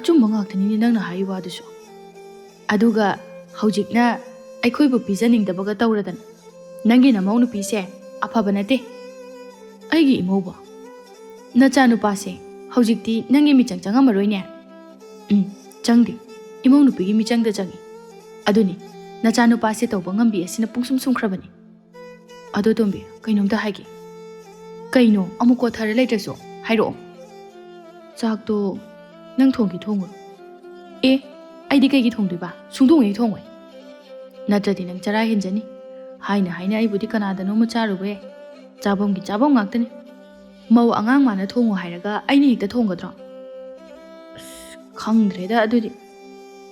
ꯑꯆꯨꯝꯕ ꯉꯥꯛꯇꯅꯤꯅꯦ ꯅꯪꯅ ꯍꯥꯏꯔꯤ ꯋꯥꯗꯨꯁꯨ꯫ ꯑꯗꯨꯒ ꯍꯧꯖꯤꯛꯅ ꯑꯩꯈꯣꯏꯕꯨ ꯄꯤꯖꯅꯤꯡꯗꯕꯒ ꯇꯧꯔꯗꯅ꯫ ꯅꯪꯒꯤ ꯅꯃꯧ ꯅꯨꯄꯤꯁꯦ ꯑꯐꯕ ꯅꯠꯇꯦ꯫ ꯑꯩꯒꯤ ꯏꯃꯧꯕ? ꯅꯆꯥꯅꯨꯄꯥꯁꯦ ꯍꯧꯖꯤꯛꯇꯤ ꯅꯪꯒꯤ ꯃꯤꯆꯪ ꯆꯪꯉꯝꯃꯔꯣꯏꯅꯦ? ꯎꯝ, ꯆꯪꯗꯦ꯫ ꯏꯃꯧ ꯅꯨꯄꯤꯒꯤ ꯃꯤꯆꯪꯗ ꯆꯪꯉꯤ꯫ ꯑꯗꯨꯅꯤ, ꯅꯆꯥꯅꯨꯄꯥꯁꯦ ꯇꯧꯕ ꯉꯝꯕꯤ ꯑꯁꯤꯅ ꯄꯨꯡꯁꯨꯝ ꯁꯨꯝꯈ꯭ꯔꯕꯅꯤ꯫ ꯑꯗꯣ ꯇꯣꯝꯕꯤ, ꯀꯩꯅꯣꯝꯇ ꯍꯥꯏꯒꯦ꯫ ꯀꯩꯅꯣ? ꯑꯃꯨꯛ ꯀꯣꯊꯔ ꯂꯩꯇ꯭ꯔꯁꯨ ꯍꯥꯏꯔꯛꯑꯣ꯫ ꯆꯥꯛꯇꯣ ꯅꯪ ꯊꯣꯡꯒꯦ ꯊꯣꯡꯉꯨꯔꯣ꯫ ꯑꯦ, ꯑꯩꯗꯤ ꯀꯩꯒꯤ ꯊꯣꯡꯗꯣꯏꯕ? ꯁꯨꯡꯊꯣꯡ ꯍꯦꯛ ꯊꯣꯡꯉꯣꯏ꯫ ꯅꯠꯇ꯭ꯔꯗꯤ ꯅꯪ ꯆꯔꯥ ꯍꯦꯟꯖꯅꯤ꯫ ꯍꯥꯏꯅ ꯍꯥꯏꯅ ꯑꯩꯕꯨꯗꯤ ꯀꯅꯥꯗꯅꯣꯃ ꯆꯥꯔꯨꯕ ꯌꯥꯏ꯫ ꯆꯥꯐꯝꯒꯤ ꯆꯥꯐꯝ ꯉꯥꯛꯇꯅꯤ꯫ ꯃꯧ ꯑꯉꯥꯡ ꯃꯥꯅ ꯊꯣꯡꯉꯨ ꯍꯥꯏꯔꯒ ꯑꯩꯅ ꯍꯦꯛꯇ ꯊꯣꯡꯒꯗ꯭ꯔꯣ? ꯑꯁ, ꯈꯪꯗ꯭ꯔꯦꯗ ꯑꯗꯨꯗꯤ꯫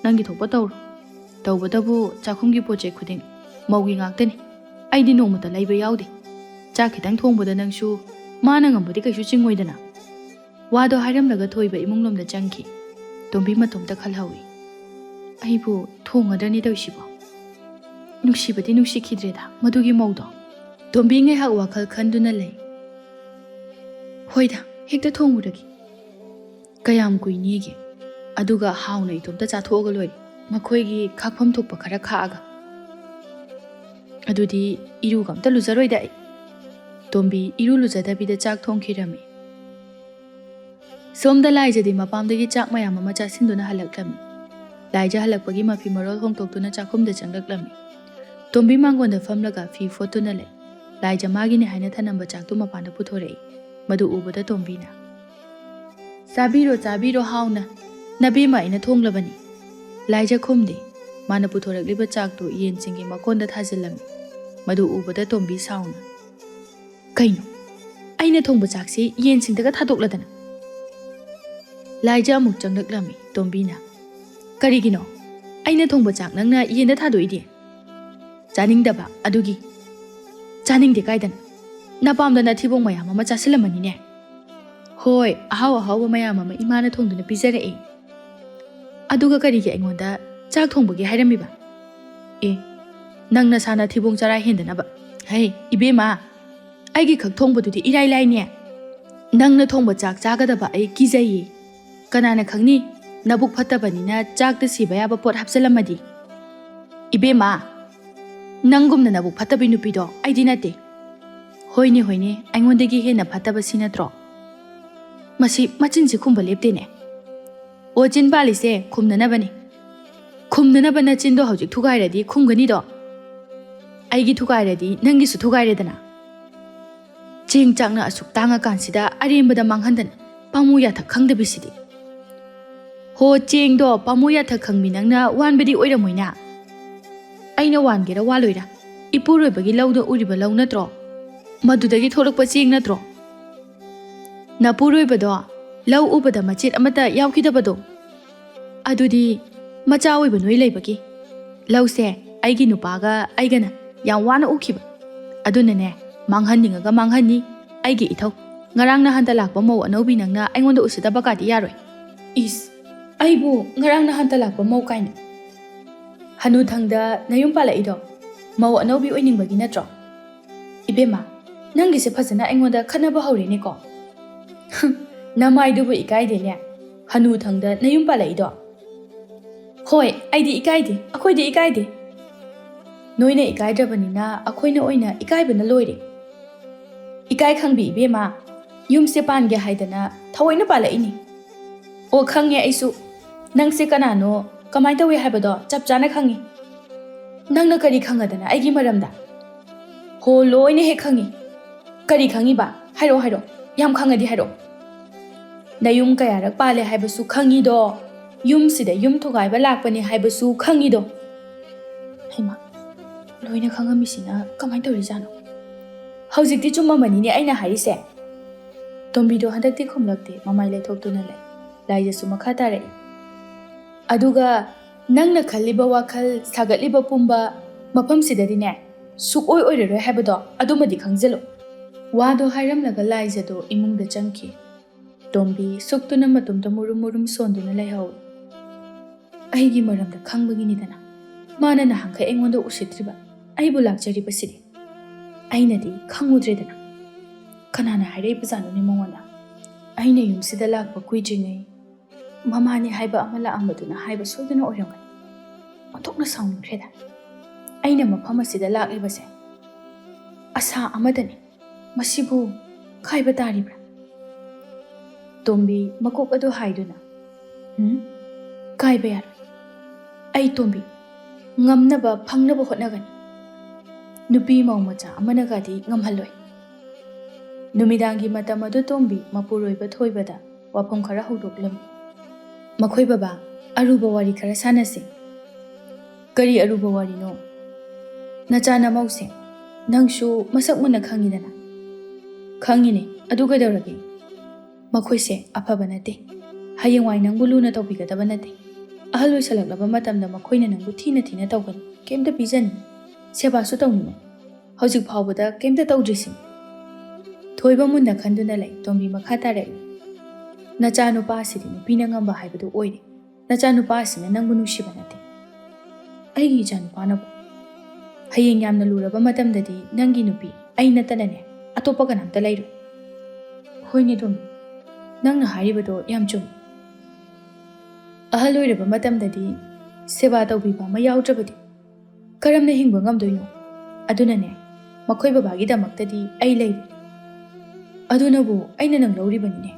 ꯅꯪꯒꯤ ꯊꯣꯛꯄ ꯇꯧꯔꯣ꯫ ꯇꯧꯕꯇꯕꯨ ꯆꯥꯛꯈꯨꯝꯒꯤ ꯄꯣꯠ ꯆꯩ ꯈꯨꯗꯤꯡ ꯃꯧꯒꯤ ꯉꯥꯛꯇꯅꯤ꯫ ꯑꯩꯗꯤ ꯅꯣꯡꯃꯇ ꯂꯩꯕ ꯌꯥꯎꯗꯦ꯫ ꯆꯥꯛ ꯈꯤꯇꯪ ꯊꯣꯡꯕꯗ ꯅꯪꯁꯨ ꯃꯥꯅ ꯉꯝꯕꯗꯤ ꯀꯩꯁꯨ ꯆꯤꯡꯉꯣꯏꯗꯅ꯫ ꯋꯥꯗꯣ ꯍꯥꯏꯔꯝꯂꯒ ꯊꯣꯏꯕ ꯏꯃꯨꯡꯂꯣꯝꯗ ꯆꯪꯈꯤ꯫ ꯇꯣꯝꯕꯤ ꯃꯇꯣꯝꯇ ꯈꯜꯍꯧꯏ, "ꯑꯩꯕꯨ ꯊꯣꯡꯒꯗ꯭ꯔꯅꯦ ꯇꯧꯏꯁꯤꯕꯣ?" ꯅꯨꯡꯁꯤꯕꯗꯤ ꯅꯨꯡꯁꯤꯈꯤꯗ꯭ꯔꯦꯗ ꯃꯗꯨꯒꯤ ꯃꯧꯗꯣ꯫ ꯇꯣꯝꯕꯤ ꯉꯥꯏꯍꯥꯛ ꯋꯥꯈꯜ ꯈꯟꯗꯨꯅ ꯂꯩ꯫ "ꯍꯣꯏꯗ, ꯍꯦꯛꯇ ꯊꯣꯡꯉꯨꯔꯒꯦ꯫ ꯀꯌꯥꯝ ꯀꯨꯏꯅꯤꯒꯦ? ꯑꯗꯨꯒ ꯍꯥꯎꯅ ꯏꯇꯣꯝꯇ ꯆꯥꯊꯣꯛꯑꯒ ꯂꯣꯏꯔꯦ, ꯃꯈꯣꯏꯒꯤ ꯈꯥꯛꯐꯝ ꯊꯣꯛꯄ ꯈꯔ ꯈꯥꯛꯑꯒ꯫ ꯑꯗꯨꯗꯤ ꯏꯔꯨꯒ ꯑꯝꯇ ꯂꯨꯖꯔꯣꯏꯗ ꯑꯩ꯫" ꯇꯣꯝꯕꯤ ꯏꯔꯨ ꯂꯨꯖꯗꯕꯤꯗ ꯆꯥꯛ ꯊꯣꯡꯈꯤꯔꯝꯃꯤ꯫ ꯁꯣꯝꯗ ꯂꯥꯏꯖꯗꯤ ꯃꯄꯥꯝꯗꯒꯤ ꯆꯥꯛ ꯃꯌꯥꯝ ꯑꯃ ꯆꯥꯁꯤꯟꯗꯨꯅ ꯍꯜꯂꯛꯂꯝꯃꯤ꯫ ꯂꯥꯏꯖ ꯍꯜꯂꯛꯄꯒꯤ ꯃꯐꯤ ꯃꯔꯣꯜ ꯍꯣꯡꯗꯣꯛꯇꯨꯅ ꯆꯥꯛꯈꯨꯝꯗ ꯆꯪꯂꯛꯂꯝꯃꯤ꯫ ꯇꯣꯝꯕꯤ ꯃꯥꯡꯒꯣꯟꯗ ꯐꯝꯂꯒ ꯐꯤ ꯐꯣꯠꯇꯨꯅ ꯂꯩ꯫ ꯂꯥꯏꯖ ꯃꯥꯒꯤꯅꯤ ꯍꯥꯏꯅ ꯊꯅꯝꯕ ꯆꯥꯛꯇꯨ ꯃꯄꯥꯟꯗ ꯄꯨꯊꯣꯔꯛꯏ꯫ ꯃꯗꯨ ꯎꯕꯗ ꯇꯣꯝꯕꯤꯅ, "ꯆꯥꯕꯤꯔꯣ, ꯆꯥꯕꯤꯔꯣ ꯍꯥꯎꯅ꯫ ꯅꯕꯦꯝꯃ ꯑꯩꯅ ꯊꯣꯡꯂꯕꯅꯤ꯫" ꯂꯥꯏꯖ ꯈꯨꯝꯗꯦ꯫ ꯃꯥꯅ ꯄꯨꯊꯣꯔꯛꯂꯤꯕ ꯆꯥꯛꯇꯨ ꯌꯦꯟꯁꯤꯡꯒꯤ ꯃꯀꯣꯟꯗ ꯊꯥꯖꯤꯜꯂꯝꯃꯤ꯫ ꯃꯗꯨ ꯎꯕꯗ ꯇꯣꯝꯕꯤ ꯁꯥꯎꯅ, "ꯀꯩꯅꯣ? ꯑꯩꯅ ꯊꯣꯡꯕ ꯆꯥꯛꯁꯤ ꯌꯦꯟꯁꯤꯡꯗꯒ ꯊꯥꯗꯣꯛꯂꯗꯅ?" ꯂꯥꯏꯖ ꯑꯃꯨꯛ ꯆꯪꯂꯛꯂꯝꯃꯤ꯫ ꯇꯣꯝꯕꯤꯅ, "ꯀꯔꯤꯒꯤꯅꯣ? ꯑꯩꯅ ꯊꯣꯡꯕ ꯆꯥꯛ ꯅꯪꯅ ꯌꯦꯟꯗ ꯊꯥꯗꯣꯛꯏꯗꯤ?" "ꯆꯥꯅꯤꯡꯗꯕ ꯑꯗꯨꯒꯤ꯫" "ꯆꯥꯅꯤꯡꯗꯦ ꯀꯥꯏꯗꯅ? ꯅꯄꯥꯝꯗ ꯅꯊꯤꯕꯣꯡ ꯃꯌꯥꯝ ꯑꯃ ꯆꯥꯁꯤꯜꯂꯝꯃꯅꯤꯅꯦ꯫" "ꯍꯣꯏ, ꯑꯍꯥꯎ ꯑꯍꯥꯎꯕ ꯃꯌꯥꯝ ꯑꯃ ꯏꯃꯥꯅ ꯊꯣꯡꯗꯨꯅ ꯄꯤꯖꯔꯛꯑꯦ꯫" "ꯑꯗꯨꯒ ꯀꯔꯤꯒꯤ ꯑꯩꯉꯣꯟꯗ ꯆꯥꯛ ꯊꯣꯡꯕꯒꯤ ꯍꯥꯏꯔꯝꯃꯤꯕ?" "ꯑꯦ, ꯅꯪ ꯅꯁꯥꯅ ꯊꯤꯕꯣꯡ ꯆꯔꯥ ꯍꯦꯟꯗꯅꯕ꯫ ꯍꯩ, ꯏꯕꯦꯝꯃ, ꯑꯩꯒꯤ ꯈꯛ ꯊꯣꯡꯕꯗꯨꯗꯤ ꯏꯔꯥꯏ ꯂꯥꯏꯅꯦ꯫ ꯅꯪꯅ ꯊꯣꯡꯕ ꯆꯥꯛ ꯆꯥꯒꯗꯕ ꯑꯩ ꯀꯤꯖꯩꯌꯦ꯫ ꯀꯅꯥꯅ ꯈꯪꯅꯤ? ꯅꯕꯨꯛ ꯐꯠꯇꯕꯅꯤꯅ ꯆꯥꯛꯇ ꯁꯤꯕ ꯌꯥꯕ ꯄꯣꯠ ꯍꯥꯞꯆꯜꯂꯝꯃꯗꯤ? ꯏꯕꯦꯝꯃ, ꯅꯪꯒꯨꯝꯅ ꯅꯕꯨꯛ ꯐꯠꯇꯕꯤ ꯅꯨꯄꯤꯗꯣ ꯑꯩꯗꯤ ꯅꯠꯇꯦ꯫ ꯍꯣꯏꯅꯦ, ꯍꯣꯏꯅꯦ, ꯑꯩꯉꯣꯟꯗꯒꯤ ꯍꯦꯟꯅ ꯐꯠꯇꯕ ꯁꯤ ꯅꯠꯇ꯭ꯔꯣ? ꯃꯁꯤ ꯃꯆꯤꯟꯁꯤ ꯈꯨꯝꯕ ꯂꯦꯞꯇꯦꯅꯦ꯫ ꯑꯣ, ꯆꯤꯟ ꯄꯥꯜꯂꯤꯁꯦ ꯈꯨꯝꯅꯅꯕꯅꯤ꯫ ꯈꯨꯝꯅꯅꯕ ꯅꯆꯤꯟꯗꯣ ꯍꯧꯖꯤꯛ ꯊꯨꯒꯥꯏꯔꯗꯤ ꯈꯨꯝꯒꯅꯤꯗꯣ? ꯑꯩꯒꯤ ꯊꯨꯒꯥꯏꯔꯗꯤ ꯅꯪꯒꯤꯁꯨ ꯊꯨꯒꯥꯏꯔꯦꯗꯅ꯫ ꯆꯦꯡ ꯆꯥꯛꯅ ꯑꯁꯨꯛ ꯇꯥꯡꯉꯀꯥꯟꯁꯤꯗ ꯑꯔꯦꯝꯕꯗ ꯃꯥꯡꯍꯟꯗꯅ ꯄꯥꯝꯃꯨ ꯌꯥꯊꯛ ꯈꯪꯗꯕꯤꯁꯤꯗꯤ꯫ ꯍꯣ, ꯆꯦꯡꯗꯣ ꯄꯥꯝꯃꯨ ꯌꯥꯊꯛ ꯈꯪꯕꯤ ꯅꯪꯅ ꯋꯥꯟꯕꯗꯤ ꯑꯣꯏꯔꯝꯃꯣꯏꯅ꯫ ꯑꯩꯅ ꯋꯥꯟꯒꯦꯔꯥ ꯋꯥꯜꯂꯣꯏꯔꯥ? ꯏꯄꯨꯔꯣꯏꯕꯒꯤ ꯂꯧꯗ ꯎꯔꯤꯕ ꯂꯧ ꯅꯠꯇ꯭ꯔꯣ? ꯃꯗꯨꯗꯒꯤ ꯊꯣꯛꯂꯛꯄ ꯆꯦꯡ ꯅꯠꯇ꯭ꯔꯣ? ꯅꯄꯨꯔꯣꯏꯕꯗꯣ ꯂꯧ ꯎꯕꯗ ꯃꯆꯦꯠ ꯑꯃꯠꯇ ꯌꯥꯎꯈꯤꯗꯕꯗꯣ? ꯑꯗꯨꯗꯤ ꯃꯆꯥ ꯑꯣꯏꯕ ꯅꯣꯏ ꯂꯩꯕꯒꯤ꯫ ꯂꯧꯁꯦ ꯑꯩꯒꯤ ꯅꯨꯄꯥꯒ ꯑꯩꯒꯅ ꯌꯥꯝ ꯋꯥꯅ ꯎꯈꯤꯕ꯫ ꯑꯗꯨꯅꯅꯦ, ꯃꯥꯡꯍꯟꯅꯤꯡꯉꯒ ꯃꯥꯡꯍꯟꯅꯤ꯫ ꯑꯩꯒꯤ ꯏꯊꯧ꯫ ꯉꯔꯥꯡ ꯅꯍꯥꯟꯇ ꯂꯥꯛꯄ ꯃꯧ ꯑꯅꯧꯕꯤ ꯅꯪꯅ ꯑꯩꯉꯣꯟꯗ ꯎꯁꯤꯠꯇꯕ ꯀꯥꯗꯤ ꯌꯥꯔꯣꯏ꯫ ꯏꯁ, ꯑꯩꯕꯨ ꯉꯔꯥꯡ ꯅꯍꯥꯟꯇ ꯂꯥꯛꯄ ꯃꯧ ꯀꯥꯏꯅ? ꯍꯅꯨꯊꯪꯗ ꯅꯌꯨꯝ ꯄꯥꯜꯂꯛꯏꯗꯣ ꯃꯧ ꯑꯅꯧꯕꯤ ꯑꯣꯏꯅꯤꯡꯕꯒꯤ ꯅꯠꯇ꯭ꯔꯣ? ꯏꯕꯦꯝꯃ, ꯅꯪꯒꯤꯁꯦ ꯐꯖꯅ ꯑꯩꯉꯣꯟꯗ ꯈꯠꯅꯕ ꯍꯧꯔꯦꯅꯦꯀꯣ꯫ ꯅꯃꯥꯏꯗꯨꯕꯨ ꯏꯀꯥꯏꯗꯦꯅꯦ, ꯍꯅꯨꯊꯪꯗ ꯅꯌꯨꯝ ꯄꯥꯜꯂꯛꯏꯗꯣ꯫ ꯍꯣꯏ, ꯑꯩꯗꯤ ꯏꯀꯥꯏꯗꯦ, ꯑꯩꯈꯣꯏꯗꯤ ꯏꯀꯥꯏꯗꯦ꯫ ꯅꯣꯏꯅ ꯏꯀꯥꯏꯗ꯭ꯔꯕꯅꯤꯅ ꯑꯩꯈꯣꯏꯅ ꯑꯣꯏꯅ ꯏꯀꯥꯏꯕꯅ ꯂꯣꯏꯔꯦ꯫ ꯏꯀꯥꯏ ꯈꯪꯕꯤ ꯏꯕꯦꯝꯃ, ꯌꯨꯝꯁꯦ ꯄꯥꯟꯒꯦ ꯍꯥꯏꯗꯅ ꯊꯑꯣꯏꯅ ꯄꯥꯜꯂꯛꯏꯅꯤ꯫ ꯑꯣ, ꯈꯪꯉꯦ ꯑꯩꯁꯨ꯫ ꯅꯪꯁꯦ ꯀꯅꯥꯅꯣ, ꯀꯃꯥꯏꯅ ꯇꯧꯏ ꯍꯥꯏꯕꯗꯣ ꯆꯞ ꯆꯥꯅ ꯈꯪꯉꯤ꯫ ꯅꯪꯅ ꯀꯔꯤ ꯈꯪꯉꯗꯅ ꯑꯩꯒꯤ ꯃꯔꯝꯗ? ꯍꯣ, ꯂꯣꯏꯅ ꯍꯦꯛ ꯈꯪꯉꯤ꯫ ꯀꯔꯤ ꯈꯪꯉꯤꯕ? ꯍꯥꯏꯔꯛꯑꯣ, ꯍꯥꯏꯔꯛꯑꯣ꯫ ꯌꯥꯝ ꯈꯪꯉꯗꯤ ꯍꯥꯏꯔꯛꯑꯣ꯫ ꯅꯌꯨꯝ ꯀꯌꯥꯔꯛ ꯄꯥꯜꯂꯦ ꯍꯥꯏꯕꯁꯨ ꯈꯪꯉꯤꯗꯣ, ꯌꯨꯝꯁꯤꯗ ꯌꯨꯝ ꯊꯨꯒꯥꯏꯕ ꯂꯥꯛꯄꯅꯦ ꯍꯥꯏꯕꯁꯨ ꯈꯪꯉꯤꯗꯣ꯫ ꯍꯩꯃꯥ, ꯂꯣꯏꯅ ꯈꯪꯉꯝꯃꯤꯁꯤꯅ ꯀꯃꯥꯏꯅ ꯇꯧꯔꯤꯖꯥꯠꯅꯣ? ꯍꯧꯖꯤꯛꯇꯤ ꯆꯨꯝꯃꯝꯃꯅꯤꯅꯦ ꯑꯩꯅ ꯍꯥꯏꯔꯤꯁꯦ꯫ ꯇꯣꯝꯕꯤꯗꯣ ꯍꯟꯗꯛꯇꯤ ꯈꯨꯝꯂꯛꯇꯦ, ꯃꯃꯥꯏ ꯂꯩꯊꯣꯛꯇꯨꯅ ꯂꯩ꯫ ꯂꯥꯏꯖꯁꯨ ꯃꯈꯥ ꯇꯥꯔꯛꯏ꯫ ꯑꯗꯨꯒ ꯅꯪꯅ ꯈꯜꯂꯤꯕ ꯋꯥꯈꯜ, ꯁꯥꯒꯠꯂꯤꯕ ꯄꯨꯝꯕ ꯃꯐꯝꯁꯤꯗꯗꯤꯅꯦ, ꯁꯨꯛꯑꯣꯏ ꯑꯣꯏꯔꯔꯣꯏ ꯍꯥꯏꯕꯗꯣ ꯑꯗꯨꯃꯗꯤ ꯈꯪꯖꯤꯜꯂꯨ꯫ ꯋꯥꯗꯣ ꯍꯥꯏꯔꯝꯂꯒ ꯂꯥꯏꯖꯗꯣ ꯏꯃꯨꯡꯗ ꯆꯪꯈꯤ꯫ ꯇꯣꯝꯕꯤ ꯁꯨꯛꯇꯨꯅ ꯃꯇꯣꯝꯇ ꯃꯨꯔꯨꯝ ꯃꯨꯔꯨꯝ ꯁꯣꯟꯗꯨꯅ ꯂꯩꯍꯧꯏ꯫ ꯑꯩꯒꯤ ꯃꯔꯝꯗ ꯈꯪꯕꯒꯤꯅꯤꯗꯅ ꯃꯥꯅ ꯅꯍꯥꯟꯈꯩ ꯑꯩꯉꯣꯟꯗ ꯎꯁꯤꯠꯇ꯭ꯔꯤꯕ, ꯑꯩꯕꯨ ꯂꯥꯛꯆꯔꯤꯕꯁꯤꯗꯤ꯫ ꯑꯩꯅꯗꯤ ꯈꯪꯉꯨꯗ꯭ꯔꯦꯗꯅ꯫ ꯀꯅꯥꯅ ꯍꯥꯏꯔꯛꯏꯕꯖꯥꯠꯅꯣꯅꯦ ꯃꯉꯣꯟꯗ? ꯑꯩꯅ ꯌꯨꯝꯁꯤꯗ ꯂꯥꯛꯄ ꯀꯨꯏꯗ꯭ꯔꯤꯉꯩ ꯃꯃꯥꯅꯤ ꯍꯥꯏꯕ ꯑꯃ ꯂꯥꯛꯑꯝꯕꯗꯨꯅ ꯍꯥꯏꯕ ꯁꯣꯏꯗꯅ ꯑꯣꯏꯔꯝꯒꯅꯤ꯫ ꯑꯣꯟꯊꯣꯛꯅ ꯁꯥꯎꯅꯤꯡꯈ꯭ꯔꯦꯗ꯫ ꯑꯩꯅ ꯃꯐꯝ ꯑꯁꯤꯗ ꯂꯥꯛꯂꯤꯕꯁꯦ ꯑꯁꯥ ꯑꯃꯗꯅꯤ꯫ ꯃꯁꯤꯕꯨ ꯀꯥꯏꯕ ꯇꯥꯔꯤꯕ꯭ꯔꯥ? ꯇꯣꯝꯕꯤ ꯃꯀꯣꯛ ꯑꯗꯨ ꯍꯥꯏꯗꯨꯅ, "ꯎꯝ, ꯀꯥꯏꯕ ꯌꯥꯔꯣꯏ꯫ ꯑꯩ ꯇꯣꯝꯕꯤ ꯉꯝꯅꯕ ꯐꯪꯅꯕ ꯍꯣꯠꯅꯒꯅꯤ꯫ ꯅꯨꯄꯤ ꯃꯧ ꯃꯆꯥ ꯑꯃꯅꯒꯗꯤ ꯉꯝꯍꯜꯂꯣꯏ꯫" ꯅꯨꯃꯤꯗꯥꯡꯒꯤ ꯃꯇꯝ ꯑꯗꯨ ꯇꯣꯝꯕꯤ ꯃꯄꯨꯔꯣꯏꯕ ꯊꯣꯏꯕꯗ ꯋꯥꯐꯝ ꯈꯔ ꯍꯧꯗꯣꯛꯂꯝꯃꯤ꯫ "ꯃꯈꯣꯏ ꯕꯕꯥ, ꯑꯔꯨꯕ ꯋꯥꯔꯤ ꯈꯔ ꯁꯥꯟꯅꯁꯤ꯫" "ꯀꯔꯤ ꯑꯔꯨꯕ ꯋꯥꯔꯤꯅꯣ?" "ꯅꯆꯥ ꯅꯃꯧꯁꯦ ꯅꯪꯁꯨ ꯃꯁꯛ ꯃꯨꯟꯅ ꯈꯪꯉꯤꯗꯅ꯫" "ꯈꯪꯉꯤꯅꯦ, ꯑꯗꯨ ꯀꯩꯗꯧꯔꯒꯦ?" "ꯃꯈꯣꯏꯁꯦ ꯑꯐꯕ ꯅꯠꯇꯦ꯫ ꯍꯌꯦꯡꯋꯥꯏ ꯅꯪꯕꯨ ꯂꯨꯅ ꯇꯧꯕꯤꯒꯗꯕ ꯅꯠꯇꯦ꯫ ꯑꯍꯜ ꯑꯣꯏꯁꯜꯂꯛꯂꯕ ꯃꯇꯝꯗ ꯃꯈꯣꯏꯅ ꯅꯪꯕꯨ ꯊꯤꯅ ꯊꯤꯅ ꯇꯧꯒꯅꯤ, ꯀꯩꯝꯇ ꯄꯤꯖꯅꯤ, ꯁꯦꯕꯥꯁꯨ ꯇꯧꯅꯤꯡꯉꯣꯏ꯫ ꯍꯧꯖꯤꯛ ꯐꯥꯎꯕꯗ ꯀꯩꯝꯇ ꯇꯧꯗ꯭ꯔꯤꯁꯤꯅꯤ꯫" ꯊꯣꯏꯕ ꯃꯨꯟꯅ ꯈꯟꯗꯨꯅ ꯂꯩ꯫ ꯇꯣꯝꯕꯤ ꯃꯈꯥ ꯇꯥꯔꯛꯏ, "ꯅꯆꯥꯅꯨꯄꯥ ꯑꯁꯤꯗꯤ ꯅꯨꯄꯤꯅ ꯉꯝꯕ ꯍꯥꯏꯕꯗꯨ ꯑꯣꯏꯔꯦ꯫ ꯅꯆꯥꯅꯨꯄꯥ ꯑꯁꯤꯅ ꯅꯪꯕꯨ ꯅꯨꯡꯁꯤꯕ ꯅꯠꯇꯦ꯫" "ꯑꯩꯒꯤ ꯏꯆꯥꯅꯨꯄꯥꯅꯕꯨ?" "ꯍꯌꯦꯡ ꯌꯥꯝꯅ ꯂꯨꯔꯕ ꯃꯇꯝꯗꯗꯤ ꯅꯪꯒꯤ ꯅꯨꯄꯤ ꯑꯩ ꯅꯠꯇꯅꯅꯦ ꯑꯇꯣꯞꯄ ꯀꯅꯥꯝꯇ ꯂꯩꯔꯣꯏ꯫" "ꯍꯣꯏꯅꯦ ꯇꯣꯝꯕꯤ, ꯅꯪꯅ ꯍꯥꯏꯔꯤꯕꯗꯣ ꯌꯥꯝ ꯆꯨꯝꯃꯤ꯫ ꯑꯍꯜ ꯑꯣꯏꯔꯕ ꯃꯇꯝꯗꯗꯤ ꯁꯦꯕꯥ ꯇꯧꯕꯤꯕ ꯑꯃ ꯌꯥꯎꯗ꯭ꯔꯕꯗꯤ ꯀꯔꯝꯅ ꯍꯤꯡꯕ ꯉꯝꯗꯣꯏꯅꯣ? ꯑꯗꯨꯅꯅꯦ, ꯃꯈꯣꯏ ꯕꯕꯥꯒꯤꯗꯃꯛꯇꯗꯤ ꯑꯩ ꯂꯩꯔꯤ꯫ ꯑꯗꯨꯅꯕꯨ ꯑꯩꯅ ꯅꯪ ꯂꯧꯔꯤꯕꯅꯤꯅꯦ꯫"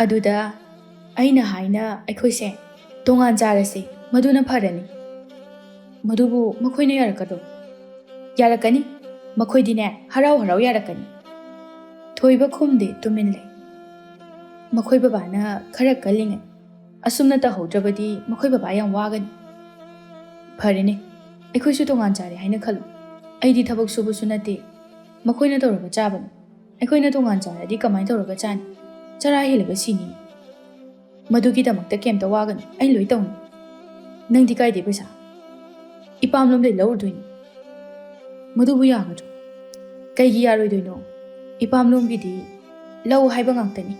"ꯑꯗꯨꯗ ꯑꯩꯅ ꯍꯥꯏꯅ ꯑꯩꯈꯣꯏꯁꯦ ꯇꯣꯉꯥꯟ ꯆꯥꯔꯁꯦ, ꯃꯗꯨꯅ ꯐꯔꯅꯤ꯫" "ꯃꯗꯨꯕꯨ ꯃꯈꯣꯏꯅ ꯌꯥꯔꯛꯀꯗ꯭ꯔꯣ?" "ꯌꯥꯔꯛꯀꯅꯤ꯫ ꯃꯈꯣꯏꯗꯤꯅꯦ, ꯍꯔꯥꯎ ꯍꯔꯥꯎ ꯌꯥꯔꯛꯀꯅꯤ꯫" ꯊꯣꯏꯕ ꯈꯨꯝꯗꯦ, ꯇꯨꯃꯤꯟ ꯂꯩ꯫ "ꯃꯈꯣꯏ ꯕꯕꯥꯅ ꯈꯔ ꯀꯜꯂꯤꯉꯩ ꯑꯁꯨꯝꯅ ꯇꯧꯍꯧꯗ꯭ꯔꯕꯗꯤ ꯃꯈꯣꯏ ꯕꯕꯥ ꯌꯥꯝ ꯋꯥꯒꯅꯤ꯫" "ꯐꯔꯦꯅꯦ, ꯑꯩꯈꯣꯏꯁꯨ ꯇꯣꯉꯥꯟ ꯆꯥꯔꯦ ꯍꯥꯏꯅ ꯈꯜꯂꯨ꯫ ꯑꯩꯗꯤ ꯊꯕꯛ ꯁꯨꯕꯁꯨ ꯅꯠꯇꯦ, ꯃꯈꯣꯏꯅ ꯇꯧꯔꯒ ꯆꯥꯕꯅꯤ꯫ ꯑꯩꯈꯣꯏꯅ ꯇꯣꯉꯥꯟ ꯆꯥꯔꯗꯤ ꯀꯃꯥꯏꯅ ꯇꯧꯔꯒ ꯆꯥꯅꯤ? ꯆꯔꯥ ꯍꯦꯜꯂꯒ ꯁꯤꯅꯤ꯫" "ꯃꯗꯨꯒꯤꯗꯃꯛꯇ ꯀꯩꯝꯇ ꯋꯥꯒꯅꯨ, ꯑꯩ ꯂꯣꯏ ꯇꯧꯅꯤ꯫" "ꯅꯪꯗꯤ ꯀꯥꯏꯗꯩ ꯄꯩꯁꯥ?" "ꯏꯄꯥꯝꯂꯣꯝꯗꯩ ꯂꯧꯔꯨꯗꯣꯏꯅꯤ꯫" "ꯃꯗꯨꯕꯨ ꯌꯥꯒꯗ꯭ꯔꯣ?" "ꯀꯩꯒꯤ ꯌꯥꯔꯣꯏꯗꯣꯏꯅꯣ? ꯏꯄꯥꯝꯂꯣꯝꯒꯤꯗꯤ ꯂꯧ ꯍꯥꯏꯕ ꯉꯥꯛꯇꯅꯤ꯫"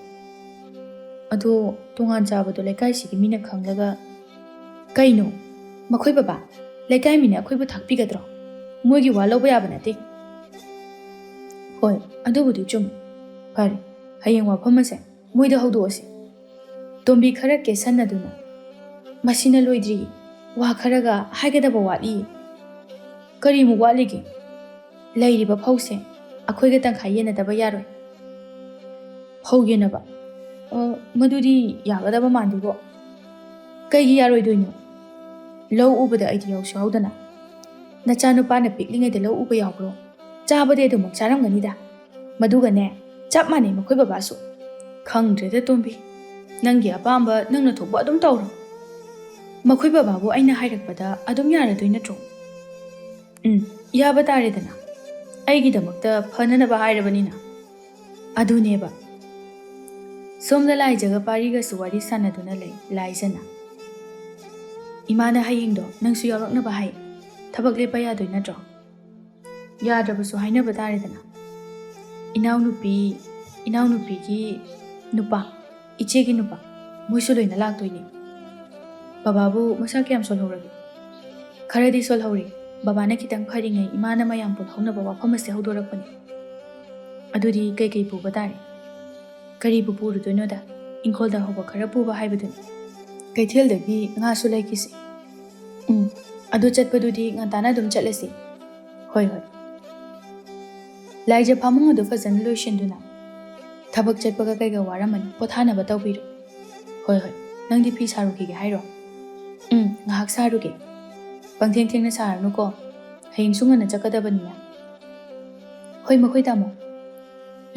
"ꯑꯗꯣ ꯇꯣꯉꯥꯟ ꯆꯥꯕꯗꯣ ꯂꯩꯀꯥꯏꯁꯤꯒꯤ ꯃꯤꯅ ꯈꯪꯂꯒ?" "ꯀꯩꯅꯣ? ꯃꯈꯣꯏ ꯕꯕꯥ ꯂꯩꯀꯥꯏ ꯃꯤꯅ ꯑꯩꯈꯣꯏꯕꯨ ꯊꯥꯛꯄꯤꯒꯗ꯭ꯔꯣ? ꯃꯣꯏꯒꯤ ꯋꯥ ꯂꯧꯕ ꯌꯥꯕ ꯅꯠꯇꯦ꯫" "ꯍꯣꯏ, ꯑꯗꯨꯕꯨꯗꯤ ꯆꯨꯝꯃꯤ꯫ ꯐꯔꯦ, ꯍꯌꯦꯡ ꯋꯥꯐꯝ ꯑꯁꯦ ꯃꯣꯏꯗ ꯍꯧꯗꯣꯛꯑꯁꯤ꯫ ꯇꯣꯝꯕꯤ ꯈꯔ ꯀꯦꯁꯟꯅꯗꯨꯅ, "ꯃꯁꯤꯅ ꯂꯣꯏꯗ꯭ꯔꯤ, ꯋꯥ ꯈꯔꯒ ꯍꯥꯏꯒꯗꯕ ꯋꯥꯠꯂꯤ꯫" "ꯀꯔꯤꯃꯨꯛ ꯋꯥꯠꯂꯤꯒꯦ? ꯂꯩꯔꯤꯕ ꯐꯧꯁꯦ ꯑꯩꯈꯣꯏꯒ ꯇꯪꯈꯥꯏ ꯌꯦꯟꯅꯗꯕ ꯌꯥꯔꯣꯏ꯫" "ꯐꯧ ꯌꯦꯟꯅꯕ? ꯑ, ꯃꯗꯨꯗꯤ ꯌꯥꯒꯗꯕ ꯃꯥꯟꯗꯦꯕꯣ꯫" "ꯀꯩꯒꯤ ꯌꯥꯔꯣꯏꯗꯣꯏꯅꯣ? ꯂꯧ ꯎꯕꯗ ꯑꯩꯗꯤ ꯌꯥꯎꯁꯨ ꯌꯥꯎꯗꯅ꯫" "ꯅꯆꯥꯅꯨꯄꯥꯅ ꯄꯤꯛꯂꯤꯉꯩꯗ ꯂꯧ ꯎꯕ ꯌꯥꯎꯕ꯭ꯔꯣ? ꯆꯥꯕꯗꯤ ꯑꯗꯨꯃꯛ ꯆꯥꯔꯝꯒꯅꯤꯗ꯫ ꯃꯗꯨꯒꯅꯦ, ꯆꯞ ꯃꯥꯟꯅꯩ ꯃꯈꯣꯏ ꯕꯕꯥꯁꯨ꯫" "ꯈꯪꯗ꯭ꯔꯦꯗ ꯇꯣꯝꯕꯤ, ꯅꯪꯒꯤ ꯑꯄꯥꯝꯕ ꯅꯪꯅ ꯊꯣꯛꯄ ꯑꯗꯨꯝ ꯇꯧꯔꯣ꯫ ꯃꯈꯣꯏ ꯕꯕꯥꯕꯨ ꯑꯩꯅ ꯍꯥꯏꯔꯛꯄꯗ ꯑꯗꯨꯝ ꯌꯥꯔꯗꯣꯏ ꯅꯠꯇ꯭ꯔꯣ?" "ꯎꯝ, ꯌꯥꯕ ꯇꯥꯔꯦꯗꯅ꯫ ꯑꯩꯒꯤꯗꯃꯛꯇ ꯐꯅꯅꯕ ꯍꯥꯏꯔꯕꯅꯤꯅ꯫" "ꯑꯗꯨꯅꯦꯕ꯫" ꯁꯣꯝꯗ ꯂꯥꯏꯖꯒ ꯄꯥꯔꯤꯒꯁꯨ ꯋꯥꯔꯤ ꯁꯥꯟꯅꯗꯨꯅ ꯂꯩ꯫ ꯂꯥꯏꯖꯅ, "ꯏꯃꯥꯅ ꯍꯌꯦꯡꯗꯣ ꯅꯪꯁꯨ ꯌꯥꯎꯔꯛꯅꯕ ꯍꯥꯏ꯫ ꯊꯕꯛ ꯂꯦꯞꯄ ꯌꯥꯗꯣꯏ ꯅꯠꯇ꯭ꯔꯣ?" "ꯌꯥꯗ꯭ꯔꯕꯁꯨ ꯍꯥꯏꯅꯕ ꯇꯥꯔꯦꯗꯅ꯫ ꯏꯅꯥꯎꯅꯨꯄꯤ, ꯏꯅꯥꯎꯅꯨꯄꯤꯒꯤ ꯅꯨꯄꯥ, ꯏꯆꯦꯒꯤ ꯅꯨꯄꯥ, ꯃꯣꯏꯁꯨ ꯂꯣꯏꯅ ꯂꯥꯛꯇꯣꯏꯅꯦ꯫" "ꯕꯕꯥꯕꯨ ꯃꯁꯥ ꯀꯌꯥꯝ ꯁꯣꯜꯍꯧꯔꯒꯦ?" "ꯈꯔꯗꯤ ꯁꯣꯜꯍꯧꯔꯦ꯫ ꯕꯕꯥꯅ ꯈꯤꯇꯪ ꯐꯔꯤꯉꯩ ꯏꯃꯥꯅ ꯃꯌꯥꯝ ꯄꯨꯜꯍꯧꯅꯕ ꯋꯥꯐꯝ ꯑꯁꯦ ꯍꯧꯗꯣꯔꯛꯄꯅꯦ꯫" "ꯑꯗꯨꯗꯤ ꯀꯩꯀꯩ ꯄꯨꯕ ꯇꯥꯔꯦ?" "ꯀꯔꯤꯕꯨ ꯄꯨꯔꯨꯗꯣꯏꯅꯣꯗ? ꯏꯪꯈꯣꯜꯗ ꯍꯧꯕ ꯈꯔ ꯄꯨꯕ ꯍꯥꯏꯕꯗꯨꯅꯤ꯫ ꯀꯩꯊꯦꯜꯗꯒꯤ ꯉꯥꯁꯨ ꯂꯩꯈꯤꯁꯦ꯫" "ꯎꯝ, ꯑꯗꯨ ꯆꯠꯄꯗꯨꯗꯤ ꯉꯟꯇꯥꯅ ꯑꯗꯨꯝ ꯆꯠꯂꯁꯤ꯫" "ꯍꯣꯏ, ꯍꯣꯏ꯫" ꯂꯥꯏꯖ ꯐꯃꯨꯡ ꯑꯗꯨ ꯐꯖꯅ ꯂꯣꯏꯁꯤꯟꯗꯨꯅ, "ꯊꯕꯛ ꯆꯠꯄꯒ ꯀꯩꯒ ꯋꯥꯔꯝꯃꯅꯤ, ꯄꯣꯊꯥꯅꯕ ꯇꯧꯕꯤꯔꯣ꯫" "ꯍꯣꯏ, ꯍꯣꯏ꯫ ꯅꯪꯗꯤ ꯐꯤ ꯁꯥꯔꯨꯈꯤꯒꯦ ꯍꯥꯏꯔꯣ?" "ꯎꯝ, ꯉꯥꯏꯍꯥꯛ ꯁꯥꯔꯨꯒꯦ꯫ ꯄꯪꯊꯦꯡ ꯊꯦꯡꯅ ꯁꯥꯔꯅꯨꯀꯣ, ꯍꯌꯦꯡꯁꯨ ꯉꯟꯅ ꯆꯠꯀꯗꯕꯅꯤꯅ꯫" "ꯍꯣꯏ, ꯃꯈꯣꯏ ꯇꯥꯃꯣ꯫"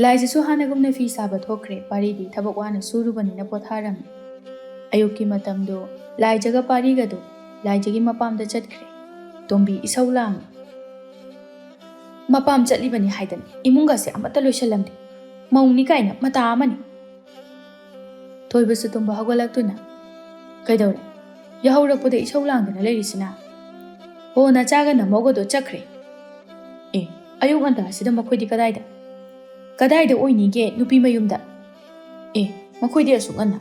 ꯂꯥꯏꯖꯁꯨ ꯍꯥꯟꯅꯒꯨꯝꯅ ꯐꯤ ꯁꯥꯕ ꯊꯣꯛꯈ꯭ꯔꯦ꯫ ꯄꯥꯔꯤꯗꯤ ꯊꯕꯛ ꯋꯥꯅ ꯁꯨꯔꯨꯕꯅꯤꯅ ꯄꯣꯊꯥꯔꯝꯃꯤ꯫ ꯑꯌꯨꯛꯀꯤ ꯃꯇꯝꯗꯣ ꯂꯥꯏꯖꯒ ꯄꯥꯔꯤꯒꯗꯣ ꯂꯥꯏꯖꯒꯤ ꯃꯄꯥꯝꯗ ꯆꯠꯈ꯭ꯔꯦ꯫ ꯇꯣꯝꯕꯤ ꯏꯁꯧ ꯂꯥꯡꯉꯤ꯫ "ꯃꯄꯥꯝ ꯆꯠꯂꯤꯕꯅꯤ ꯍꯥꯏꯗꯅ ꯏꯃꯨꯡꯒꯁꯦ ꯑꯃꯠꯇ ꯂꯣꯏꯁꯤꯜꯂꯝꯗꯦ꯫ ꯃꯧꯅꯤ ꯀꯥꯏꯅ ꯃꯇꯥ ꯑꯃꯅꯤ꯫" ꯊꯣꯏꯕꯁꯨ ꯇꯨꯝꯕ ꯍꯧꯒꯠꯂꯛꯇꯨꯅ, "ꯀꯩꯗꯧꯔꯦ? ꯌꯥꯍꯧꯔꯛꯄꯗ ꯏꯁꯧ ꯂꯥꯡꯗꯅ ꯂꯩꯔꯤꯁꯤꯅ?" "ꯑꯣ, ꯅꯆꯥꯒ ꯅꯃꯧꯒꯗꯣ ꯆꯠꯈ꯭ꯔꯦ꯫" "ꯑꯦ, ꯑꯌꯨꯛ ꯉꯟꯇꯥꯁꯤꯗ ꯃꯈꯣꯏꯗꯤ ꯀꯗꯥꯏꯗ?" "ꯀꯗꯥꯏꯗ ꯑꯣꯏꯅꯤꯒꯦ, ꯅꯨꯄꯤ ꯃꯌꯨꯝꯗ꯫" "ꯑꯦ, ꯃꯈꯣꯏꯗꯤ ꯑꯁꯨꯛ ꯉꯟꯅ?"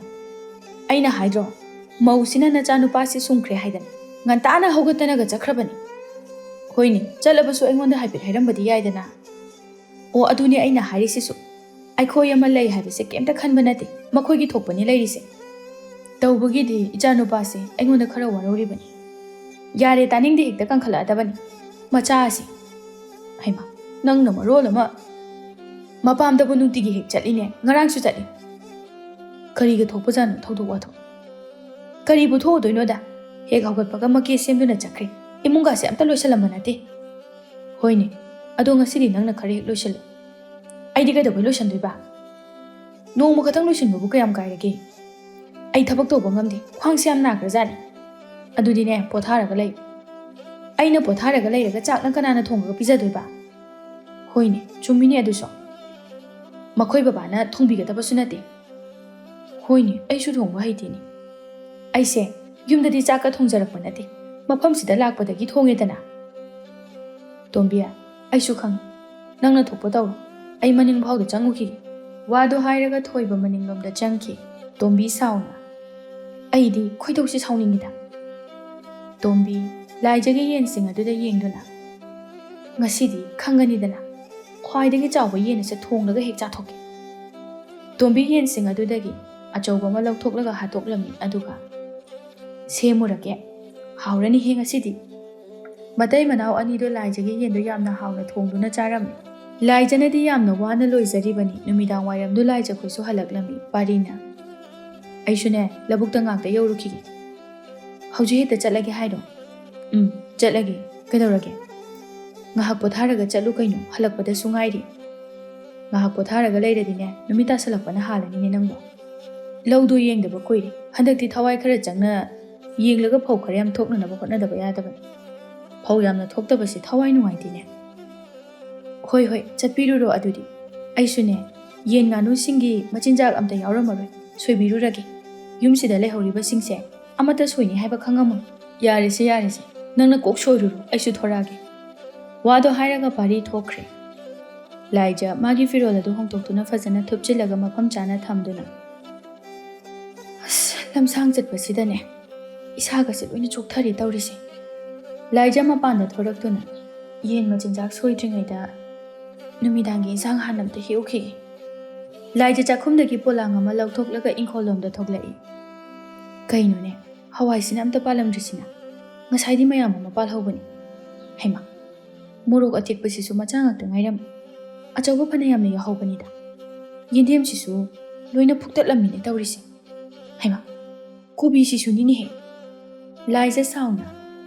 "ꯑꯩꯅ ꯍꯥꯏꯗ꯭ꯔꯣ, ꯃꯧꯁꯤꯅ ꯅꯆꯥꯅꯨꯄꯥꯁꯤ ꯁꯨꯡꯈ꯭ꯔꯦ ꯍꯥꯏꯗꯅ ꯉꯟꯇꯥꯅ ꯍꯧꯒꯠꯇꯅꯒ ꯆꯠꯈ꯭ꯔꯕꯅꯤ꯫" "ꯍꯣꯏꯅꯦ, ꯆꯠꯂꯕꯁꯨ ꯑꯩꯉꯣꯟꯗ ꯍꯥꯏꯐꯦꯠ ꯍꯥꯏꯔꯝꯕꯗꯤ ꯌꯥꯏꯗꯅ꯫" "ꯑꯣ, ꯑꯗꯨꯅꯦ ꯑꯩꯅ ꯍꯥꯏꯔꯤꯁꯤꯁꯨ꯫ ꯑꯩꯈꯣꯏ ꯑꯃ ꯂꯩ ꯍꯥꯏꯕꯁꯦ ꯀꯩꯝꯇ ꯈꯟꯕ ꯅꯠꯇꯦ, ꯃꯈꯣꯏꯒꯤ ꯊꯣꯛꯄꯅꯤ ꯂꯩꯔꯤꯁꯦ꯫ ꯇꯧꯕꯒꯤꯗꯤ ꯏꯆꯥꯅꯨꯄꯥꯁꯦ ꯑꯩꯉꯣꯟꯗ ꯈꯔ ꯋꯥꯔꯧꯔꯤꯕꯅꯤ꯫ ꯌꯥꯔꯦ, ꯇꯥꯅꯤꯡꯗꯦ, ꯍꯦꯛꯇ ꯀꯟꯈꯠꯂꯛꯑꯗꯕꯅꯤ ꯃꯆꯥꯁꯦ꯫ ꯍꯩꯃꯥ, ꯅꯪꯅ ꯃꯔꯣꯜ ꯑꯃ ꯃꯄꯥꯝꯗꯕꯨ ꯅꯨꯡꯇꯤꯒꯤ ꯍꯦꯛ ꯆꯠꯂꯤꯅꯦ, ꯉꯔꯥꯡꯁꯨ ꯆꯠꯂꯤ꯫ ꯀꯔꯤꯒ ꯊꯣꯛꯄꯖꯥꯠꯅꯣ ꯊꯧꯗꯣꯛ ꯋꯥꯊꯣꯛ? ꯀꯔꯤꯕꯨ ꯊꯣꯛꯎꯗꯣꯏꯅꯣꯗ? ꯍꯦꯛ ꯍꯧꯒꯠꯄꯒ ꯃꯀꯦ ꯁꯦꯝꯗꯨꯅ ꯆꯠꯈ꯭ꯔꯦ꯫ ꯏꯃꯨꯡꯒꯥꯁꯦ ꯑꯝꯇ ꯂꯣꯏꯁꯤꯜꯂꯝꯕ ꯅꯠꯇꯦ꯫ ꯍꯣꯏꯅꯦ, ꯑꯗꯣ ꯉꯁꯤꯗꯤ ꯅꯪꯅ ꯈꯔ ꯍꯦꯛ ꯂꯣꯏꯁꯤꯜꯂꯨ꯫ ꯑꯩꯗꯤ ꯀꯩꯗꯧꯕꯩ ꯂꯣꯏꯁꯤꯟꯗꯣꯏꯕ? ꯅꯣꯡꯃ ꯈꯛꯇꯪ ꯂꯣꯏꯁꯤꯟꯕꯕꯨ ꯀꯌꯥꯝ ꯀꯥꯏꯔꯒꯦ? ꯑꯩ ꯊꯕꯛ ꯇꯧꯕ ꯉꯝꯗꯦ, ꯈ꯭ꯋꯥꯡꯁꯦ ꯌꯥꯝ ꯅꯥꯈ꯭ꯔꯖꯥꯠꯅꯤ꯫ ꯑꯗꯨꯗꯤꯅꯦ, ꯄꯣꯊꯥꯔꯒ ꯂꯩ꯫ ꯑꯩꯅ ꯄꯣꯊꯥꯔꯒ ꯂꯩꯔꯒ ꯆꯥꯛꯅ ꯀꯅꯥꯅ ꯊꯣꯡꯉꯒ ꯄꯤꯖꯗꯣꯏꯕ? ꯍꯣꯏꯅꯦ, ꯆꯨꯝꯃꯤꯅꯦ ꯑꯗꯨꯁꯨ꯫ ꯃꯈꯣꯏ ꯕꯕꯥꯅ ꯊꯣꯡꯕꯤꯒꯗꯕꯁꯨ ꯅꯠꯇꯦ꯫ ꯍꯣꯏꯅꯦ, ꯑꯩꯁꯨ ꯊꯣꯡꯕ ꯍꯩꯇꯦꯅꯦ꯫ ꯑꯩꯁꯦ ꯌꯨꯝꯗꯗꯤ ꯆꯥꯛꯀ ꯊꯣꯡꯖꯔꯛꯄ ꯅꯠꯇꯦ, ꯃꯐꯝꯁꯤꯗ ꯂꯥꯛꯄꯗꯒꯤ ꯊꯣꯡꯉꯦꯗꯅ꯫ ꯇꯣꯝꯕꯤ, ꯑꯩꯁꯨ ꯈꯪꯉꯤ꯫ ꯅꯪꯅ ꯊꯣꯛꯄ ꯇꯧꯔꯣ, ꯑꯩ ꯃꯅꯤꯡ ꯐꯥꯎꯗ ꯆꯪꯉꯨꯈꯤꯒꯦ꯫ ꯋꯥꯗꯣ ꯍꯥꯏꯔꯒ ꯊꯣꯏꯕ ꯃꯅꯤꯡꯂꯣꯝꯗ ꯆꯪꯈꯤ꯫ ꯇꯣꯝꯕꯤ ꯁꯥꯎꯅ, "ꯑꯩꯗꯤ ꯈꯣꯏꯗꯧꯁꯤ ꯁꯥꯎꯅꯤꯡꯉꯤꯗ꯫" ꯇꯣꯝꯕꯤ ꯂꯥꯏꯖꯒꯤ ꯌꯦꯟꯁꯤꯡ ꯑꯗꯨꯗ ꯌꯦꯡꯗꯨꯅ, "ꯉꯁꯤꯗꯤ ꯈꯪꯒꯅꯤꯗꯅ, ꯈ꯭ꯋꯥꯏꯗꯒꯤ ꯆꯥꯎꯕ ꯌꯦꯟ ꯑꯁꯦ ꯊꯣꯡꯂꯒ ꯍꯦꯛ ꯆꯥꯊꯣꯛꯀꯦ꯫" ꯇꯣꯝꯕꯤ ꯌꯦꯟꯁꯤꯡ ꯑꯗꯨꯗꯒꯤ ꯑꯆꯧꯕ ꯑꯃ ꯂꯧꯊꯣꯛꯂꯒ ꯍꯥꯠꯇꯣꯛꯂꯝꯃꯤ, ꯑꯗꯨꯒ, "ꯁꯦꯝꯃꯨꯔꯒꯦ, ꯍꯥꯎꯔꯅꯤꯍꯦ ꯉꯁꯤꯗꯤ꯫" ꯃꯇꯩ ꯃꯅꯥꯎ ꯑꯅꯤꯗꯣ ꯂꯥꯏꯖꯒꯤ ꯌꯦꯟꯗꯣ ꯌꯥꯝꯅ ꯍꯥꯎꯅ ꯊꯣꯡꯗꯨꯅ ꯆꯥꯔꯝꯃꯤ꯫ ꯂꯥꯏꯖꯅꯗꯤ ꯌꯥꯝꯅ ꯋꯥꯅ ꯂꯣꯏꯖꯔꯤꯕꯅꯤ꯫ ꯅꯨꯃꯤꯗꯥꯡ ꯋꯥꯏꯔꯝꯗꯣ ꯂꯥꯏꯖꯈꯣꯏꯁꯨ ꯍꯜꯂꯛꯂꯝꯃꯤ꯫ ꯄꯥꯔꯤꯅ, "ꯑꯩꯁꯨꯅꯦ, ꯂꯧꯕꯨꯛꯇ ꯉꯥꯛꯇ ꯌꯧꯔꯨꯈꯤꯒꯦ꯫" "ꯍꯧꯖꯤꯛ ꯍꯦꯛꯇ ꯆꯠꯂꯒꯦ ꯍꯥꯏꯔꯣ?" "ꯎꯝ, ꯆꯠꯂꯒꯦ꯫ ꯀꯩꯗꯧꯔꯒꯦ? ꯉꯥꯏꯍꯥꯛ ꯄꯣꯊꯥꯔꯒ ꯆꯠꯂꯨ ꯀꯩꯅꯣ, ꯍꯜꯂꯛꯄꯗꯁꯨ ꯉꯥꯏꯔꯤ꯫" "ꯉꯥꯏꯍꯥꯛ ꯄꯣꯊꯥꯔꯒ ꯂꯩꯔꯗꯤꯅꯦ, ꯅꯨꯃꯤꯠ ꯇꯥꯁꯜꯂꯛꯄꯅ ꯍꯥꯜꯂꯅꯤꯅꯦ ꯅꯪꯕꯣ꯫" "ꯂꯧꯗꯣ ꯌꯦꯡꯗꯕ ꯀꯨꯏꯔꯦ꯫ ꯍꯟꯗꯛꯇꯤ ꯊꯋꯥꯏ ꯈꯔ ꯆꯪꯅ ꯌꯦꯡꯂꯒ ꯐꯧ ꯈꯔ ꯌꯥꯝ ꯊꯣꯛꯅꯅꯕ ꯍꯣꯠꯅꯗꯕ ꯌꯥꯗꯕꯅꯤ꯫ ꯐꯧ ꯌꯥꯝꯅ ꯊꯣꯛꯇꯕꯁꯦ ꯊꯋꯥꯏ ꯅꯨꯡꯉꯥꯏꯇꯦꯅꯦ꯫" "ꯍꯣꯏ, ꯍꯣꯏ, ꯆꯠꯄꯤꯔꯨꯔꯣ ꯑꯗꯨꯗꯤ꯫ ꯑꯩꯁꯨꯅꯦ, ꯌꯦꯟ ꯉꯥꯅꯨꯁꯤꯡꯒꯤ ꯃꯆꯤꯟꯖꯥꯛ ꯑꯝꯇ ꯌꯥꯎꯔꯝꯃꯔꯣꯏ, ꯁꯣꯏꯕꯤꯔꯨꯔꯒꯦ꯫ ꯌꯨꯝꯁꯤꯗ ꯂꯩꯍꯧꯔꯤꯕꯁꯤꯡꯁꯦ ꯑꯃꯠꯇ ꯁꯣꯏꯅꯤ ꯍꯥꯏꯕ ꯈꯪꯉꯝꯃꯣꯏ꯫" "ꯌꯥꯔꯦꯁꯦ, ꯌꯥꯔꯦꯁꯦ, ꯅꯪꯅ ꯀꯣꯛ ꯁꯣꯏꯔꯨꯔꯣ, ꯑꯩꯁꯨ ꯊꯣꯔꯛꯑꯒꯦ꯫" ꯋꯥꯗꯣ ꯍꯥꯏꯔꯒ ꯄꯥꯔꯤ ꯊꯣꯛꯈ꯭ꯔꯦ꯫ ꯂꯥꯏꯖ ꯃꯥꯒꯤ ꯐꯤꯔꯣꯜ ꯑꯗꯨ ꯍꯣꯡꯗꯣꯛꯇꯨꯅ ꯐꯖꯅ ꯊꯨꯞꯆꯤꯜꯂꯒ ꯃꯐꯝ ꯆꯥꯅ ꯊꯝꯗꯨꯅ, "ꯑꯁ, ꯂꯝꯁꯥꯡ ꯆꯠꯄꯁꯤꯗꯅꯦ ꯏꯁꯥꯒꯁꯦ ꯂꯣꯏꯅ ꯆꯣꯛꯊꯔꯦ ꯇꯧꯔꯤꯁꯦ꯫" ꯂꯥꯏꯖ ꯃꯄꯥꯟꯗ ꯊꯣꯔꯛꯇꯨꯅ, "ꯌꯦꯟ ꯃꯆꯤꯟꯖꯥꯛ ꯁꯣꯏꯗ꯭ꯔꯤꯉꯩꯗ ꯅꯨꯃꯤꯗꯥꯡꯒꯤ ꯏꯟꯁꯥꯡ ꯍꯥꯟꯅ ꯑꯝꯇ ꯍꯦꯛꯎꯈꯤꯒꯦ꯫" ꯂꯥꯏꯖ ꯆꯥꯛꯈꯨꯝꯗꯒꯤ ꯄꯣꯂꯥꯡ ꯑꯃ ꯂꯧꯊꯣꯛꯂꯒ ꯏꯪꯈꯣꯜꯂꯣꯝꯗ ꯊꯣꯛꯂꯛꯏ꯫ "ꯀꯩꯅꯣꯅꯦ, ꯍꯋꯥꯏꯁꯤꯅ ꯑꯝꯇ ꯄꯥꯜꯂꯝꯗ꯭ꯔꯤꯁꯤꯅ? ꯉꯁꯥꯏꯗꯤ ꯃꯌꯥꯝ ꯑꯃ ꯄꯥꯜꯍꯧꯕꯅꯤ꯫ ꯍꯩꯃꯥ, ꯃꯣꯔꯣꯛ ꯑꯇꯦꯛꯄꯁꯤꯁꯨ ꯃꯆꯥ ꯉꯥꯛꯇ ꯉꯥꯏꯔꯝꯃꯤ꯫ ꯑꯆꯧꯕ ꯐꯅ ꯌꯥꯝꯅ ꯌꯥꯎꯍꯧꯕꯅꯤꯗ꯫ ꯌꯦꯟꯗꯦꯝꯁꯤꯁꯨ ꯂꯣꯏꯅ ꯐꯨꯛꯇꯠꯂꯝꯃꯤꯅꯦ ꯇꯧꯔꯤꯁꯦ꯫ ꯍꯩꯃꯥ, ꯀꯣꯕꯤꯁꯤꯁꯨꯅꯤꯅꯦꯍꯦ꯫ ꯂꯥꯏꯖ ꯁꯥꯎꯅ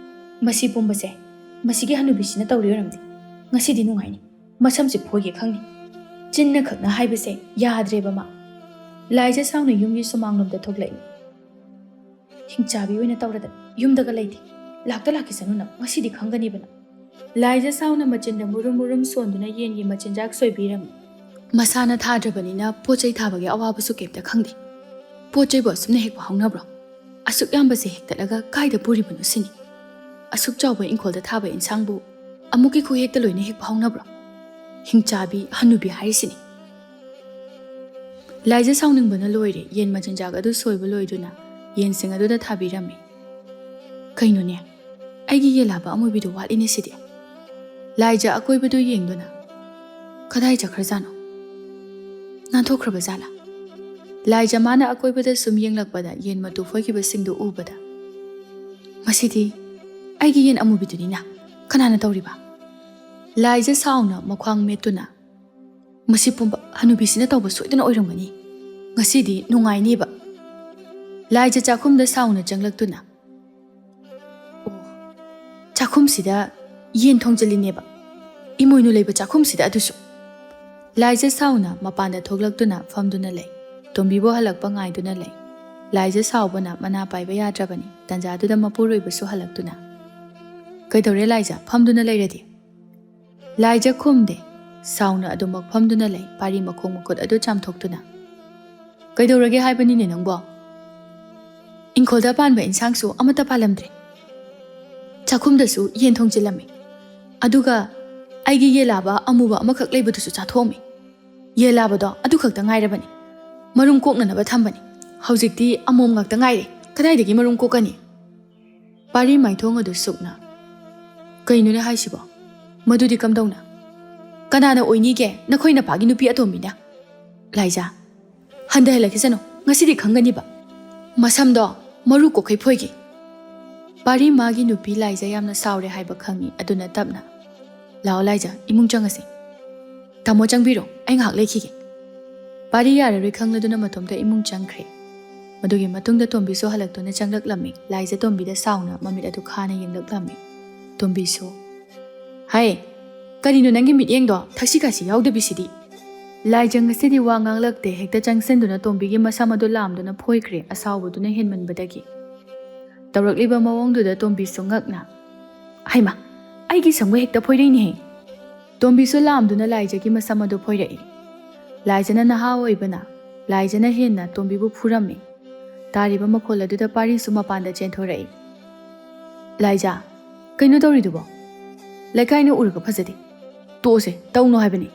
ꯃꯁꯤ ꯄꯨꯝꯕꯁꯦ ꯃꯁꯤꯒꯤ ꯍꯅꯨꯕꯤꯁꯤꯅ ꯇꯧꯔꯤ ꯑꯣꯏꯔꯝꯗꯦ꯫ ꯉꯁꯤꯗꯤ ꯅꯨꯡꯉꯥꯏꯅꯤ꯫ ꯃꯁꯝꯁꯤ ꯐꯣꯏꯒꯦ ꯈꯪꯅꯤ"꯫ ꯆꯤꯟꯅ ꯈꯛꯅ ꯍꯥꯏꯕꯁꯦ ꯌꯥꯗ꯭ꯔꯦꯕ ꯃꯥ꯫ ꯂꯥꯏꯖ ꯁꯥꯎꯅ ꯌꯨꯝꯒꯤ ꯁꯨꯃꯥꯡꯂꯣꯝꯗ ꯊꯣꯛꯂꯛꯏ꯫ "ꯍꯤꯡꯆꯥꯕꯤ ꯑꯣꯏꯅ ꯇꯧꯔꯗꯅ ꯌꯨꯝꯗꯒ ꯂꯩꯇꯦ꯫ ꯂꯥꯛꯇ ꯂꯥꯛꯈꯤꯁꯅꯨ ꯅꯪ, ꯉꯁꯤꯗꯤ ꯈꯪꯒꯅꯤꯕ ꯅꯪ"꯫ ꯂꯥꯏꯖ ꯁꯥꯎꯅ ꯃꯆꯤꯟꯗ ꯃꯨꯔꯨꯝ ꯃꯨꯔꯨꯝ ꯁꯣꯟꯗꯨꯅ ꯌꯦꯟꯒꯤ ꯃꯆꯤꯟꯖꯥꯛ ꯁꯣꯏꯕꯤꯔꯝꯃꯤ꯫ ꯃꯁꯥꯅ ꯊꯥꯗ꯭ꯔꯕꯅꯤꯅ ꯄꯣꯠ ꯆꯩ ꯊꯥꯕꯒꯤ ꯑꯋꯥꯕꯁꯨ ꯀꯩꯝꯇ ꯈꯪꯗꯦ꯫ ꯄꯣꯠ ꯆꯩꯕꯨ ꯑꯁꯨꯝꯅ ꯍꯦꯛꯄ ꯍꯧꯅꯕ꯭ꯔꯣ? ꯑꯁꯨꯛ ꯌꯥꯝꯕꯁꯦ ꯍꯦꯛꯇꯠꯂꯒ ꯀꯥꯏꯗ ꯄꯨꯔꯤꯕꯅꯣ ꯁꯤꯅꯤ꯫ ꯑꯁꯨꯛ ꯆꯥꯎꯕ ꯏꯪꯈꯣꯜꯗ ꯊꯥꯕ ꯏꯟꯁꯥꯡꯕꯨ ꯑꯃꯨꯛꯀꯤ ꯈꯨꯍꯦꯛꯇ ꯂꯣꯏꯅ ꯍꯦꯛꯄ ꯍꯧꯅꯕ꯭ꯔꯣ? ꯍꯤꯡꯆꯥꯕꯤ ꯍꯅꯨꯕꯤ ꯍꯥꯏꯔꯤꯁꯤꯅꯤ꯫ ꯂꯥꯏꯖ ꯁꯥꯎꯅꯤꯡꯕꯅ ꯂꯣꯏꯔꯦ꯫ ꯌꯦꯟ ꯃꯆꯤꯟꯖꯥꯛ ꯑꯗꯨ ꯁꯣꯏꯕ ꯂꯣꯏꯗꯨꯅ ꯌꯦꯟꯁꯤꯡ ꯑꯗꯨꯗ ꯊꯥꯕꯤꯔꯝꯃꯤ꯫ "ꯀꯩꯅꯣꯅꯦ, ꯑꯩꯒꯤ ꯌꯦꯂꯥꯕ ꯑꯃꯨꯕꯤꯗꯨ ꯋꯥꯠꯂꯤꯅꯦ ꯁꯤꯗꯤ"꯫ ꯂꯥꯏꯖ ꯑꯀꯣꯏꯕꯗꯨ ꯌꯦꯡꯗꯨꯅ, "ꯀꯗꯥꯏ ꯆꯠꯈ꯭ꯔꯖꯥꯠꯅꯣ? ꯅꯥꯟꯊꯣꯛꯈ꯭ꯔꯕ ꯖꯥꯠꯂꯥ?" ꯂꯥꯏꯖ ꯃꯥꯅ ꯑꯀꯣꯏꯕꯗ ꯁꯨꯝ ꯌꯦꯡꯂꯛꯄꯗ ꯌꯦꯟ ꯃꯇꯨ ꯐꯣꯏꯈꯤꯕꯁꯤꯡꯗꯨ ꯎꯕꯗ, "ꯃꯁꯤꯗꯤ ꯑꯩꯒꯤ ꯌꯦꯟ ꯑꯃꯨꯕꯤꯗꯨꯅꯤꯅ꯫ ꯀꯅꯥꯅ ꯇꯧꯔꯤꯕ?" ꯂꯥꯏꯖ ꯁꯥꯎꯅ ꯃꯈ꯭ꯋꯥꯡ ꯃꯦꯠꯇꯨꯅ, "ꯃꯁꯤ ꯄꯨꯝꯕ ꯍꯅꯨꯕꯤꯁꯤꯅ ꯇꯧꯕ ꯁꯣꯏꯗꯅ ꯑꯣꯏꯔꯝꯒꯅꯤ꯫ ꯉꯁꯤꯗꯤ ꯅꯨꯡꯉꯥꯏꯅꯤꯕ"꯫ ꯂꯥꯏꯖ ꯆꯥꯛꯈꯨꯝꯗ ꯁꯥꯎꯅ ꯆꯪꯂꯛꯇꯨꯅ, "ꯑꯣ, ꯆꯥꯛꯈꯨꯝꯁꯤꯗ ꯌꯦꯟ ꯊꯣꯡꯖꯤꯜꯂꯤꯅꯦꯕ꯫ ꯏꯃꯣꯏꯅꯨ ꯂꯩꯕ ꯆꯥꯛꯈꯨꯝꯁꯤꯗ ꯑꯗꯨꯁꯨ"꯫ ꯂꯥꯏꯖ ꯁꯥꯎꯅ ꯃꯄꯥꯟꯗ ꯊꯣꯛꯂꯛꯇꯨꯅ ꯐꯝꯗꯨꯅ ꯂꯩ꯫ ꯇꯣꯝꯕꯤꯕꯨ ꯍꯜꯂꯛꯄ ꯉꯥꯏꯗꯨꯅ ꯂꯩ꯫ ꯂꯥꯏꯖ ꯁꯥꯎꯕꯅ ꯃꯅꯥ ꯄꯥꯏꯕ ꯌꯥꯗ꯭ꯔꯕꯅꯤ꯫ ꯇꯟꯖꯥꯗꯨꯗ ꯃꯄꯨꯔꯣꯏꯕꯁꯨ ꯍꯜꯂꯛꯇꯨꯅ, "ꯀꯩꯗꯧꯔꯦ ꯂꯥꯏꯖ, ꯐꯝꯗꯨꯅ ꯂꯩꯔꯗꯤ?" ꯂꯥꯏꯖ ꯈꯨꯝꯗꯦ꯫ ꯁꯥꯎꯅ ꯑꯗꯨꯃꯛ ꯐꯝꯗꯨꯅ ꯂꯩ, ꯄꯥꯔꯤ ꯃꯈꯣꯡ ꯃꯈꯨꯠ ꯑꯗꯨ ꯆꯥꯝꯊꯣꯛꯇꯨꯅ꯫ "ꯀꯩꯗꯧꯔꯒꯦ ꯍꯥꯏꯕꯅꯤꯅꯦ ꯅꯪꯕꯣ? ꯏꯪꯈꯣꯜꯗ ꯄꯥꯟꯕ ꯏꯟꯁꯥꯡꯁꯨ ꯑꯃꯠꯇ ꯄꯥꯜꯂꯝꯗ꯭ꯔꯦ꯫ ꯆꯥꯛꯈꯨꯝꯗꯁꯨ ꯌꯦꯟ ꯊꯣꯡꯖꯤꯜꯂꯝꯃꯤ꯫ ꯑꯗꯨꯒ ꯑꯩꯒꯤ ꯌꯦꯂꯥꯕ ꯑꯃꯨꯕ ꯑꯃꯈꯛ ꯂꯩꯕꯗꯨꯁꯨ ꯆꯥꯊꯣꯛꯑꯝꯃꯤ꯫ ꯌꯦꯂꯥꯕꯗꯣ ꯑꯗꯨꯈꯛꯇ ꯉꯥꯏꯔꯕꯅꯤ꯫ ꯃꯔꯨꯝ ꯀꯣꯛꯅꯅꯕ ꯊꯝꯕꯅꯤ꯫ ꯍꯧꯖꯤꯛꯇꯤ ꯑꯃꯣꯝ ꯉꯥꯛꯇ ꯉꯥꯏꯔꯦ꯫ ꯀꯗꯥꯏꯗꯒꯤ ꯃꯔꯨꯝ ꯀꯣꯛꯀꯅꯤ?" ꯄꯥꯔꯤ ꯃꯥꯏꯊꯣꯡ ꯑꯗꯨ ꯁꯨꯛꯅ, "ꯀꯩꯅꯣꯅꯦ ꯍꯥꯏꯁꯤꯕꯣ? ꯃꯗꯨꯗꯤ ꯀꯝꯗꯧꯅ? ꯀꯅꯥꯅ ꯑꯣꯏꯅꯤꯒꯦ? ꯅꯈꯣꯏ ꯅꯄꯥꯒꯤ ꯅꯨꯄꯤ ꯑꯇꯣꯝꯕꯤꯅ?" "ꯂꯥꯏꯖꯥ, ꯍꯟꯊꯍꯜꯂꯛꯈꯤꯁꯅꯨ, ꯉꯁꯤꯗꯤ ꯈꯪꯒꯅꯤꯕ꯫ ꯃꯁꯝꯗꯣ ꯃꯔꯨ ꯀꯣꯛꯈꯩ ꯐꯣꯏꯒꯦ꯫ ꯄꯥꯔꯤ ꯃꯥꯒꯤ ꯅꯨꯄꯤ ꯂꯥꯏꯖ ꯌꯥꯝꯅ ꯁꯥꯎꯔꯦ ꯍꯥꯏꯕ ꯈꯪꯉꯤ, ꯑꯗꯨꯅ ꯇꯞꯅ, "ꯂꯥꯛꯑꯣ ꯂꯥꯏꯖ, ꯏꯃꯨꯡ ꯆꯪꯉꯁꯤ꯫ ꯇꯥꯃꯣ ꯆꯪꯕꯤꯔꯣ, ꯑꯩ ꯉꯥꯏꯍꯥꯛ ꯂꯩꯈꯤꯒꯦ"꯫ ꯄꯥꯔꯤ ꯌꯥꯔꯔꯣꯏ ꯈꯪꯂꯗꯨꯅ ꯃꯇꯣꯝꯇ ꯏꯃꯨꯡ ꯆꯪꯈ꯭ꯔꯦ꯫ ꯃꯗꯨꯒꯤ ꯃꯇꯨꯡꯗ ꯇꯣꯝꯕꯤꯁꯨ ꯍꯜꯂꯛꯇꯨꯅ ꯆꯪꯂꯛꯂꯝꯃꯤ꯫ ꯂꯥꯏꯖ ꯇꯣꯝꯕꯤꯗ ꯁꯥꯎꯅ ꯃꯃꯤꯠ ꯑꯗꯨ ꯈꯥꯅ ꯌꯦꯡꯂꯛꯂꯝꯃꯤ꯫ ꯇꯣꯝꯕꯤꯁꯨ, "ꯍꯥꯏ, ꯀꯔꯤꯅꯣ ꯅꯪꯒꯤ ꯃꯤꯠꯌꯦꯡꯗꯣ? ꯊꯛꯁꯤ ꯈꯥꯁꯤ ꯌꯥꯎꯗꯕꯤꯁꯤꯗꯤ"꯫ ꯂꯥꯏꯖ ꯉꯁꯤꯗꯤ ꯋꯥ ꯉꯥꯡꯂꯛꯇꯦ, ꯍꯦꯛꯇ ꯆꯪꯁꯤꯟꯗꯨꯅ ꯇꯣꯝꯕꯤꯒꯤ ꯃꯁꯝ ꯑꯗꯨ ꯂꯥꯝꯗꯨꯅ ꯐꯣꯏꯈ꯭ꯔꯦ, ꯑꯁꯥꯎꯕꯗꯨꯅ ꯍꯦꯟꯃꯟꯕꯗꯒꯤ꯫ ꯇꯧꯔꯛꯂꯤꯕ ꯃꯑꯣꯡꯗꯨꯗ ꯇꯣꯝꯕꯤꯁꯨ ꯉꯛꯅ, "ꯍꯩꯃꯥ, ꯑꯩꯒꯤ ꯁꯝꯒ ꯍꯦꯛꯇ ꯐꯣꯏꯔꯛꯏꯅꯦꯍꯦ"꯫ ꯇꯣꯝꯕꯤꯁꯨ ꯂꯥꯝꯗꯨꯅ ꯂꯥꯏꯖꯒꯤ ꯃꯁꯝ ꯑꯗꯨ ꯐꯣꯏꯔꯛꯏ꯫ ꯂꯥꯏꯖꯅ ꯅꯍꯥ ꯑꯣꯏꯕꯅ ꯂꯥꯏꯖꯅ ꯍꯦꯟꯅ ꯇꯣꯝꯕꯤꯕꯨ ꯐꯨꯔꯝꯃꯤ꯫ ꯇꯥꯔꯤꯕ ꯃꯈꯣꯜ ꯑꯗꯨꯗ ꯄꯥꯔꯤꯁꯨ ꯃꯄꯥꯟꯗ ꯆꯦꯟꯊꯣꯔꯛꯏ꯫ "ꯂꯥꯏꯖ, ꯀꯩꯅꯣ ꯇꯧꯔꯤꯗꯨꯕꯣ? ꯂꯩꯀꯥꯏꯅ ꯎꯔꯒ ꯐꯖꯗꯦ꯫ ꯇꯣꯛꯑꯁꯦ, ꯇꯧꯅꯣ ꯍꯥꯏꯕꯅꯤ"꯫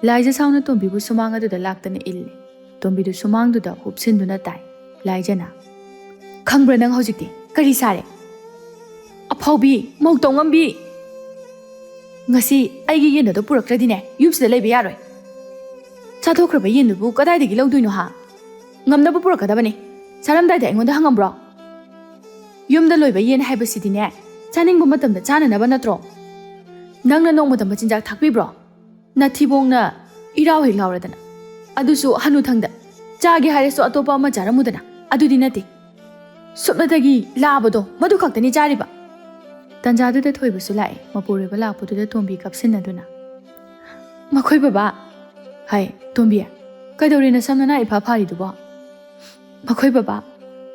ꯂꯥꯏꯖ ꯁꯥꯎꯅ ꯇꯣꯝꯕꯤꯕꯨ ꯁꯨꯃꯥꯡ ꯑꯗꯨꯗ ꯂꯥꯛꯇꯅ ꯏꯜꯂꯤ꯫ ꯇꯣꯝꯕꯤꯗꯨ ꯁꯨꯃꯥꯡꯗꯨꯗ ꯍꯨꯞꯁꯤꯟꯗꯨꯅ ꯇꯥꯏ꯫ ꯂꯥꯏꯖꯅ, "ꯈꯪꯕ꯭ꯔꯥ ꯅꯪ ꯍꯧꯖꯤꯛꯇꯤ ꯀꯔꯤ ꯁꯥꯔꯦ? ꯑꯐꯥꯎꯕꯤ, ꯃꯧ ꯇꯧꯉꯝꯕꯤ! ꯉꯁꯤ ꯑꯩꯒꯤ ꯌꯦꯟ ꯑꯗꯨ ꯄꯨꯔꯛꯇ꯭ꯔꯗꯤꯅꯦ, ꯌꯨꯝꯁꯤꯗ ꯂꯩꯕ ꯌꯥꯔꯣꯏ꯫ ꯆꯥꯊꯣꯛꯈ꯭ꯔꯕ ꯌꯦꯟꯗꯨꯕꯨ ꯀꯗꯥꯏꯗꯒꯤ ꯂꯧꯗꯣꯏꯅꯣ ꯍꯥ? ꯉꯝꯅꯕ ꯄꯨꯔꯛꯀꯗꯕꯅꯤ꯫ ꯆꯥꯔꯝꯗꯥꯏꯗ ꯑꯩꯉꯣꯟꯗ ꯍꯪꯉꯝꯕ꯭ꯔꯣ? ꯌꯨꯝꯗ ꯂꯣꯏꯕ ꯌꯦꯟ ꯍꯥꯏꯕꯁꯤꯗꯤꯅꯦ, ꯆꯥꯅꯤꯡꯕ ꯃꯇꯝꯗ ꯆꯥꯅꯅꯕ ꯅꯠꯇ꯭ꯔꯣ? ꯅꯪꯅ ꯅꯣꯡꯃꯇ ꯃꯆꯤꯟꯖꯥꯛ ꯊꯥꯛꯄꯤꯕ꯭ꯔꯣ? ꯅꯊꯤꯕꯣꯡꯅ ꯏꯔꯥꯎ ꯍꯦꯛ ꯂꯥꯎꯔꯗꯅ꯫ ꯑꯗꯨꯁꯨ ꯍꯅꯨꯊꯪꯗ꯫ ꯆꯥꯒꯦ ꯍꯥꯏꯔꯁꯨ ꯑꯇꯣꯞꯄ ꯑꯃ ꯆꯥꯔꯝꯃꯨꯗꯅ꯫ ꯑꯗꯨꯗꯤ ꯅꯠꯇꯦ꯫ ꯁꯨꯞꯅꯇꯒꯤ ꯂꯥꯕꯗꯣ, ꯃꯗꯨ ꯈꯛꯇꯅꯤ ꯆꯥꯔꯤꯕ"꯫ ꯇꯟꯖꯥꯗꯨꯗ ꯊꯣꯏꯕꯁꯨ ꯂꯥꯛꯑꯦ꯫ ꯃꯄꯨꯔꯣꯏꯕ ꯂꯥꯛꯄꯗꯨꯗ ꯇꯣꯝꯕꯤ ꯀꯞꯁꯤꯟꯅꯗꯨꯅ, "ꯃꯈꯣꯏ ꯕꯕꯥ"꯫ "ꯍꯥꯏ, ꯇꯣꯝꯕꯤ, ꯀꯩꯗꯧꯔꯦ ꯅꯁꯝ ꯅꯅꯥ ꯏꯐꯥ ꯐꯥꯔꯤꯗꯨꯕꯣ?" "ꯃꯈꯣꯏ ꯕꯕꯥ,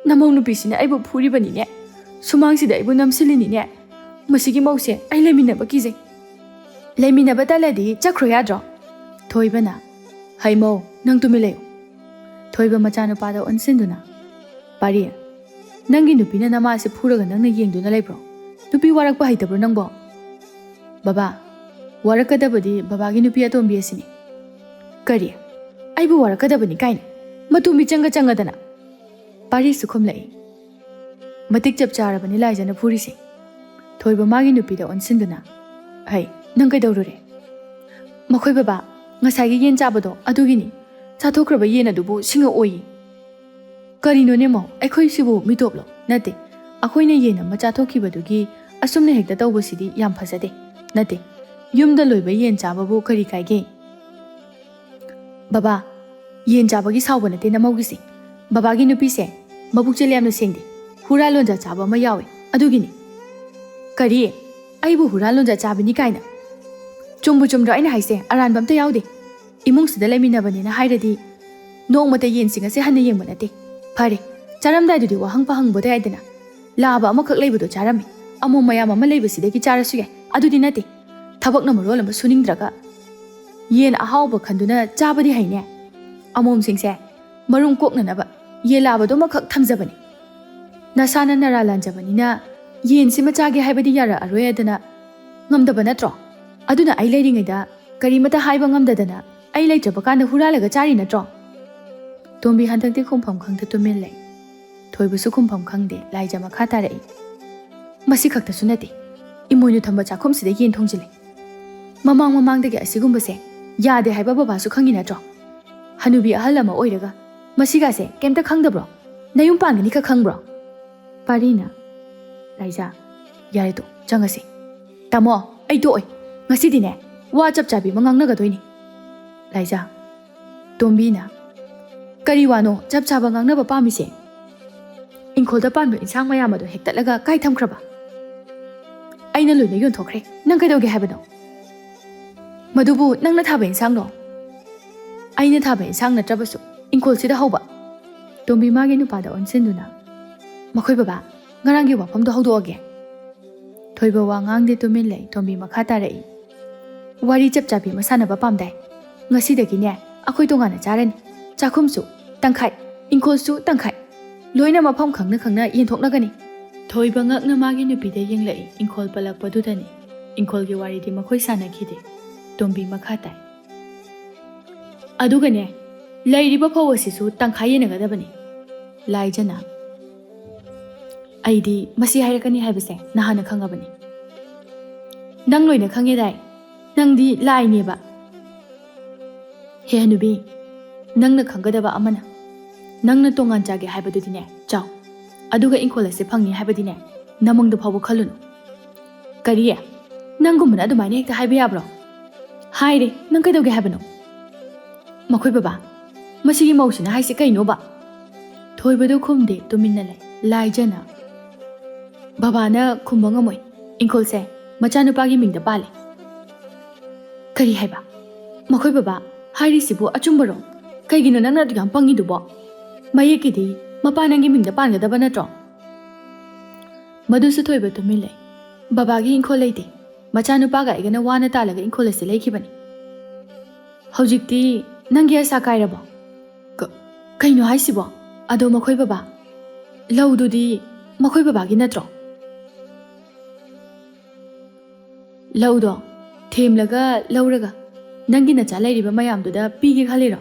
ꯅꯃꯧ ꯅꯨꯄꯤꯁꯤꯅ ꯑꯩꯕꯨ ꯐꯨꯔꯤꯕꯅꯤꯅꯦ꯫ ꯁꯨꯃꯥꯡꯁꯤꯗ ꯑꯩꯕꯨ ꯅꯝꯁꯤꯜꯂꯤꯅꯤꯅꯦ꯫ ꯃꯁꯤꯒꯤ ꯃꯧꯁꯦ ꯑꯩ ꯂꯩꯃꯤꯟꯅꯕ ꯀꯤꯖꯩ"꯫ "ꯂꯩꯃꯤꯟꯅꯕ ꯇꯜꯂꯗꯤ ꯆꯠꯈ꯭ꯔꯣ ꯌꯥꯗ꯭ꯔꯣ?" ꯊꯣꯏꯕꯅ, "ꯍꯩ ꯃꯧ, ꯅꯪ ꯇꯨꯃꯤꯟ ꯂꯩꯌꯨ"꯫ ꯊꯣꯏꯕ ꯃꯆꯥꯅꯨꯄꯥꯗ ꯑꯣꯟꯁꯤꯟꯗꯨꯅ, "ꯄꯥꯔꯤ, ꯅꯪꯒꯤ ꯅꯨꯄꯤꯅ ꯅꯃꯥꯁꯦ ꯐꯨꯔꯒ ꯅꯪꯅ ꯌꯦꯡꯗꯨꯅ ꯂꯩꯕ꯭ꯔꯣ? ꯅꯨꯄꯤ ꯋꯥꯔꯛꯄ ꯍꯩꯇꯕ꯭ꯔꯣ ꯅꯪꯕꯣ?" "ꯕꯕꯥ, ꯋꯥꯔꯛꯀꯗꯕꯗꯤ ꯕꯕꯥꯒꯤ ꯅꯨꯄꯤ ꯑꯇꯣꯝꯕꯤ ꯑꯁꯤꯅꯤ"꯫ "ꯀꯔꯤ? ꯑꯩꯕꯨ ꯋꯥꯔꯛꯀꯗꯕꯅꯤ ꯀꯥꯏꯅ? ꯃꯇꯨ ꯃꯤꯆꯪꯒ ꯆꯪꯉꯗꯅ"꯫ ꯄꯥꯔꯤꯁꯨ ꯈꯨꯝꯂꯛꯏ꯫ "ꯃꯇꯤꯛ ꯆꯞ ꯆꯥꯔꯕꯅꯤ ꯂꯥꯏꯖꯅ ꯐꯨꯔꯤꯁꯦ"꯫ ꯊꯣꯏꯕ ꯃꯥꯒꯤ ꯅꯨꯄꯤꯗ ꯑꯣꯟꯁꯤꯟꯗꯨꯅ, "ꯍꯩ, ꯅꯪ ꯀꯩꯗꯧꯔꯨꯔꯦ?" "ꯃꯈꯣꯏ ꯕꯕꯥ, ꯉꯁꯥꯏꯒꯤ ꯌꯦꯟ ꯆꯥꯕꯗꯣ ꯑꯗꯨꯒꯤꯅꯤ꯫ ꯆꯥꯊꯣꯛꯈ꯭ꯔꯕ ꯌꯦꯟ ꯑꯗꯨꯕꯨ ꯁꯤꯡꯉꯛꯑꯣꯏꯌꯦ"꯫ "ꯀꯔꯤꯅꯣꯅꯦ ꯃꯧ, ꯑꯩꯈꯣꯏꯁꯤꯕꯨ ꯃꯤꯇꯣꯞꯂꯣ? ꯅꯠꯇꯦ, ꯑꯩꯈꯣꯏꯅ ꯌꯦꯟ ꯑꯃ ꯆꯥꯊꯣꯛꯈꯤꯕꯗꯨꯒꯤ ꯑꯁꯨꯝꯅ ꯍꯦꯛꯇ ꯇꯧꯕꯁꯤꯗꯤ ꯌꯥꯝ ꯐꯖꯗꯦ꯫ ꯅꯠꯇꯦ, ꯌꯨꯝꯗ ꯂꯣꯏꯕ ꯌꯦꯟ ꯆꯥꯕꯕꯨ ꯀꯔꯤ ꯀꯥꯏꯒꯦ?" "ꯕꯕꯥ, ꯌꯦꯟ ꯆꯥꯕꯒꯤ ꯁꯥꯎꯕ ꯅꯠꯇꯦ ꯅꯃꯧꯒꯤꯁꯦ꯫ ꯕꯕꯥꯒꯤ ꯅꯨꯄꯤꯁꯦ ꯃꯕꯨꯛꯆꯦꯜ ꯌꯥꯝꯅ ꯁꯦꯡꯗꯦ꯫ ꯍꯨꯔꯥ ꯂꯣꯟꯖꯥ ꯆꯥꯕ ꯑꯃ ꯌꯥꯎꯏ, ꯑꯗꯨꯒꯤꯅꯤ꯫" "ꯀꯔꯤ? ꯑꯩꯕꯨ ꯍꯨꯔꯥ ꯂꯣꯟꯖꯥ ꯆꯥꯕꯅꯤ ꯀꯥꯏꯅ? ꯆꯨꯝꯕꯨ ꯆꯨꯝꯗ꯭ꯔꯣ ꯑꯩꯅ ꯍꯥꯏꯁꯦ? ꯑꯔꯥꯟꯕ ꯑꯝꯇ ꯌꯥꯎꯗꯦ꯫ ꯏꯃꯨꯡꯁꯤꯗ ꯂꯩꯃꯤꯟꯅꯕꯅꯤꯅ ꯍꯥꯏꯔꯗꯤ ꯅꯣꯡꯃꯇ ꯌꯦꯟꯁꯤꯡ ꯑꯁꯦ ꯍꯟꯅ ꯌꯦꯡꯕ ꯅꯠꯇꯦ꯫ ꯐꯔꯦ, ꯆꯥꯔꯝꯗꯥꯏꯗꯨꯗꯤ ꯋꯥꯍꯪ ꯄꯥꯍꯪꯕꯗ ꯌꯥꯏꯗꯅ꯫ ꯂꯥꯕ ꯑꯃꯈꯛ ꯂꯩꯕꯗꯣ ꯆꯥꯔꯝꯃꯤ꯫ ꯑꯃꯣꯝ ꯃꯌꯥꯝ ꯑꯃ ꯂꯩꯕꯁꯤꯗꯒꯤ ꯆꯥꯔꯁꯨ ꯌꯥꯏ꯫ ꯑꯗꯨꯗꯤ ꯅꯠꯇꯦ꯫ ꯊꯕꯛꯅ ꯃꯔꯣꯜ ꯑꯃ ꯁꯨꯅꯤꯡꯗ꯭ꯔꯒ ꯌꯦꯟ ꯑꯍꯥꯎꯕ ꯈꯟꯗꯨꯅ ꯆꯥꯕꯗꯤ ꯍꯩꯅꯦ꯫ ꯑꯃꯣꯝꯁꯤꯡꯁꯦ ꯃꯔꯨꯝ ꯀꯣꯛꯅꯅꯕ ꯌꯦꯟ ꯂꯥꯕꯗꯣ ꯑꯃꯈꯛ ꯊꯝꯖꯕꯅꯤ꯫ ꯅꯁꯥꯅ ꯅꯔꯥ ꯂꯥꯟꯖꯕꯅꯤꯅ ꯌꯦꯟꯁꯤꯃ ꯆꯥꯒꯦ ꯍꯥꯏꯕꯗꯤ ꯌꯥꯔꯛꯑꯔꯣꯏ ꯑꯗꯨꯅ ꯉꯝꯗꯕ ꯅꯠꯇ꯭ꯔꯣ? ꯑꯗꯨꯅ ꯑꯩ ꯂꯩꯔꯤꯉꯩꯗ ꯀꯔꯤꯃꯇ ꯍꯥꯏꯕ ꯉꯝꯗꯗꯅ ꯑꯩ ꯂꯩꯇ꯭ꯔꯕ ꯀꯥꯟꯗ ꯍꯨꯔꯥꯜꯂꯒ ꯆꯥꯔꯤ ꯅꯠꯇ꯭ꯔꯣ?" ꯇꯣꯝꯕꯤ ꯍꯟꯗꯛꯇꯤ ꯈꯨꯝꯐꯝ ꯈꯪꯗ ꯇꯨꯃꯤꯟ ꯂꯩ꯫ ꯊꯣꯏꯕꯁꯨ ꯈꯨꯝꯐꯝ ꯈꯪꯗꯦ, ꯂꯥꯏꯖ ꯃꯈꯥ ꯇꯥꯔꯛꯏ꯫ "ꯃꯁꯤ ꯈꯛꯇꯁꯨ ꯅꯠꯇꯦ, ꯏꯃꯣꯏꯅꯨ ꯊꯝꯕ ꯆꯥꯛꯈꯨꯝꯁꯤꯗ ꯌꯦꯟ ꯊꯣꯡꯖꯤꯜꯂꯦ꯫ ꯃꯃꯥꯡ ꯃꯃꯥꯡꯗꯒꯤ ꯑꯁꯤꯒꯨꯝꯕꯁꯦ ꯌꯥꯗꯦ ꯍꯥꯏꯕ ꯕꯕꯥꯁꯨ ꯈꯪꯉꯤ ꯅꯠꯇ꯭ꯔꯣ? ꯍꯅꯨꯕꯤ ꯑꯍꯜ ꯑꯃ ꯑꯣꯏꯔꯒ ꯃꯁꯤꯒꯥꯁꯦ ꯀꯩꯝꯇ ꯈꯪꯗꯕ꯭ꯔꯣ? ꯅꯌꯨꯝ ꯄꯥꯟꯒꯅꯤ ꯈꯛ ꯈꯪꯕ꯭ꯔꯣ?" ꯄꯥꯔꯤꯅ, "ꯂꯥꯏꯖꯥ, ꯌꯥꯔꯦ ꯇꯣ, ꯆꯪꯉꯁꯤ꯫" "ꯇꯥꯃꯣ, ꯑꯩ ꯇꯣꯛꯑꯣꯏ꯫ ꯉꯁꯤꯗꯤꯅꯦ, ꯋꯥ ꯆꯞ ꯆꯥꯕꯤ ꯑꯃ ꯉꯥꯡꯅꯒꯗꯣꯏꯅꯤ꯫" ꯂꯥꯏꯖꯥ, ꯇꯣꯝꯕꯤꯅ, "ꯀꯔꯤ ꯋꯥꯅꯣ ꯆꯞ ꯆꯥꯕ ꯉꯥꯡꯅꯕ ꯄꯥꯝꯃꯤꯁꯦ? ꯏꯪꯈꯣꯜꯗ ꯄꯥꯟꯕ ꯏꯟꯁꯥꯡ ꯃꯌꯥꯝ ꯑꯗꯣ ꯍꯦꯛꯇꯠꯂꯒ ꯀꯥꯏ ꯊꯝꯈ꯭ꯔꯕ?" "ꯑꯩꯅ ꯂꯣꯏꯅ ꯌꯣꯟꯊꯣꯛꯈ꯭ꯔꯦ꯫ ꯅꯪ ꯀꯩꯗꯧꯒꯦ ꯍꯥꯏꯕꯅꯣ?" "ꯃꯗꯨꯕꯨ ꯅꯪꯅ ꯊꯥꯕ ꯏꯟꯁꯥꯡꯂꯣ?" "ꯑꯩꯅ ꯊꯥꯕ ꯏꯟꯁꯥꯡ ꯅꯠꯇ꯭ꯔꯕꯁꯨ ꯏꯪꯈꯣꯜꯁꯤꯗ ꯍꯧꯕ꯫" ꯇꯣꯝꯕꯤ ꯃꯥꯒꯤ ꯅꯨꯄꯥꯗ ꯑꯣꯟꯁꯤꯟꯗꯨꯅ, "ꯃꯈꯣꯏ ꯕꯕꯥ, ꯉꯔꯥꯡꯒꯤ ꯋꯥꯐꯝꯗꯣ ꯍꯧꯗꯣꯛꯑꯒꯦ꯫" ꯊꯣꯏꯕ ꯋꯥ ꯉꯥꯡꯗꯦ, ꯇꯨꯃꯤꯟ ꯂꯩ꯫ ꯇꯣꯝꯕꯤ ꯃꯈꯥ ꯇꯥꯔꯛꯏ, "ꯋꯥꯔꯤ ꯆꯞ ꯆꯥꯕꯤ ꯑꯃ ꯁꯥꯟꯅꯕ ꯄꯥꯝꯗꯥꯏ? ꯉꯁꯤꯗꯒꯤꯅꯦ ꯑꯩꯈꯣꯏ ꯇꯣꯉꯥꯟꯅ ꯆꯥꯔꯅꯤ꯫ ꯆꯥꯛꯈꯨꯝꯁꯨ ꯇꯪꯈꯥꯏ, ꯏꯪꯈꯣꯜꯁꯨ ꯇꯪꯈꯥꯏ, ꯂꯣꯏꯅ ꯃꯐꯝ ꯈꯪꯅ ꯈꯪꯅ ꯌꯦꯟꯊꯣꯛꯅꯒꯅꯤ꯫" ꯊꯣꯏꯕ ꯉꯛꯅ ꯃꯥꯒꯤ ꯅꯨꯄꯤꯗ ꯌꯦꯡꯂꯛꯏ꯫ ꯏꯪꯈꯣꯜ ꯄꯜꯂꯛꯄꯗꯨꯗꯅꯤ꯫ ꯏꯪꯈꯣꯜꯒꯤ ꯋꯥꯔꯤꯗꯤ ꯃꯈꯣꯏ ꯁꯥꯟꯅꯈꯤꯗꯦ꯫ ꯇꯣꯝꯕꯤ ꯃꯈꯥ ꯇꯥꯏ, "ꯑꯗꯨꯒꯅꯦ, ꯂꯩꯔꯤꯕ ꯐꯧ ꯑꯁꯤꯁꯨ ꯇꯪꯈꯥꯏ ꯌꯦꯟꯅꯒꯗꯕꯅꯤ꯫" ꯂꯥꯏꯖꯅ, "ꯑꯩꯗꯤ ꯃꯁꯤ ꯍꯥꯏꯔꯛꯀꯅꯤ ꯍꯥꯏꯕꯁꯦ ꯅꯍꯥꯟꯅ ꯈꯪꯉꯕꯅꯤ꯫ ꯅꯪ ꯂꯣꯏꯅ ꯈꯪꯉꯦꯗꯥꯏ? ꯅꯪꯗꯤ ꯂꯥꯏꯅꯦꯕ꯫" "ꯍꯦ ꯍꯅꯨꯕꯤ, ꯅꯪꯅ ꯈꯪꯒꯗꯕ ꯑꯃꯅ, ꯅꯪꯅ ꯇꯣꯉꯥꯟ ꯆꯥꯒꯦ ꯍꯥꯏꯕꯗꯨꯗꯤꯅꯦ, ꯆꯥꯎ꯫ ꯑꯗꯨꯒ ꯏꯪꯈꯣꯜ ꯑꯁꯦ ꯐꯪꯅꯤ ꯍꯥꯏꯕꯗꯤꯅꯦ, ꯅꯃꯪꯗ ꯐꯥꯎꯕ ꯈꯜꯂꯨꯅꯨ꯫ ꯀꯔꯤ? ꯅꯪꯒꯨꯝꯕꯅ ꯑꯗꯨꯃꯥꯏꯅ ꯍꯦꯛꯇ ꯍꯥꯏꯕ ꯌꯥꯕ꯭ꯔꯣ? ꯍꯥꯏꯔꯦ, ꯅꯪ ꯀꯩꯗꯧꯒꯦ ꯍꯥꯏꯕꯅꯣ? ꯃꯈꯣꯏ ꯕꯕꯥ, ꯃꯁꯤꯒꯤ ꯃꯧꯁꯤꯅ ꯍꯥꯏꯁꯤ ꯀꯩꯅꯣꯕ? ꯊꯣꯏꯕꯗꯨ ꯈꯨꯝꯗꯦ, ꯇꯨꯃꯤꯟꯅ ꯂꯩ꯫ ꯂꯥꯏꯖꯅ, "ꯕꯕꯥꯅ ꯈꯨꯝꯕ ꯉꯝꯃꯣꯏ꯫ ꯏꯪꯈꯣꯜꯁꯦ ꯃꯆꯥꯅꯨꯄꯥꯒꯤ ꯃꯤꯡꯗ ꯄꯥꯜꯂꯦ꯫" "ꯀꯔꯤ ꯍꯥꯏꯕ? ꯃꯈꯣꯏ ꯕꯕꯥ ꯍꯥꯏꯔꯤꯁꯤꯕꯨ ꯑꯆꯨꯝꯕꯔꯣ? ꯀꯩꯒꯤꯅꯣ ꯅꯪꯅ ꯑꯗꯨꯛ ꯌꯥꯝ ꯄꯪꯉꯤꯗꯨꯕꯣ? ꯃꯌꯦꯛꯀꯤꯗꯤ ꯃꯄꯥ ꯅꯪꯒꯤ ꯃꯤꯡꯗ ꯄꯥꯟꯒꯗꯕ ꯅꯠꯇ꯭ꯔꯣ?" ꯃꯗꯨꯁꯨ ꯊꯣꯏꯕ ꯇꯨꯃꯤꯟ ꯂꯩ꯫ "ꯕꯕꯥꯒꯤ ꯏꯪꯈꯣꯜ ꯂꯩꯇꯦ꯫ ꯃꯆꯥꯅꯨꯄꯥꯒ ꯑꯩꯒꯅ ꯋꯥꯅ ꯇꯥꯜꯂꯒ ꯏꯪꯈꯣꯜ ꯑꯁꯤ ꯂꯩꯈꯤꯕꯅꯤ꯫" "ꯍꯧꯖꯤꯛꯇꯤ ꯅꯪꯒꯤ ꯑꯁꯥ ꯀꯥꯏꯔꯕꯣ?" "ꯀ-, ꯀꯩꯅꯣ ꯍꯥꯏꯁꯤꯕꯣ? ꯑꯗꯣ ꯃꯈꯣꯏ ꯕꯕꯥ, ꯂꯧꯗꯨꯗꯤ ꯃꯈꯣꯏ ꯕꯕꯥꯒꯤ ꯅꯠꯇ꯭ꯔꯣ?" "ꯂꯧꯗꯣ ꯊꯦꯝꯂꯒ ꯂꯧꯔꯒ ꯅꯪꯒꯤ ꯅꯆꯥ ꯂꯩꯔꯤꯕ ꯃꯌꯥꯝꯗꯨꯗ ꯄꯤꯒꯦ ꯈꯜꯂꯤꯔꯣ?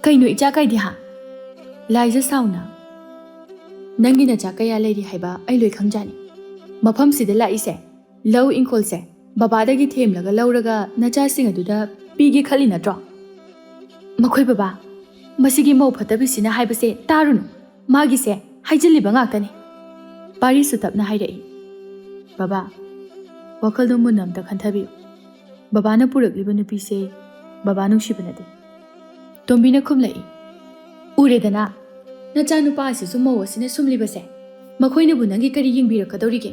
ꯀꯩꯅꯣ ꯏꯆꯥ ꯀꯥꯏꯗꯤ ꯍꯥ?" ꯂꯥꯏꯖ ꯁꯥꯎꯅ, "ꯅꯪꯒꯤ ꯅꯆꯥ ꯀꯌꯥ ꯂꯩꯔꯤ ꯍꯥꯏꯕ ꯑꯩ ꯂꯣꯏ ꯈꯪꯖꯥꯅꯤ꯫ ꯃꯐꯝꯁꯤꯗ ꯂꯥꯛꯏꯁꯦ, ꯂꯧ ꯏꯪꯈꯣꯜꯁꯦ ꯕꯕꯥꯗꯒꯤ ꯊꯦꯝꯂꯒ ꯂꯧꯔꯒ ꯅꯆꯥꯁꯤꯡ ꯑꯗꯨꯗ ꯄꯤꯒꯦ ꯈꯜꯂꯤ ꯅꯠꯇ꯭ꯔꯣ?" "ꯃꯈꯣꯏ ꯕꯕꯥ, ꯃꯁꯤꯒꯤ ꯃꯧ ꯐꯠꯇꯕꯤꯁꯤꯅ ꯍꯥꯏꯕꯁꯦ ꯇꯥꯔꯨꯅꯨ꯫ ꯃꯥꯒꯤꯁꯦ ꯍꯥꯏꯖꯤꯜꯂꯤꯕ ꯉꯥꯛꯇꯅꯤ꯫" ꯄꯥꯔꯤꯁꯨ ꯇꯞꯅ ꯍꯥꯏꯔꯛꯏ, "ꯕꯕꯥ, ꯋꯥꯈꯜꯗꯣ ꯃꯨꯟꯅ ꯑꯝꯇ ꯈꯟꯊꯕꯤꯌꯨ꯫ ꯕꯕꯥꯅ ꯄꯨꯔꯛꯂꯤꯕ ꯅꯨꯄꯤꯁꯦ ꯕꯕꯥ ꯅꯨꯡꯁꯤꯕ ꯅꯠꯇꯦ꯫" ꯇꯣꯝꯕꯤꯅ ꯈꯨꯝꯂꯛꯏ, "ꯎꯔꯦꯗꯅ, ꯅꯆꯥꯅꯨꯄꯥ ꯑꯁꯤꯁꯨ ꯃꯧ ꯑꯁꯤꯅ ꯁꯨꯝꯂꯤꯕꯁꯦ꯫ ꯃꯈꯣꯏꯅꯕꯨ ꯅꯪꯒꯤ ꯀꯔꯤ ꯌꯦꯡꯕꯤꯔꯛꯀꯗꯧꯔꯤꯒꯦ?"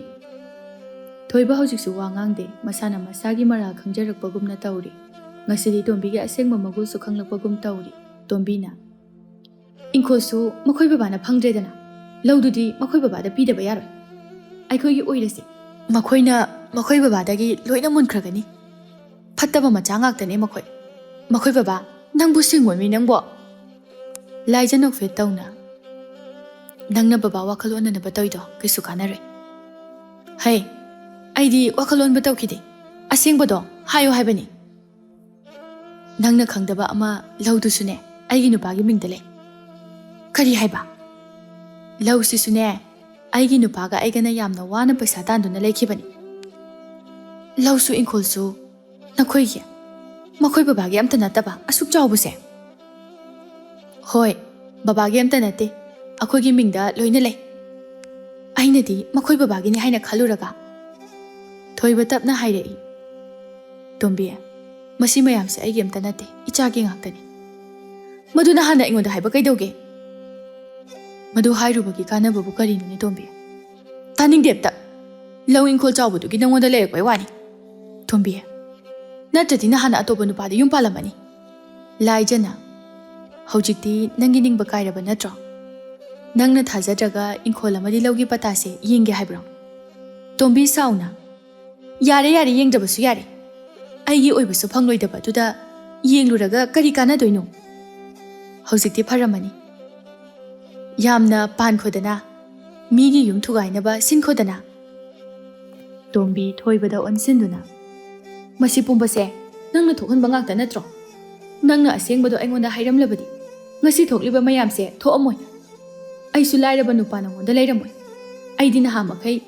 ꯊꯣꯏꯕ ꯍꯧꯖꯤꯛꯁꯨ ꯋꯥ ꯉꯥꯡꯗꯦ, ꯃꯁꯥꯅ ꯃꯁꯥꯒꯤ ꯃꯔꯥꯜ ꯈꯪꯖꯔꯛꯄꯒꯨꯝꯅ ꯇꯧꯔꯤ꯫ ꯉꯁꯤꯗꯤ ꯇꯣꯝꯕꯤꯒꯤ ꯑꯁꯦꯡꯕ ꯃꯒꯨꯜꯁꯨ ꯈꯪꯂꯛꯄꯒꯨꯝ ꯇꯧꯔꯤ꯫ ꯇꯣꯝꯕꯤꯅ, "ꯏꯪꯈꯣꯜꯁꯨ ꯃꯈꯣꯏ ꯕꯕꯥꯅ ꯐꯪꯗ꯭ꯔꯦꯗꯅ, ꯂꯧꯗꯨꯗꯤ ꯃꯈꯣꯏ ꯕꯕꯥꯗ ꯄꯤꯗꯕ ꯌꯥꯔꯣꯏ꯫ ꯑꯩꯈꯣꯏꯒꯤ ꯑꯣꯏꯔꯁꯦ꯫ ꯃꯈꯣꯏꯅ ꯃꯈꯣꯏ ꯕꯕꯥꯗꯒꯤ ꯂꯣꯏꯅ ꯃꯨꯟꯈ꯭ꯔꯒꯅꯤ꯫ ꯐꯠꯇꯕ ꯃꯆꯥ ꯉꯥꯛꯇꯅꯦ ꯃꯈꯣꯏ꯫ ꯃꯈꯣꯏ ꯕꯕꯥ, ꯅꯪꯕꯨ ꯁꯤꯡꯉꯣꯏꯃꯤ ꯅꯪꯕꯣ?" ꯂꯥꯏꯖ ꯅꯣꯛꯐꯦꯠ ꯇꯧꯅ, "ꯅꯪꯅ ꯕꯕꯥ ꯋꯥꯈꯜ ꯑꯣꯟꯅꯅꯕ ꯇꯧꯏꯗꯣ ꯀꯩꯁꯨ ꯀꯥꯟꯅꯔꯣꯏ꯫" "ꯍꯩ, ꯑꯩꯗꯤ ꯋꯥꯈꯜ ꯑꯣꯟꯕ ꯇꯧꯈꯤꯗꯦ꯫ ꯑꯁꯦꯡꯕꯗꯣ ꯍꯥꯏꯌꯣ ꯍꯥꯏꯕꯅꯤ꯫" "ꯅꯪꯅ ꯈꯪꯗꯕ ꯑꯃ, ꯂꯧꯗꯨꯁꯨꯅꯦ ꯑꯩꯒꯤ ꯅꯨꯄꯥꯒꯤ ꯃꯤꯡꯗ ꯂꯩ꯫" "ꯀꯔꯤ ꯍꯥꯏꯕ?" "ꯂꯧꯁꯤꯁꯨꯅꯦ ꯑꯩꯒꯤ ꯅꯨꯄꯥꯒ ꯑꯩꯒꯅ ꯌꯥꯝꯅ ꯋꯥꯅ ꯄꯩꯁꯥ ꯇꯥꯟꯗꯨꯅ ꯂꯩꯈꯤꯕꯅꯤ꯫" "ꯂꯧꯁꯨ ꯏꯪꯈꯣꯜꯁꯨ ꯅꯈꯣꯏꯒꯤ? ꯃꯈꯣꯏ ꯕꯕꯥꯒꯤ ꯑꯝꯇ ꯅꯠꯇꯕ ꯑꯁꯨꯛ ꯆꯥꯎꯕꯁꯦ?" "ꯍꯣꯏ, ꯕꯕꯥꯒꯤ ꯑꯝꯇ ꯅꯠꯇꯦ, ꯑꯩꯈꯣꯏꯒꯤ ꯃꯤꯡꯗ ꯂꯣꯏꯅ ꯂꯩ꯫ ꯑꯩꯅꯗꯤ ꯃꯈꯣꯏ ꯕꯕꯥꯒꯤꯅꯤ ꯍꯥꯏꯅ ꯈꯜꯂꯨꯔꯒ꯫ ꯊꯣꯏꯕ ꯇꯞꯅ ꯍꯥꯏꯔꯛꯏ, "ꯇꯣꯝꯕꯤ, ꯃꯁꯤ ꯃꯌꯥꯝꯁꯦ ꯑꯩꯒꯤ ꯑꯝꯇ ꯅꯠꯇꯦ, ꯏꯆꯥꯒꯤ ꯉꯥꯛꯇꯅꯤ꯫ ꯃꯗꯨ ꯅꯍꯥꯟꯅ ꯑꯩꯉꯣꯟꯗ ꯍꯥꯏꯕ ꯀꯩꯗꯧꯒꯦ?" "ꯃꯗꯨ ꯍꯥꯏꯔꯨꯕꯒꯤ ꯀꯥꯟꯅꯕꯕꯨ ꯀꯔꯤꯅꯣꯅꯦ, ꯇꯣꯝꯕꯤ? ꯇꯥꯅꯤꯡꯗꯦ ꯑꯝꯇ꯫ ꯂꯧ ꯏꯪꯈꯣꯜ ꯆꯥꯎꯕꯗꯨꯒꯤ ꯅꯉꯣꯟꯗ ꯂꯩꯔꯛꯄꯩ ꯋꯥꯅꯤ, ꯇꯣꯝꯕꯤ꯫ ꯅꯠꯇ꯭ꯔꯗꯤ ꯅꯍꯥꯟꯅ ꯑꯇꯣꯞꯄ ꯅꯨꯄꯥꯗ ꯌꯨꯝ ꯄꯥꯜꯂꯝꯃꯅꯤ꯫ ꯂꯥꯏꯖꯅ, ꯍꯧꯖꯤꯛꯇꯤ ꯅꯪꯒꯤ ꯅꯤꯡꯕ ꯀꯥꯏꯔꯕ ꯅꯠꯇ꯭ꯔꯣ? ꯅꯪꯅ ꯊꯥꯖꯗ꯭ꯔꯒ ꯏꯪꯈꯣꯜ ꯑꯃꯗꯤ ꯂꯧꯒꯤ ꯄꯇꯥꯁꯦ ꯌꯦꯡꯒꯦ ꯍꯥꯏꯕ꯭ꯔꯣ?" ꯇꯣꯝꯕꯤ ꯁꯥꯎꯅ, "ꯌꯥꯔꯦ, ꯌꯥꯔꯦ, ꯌꯦꯡꯗꯕꯁꯨ ꯌꯥꯔꯦ꯫ ꯑꯩꯒꯤ ꯑꯣꯏꯕꯁꯨ ꯐꯪꯂꯣꯏꯗꯕꯗꯨꯗ ꯌꯦꯡꯂꯨꯔꯒ ꯀꯔꯤ ꯀꯥꯟꯅꯗꯣꯏꯅꯣ? ꯍꯧꯖꯤꯛꯇꯤ ꯐꯔꯝꯃꯅꯤ꯫ ꯌꯥꯝꯅ ꯄꯥꯟꯈꯣꯗꯅ, ꯃꯤꯒꯤ ꯌꯨꯝ ꯊꯨꯒꯥꯏꯅꯕ ꯁꯤꯟꯈꯣꯗꯅ꯫" ꯇꯣꯝꯕꯤ ꯊꯣꯏꯕꯗ ꯑꯣꯟꯁꯤꯟꯗꯨꯅ, "ꯃꯁꯤ ꯄꯨꯝꯕꯁꯦ ꯅꯪꯅ ꯊꯣꯛꯍꯟꯕ ꯉꯥꯛꯇ ꯅꯠꯇ꯭ꯔꯣ? ꯅꯪꯅ ꯑꯁꯦꯡꯕꯗꯣ ꯑꯩꯉꯣꯟꯗ ꯍꯥꯏꯔꯝꯂꯕꯗꯤ ꯉꯁꯤ ꯊꯣꯛꯂꯤꯕ ꯃꯌꯥꯝꯁꯦ ꯊꯣꯛꯑꯝꯃꯣꯏ꯫ ꯑꯩꯁꯨ ꯂꯥꯏꯔꯕ ꯅꯨꯄꯥ ꯅꯉꯣꯟꯗ ꯂꯩꯔꯝꯃꯣꯏ꯫ ꯑꯩꯗꯤ ꯅꯍꯥ ꯃꯈꯩ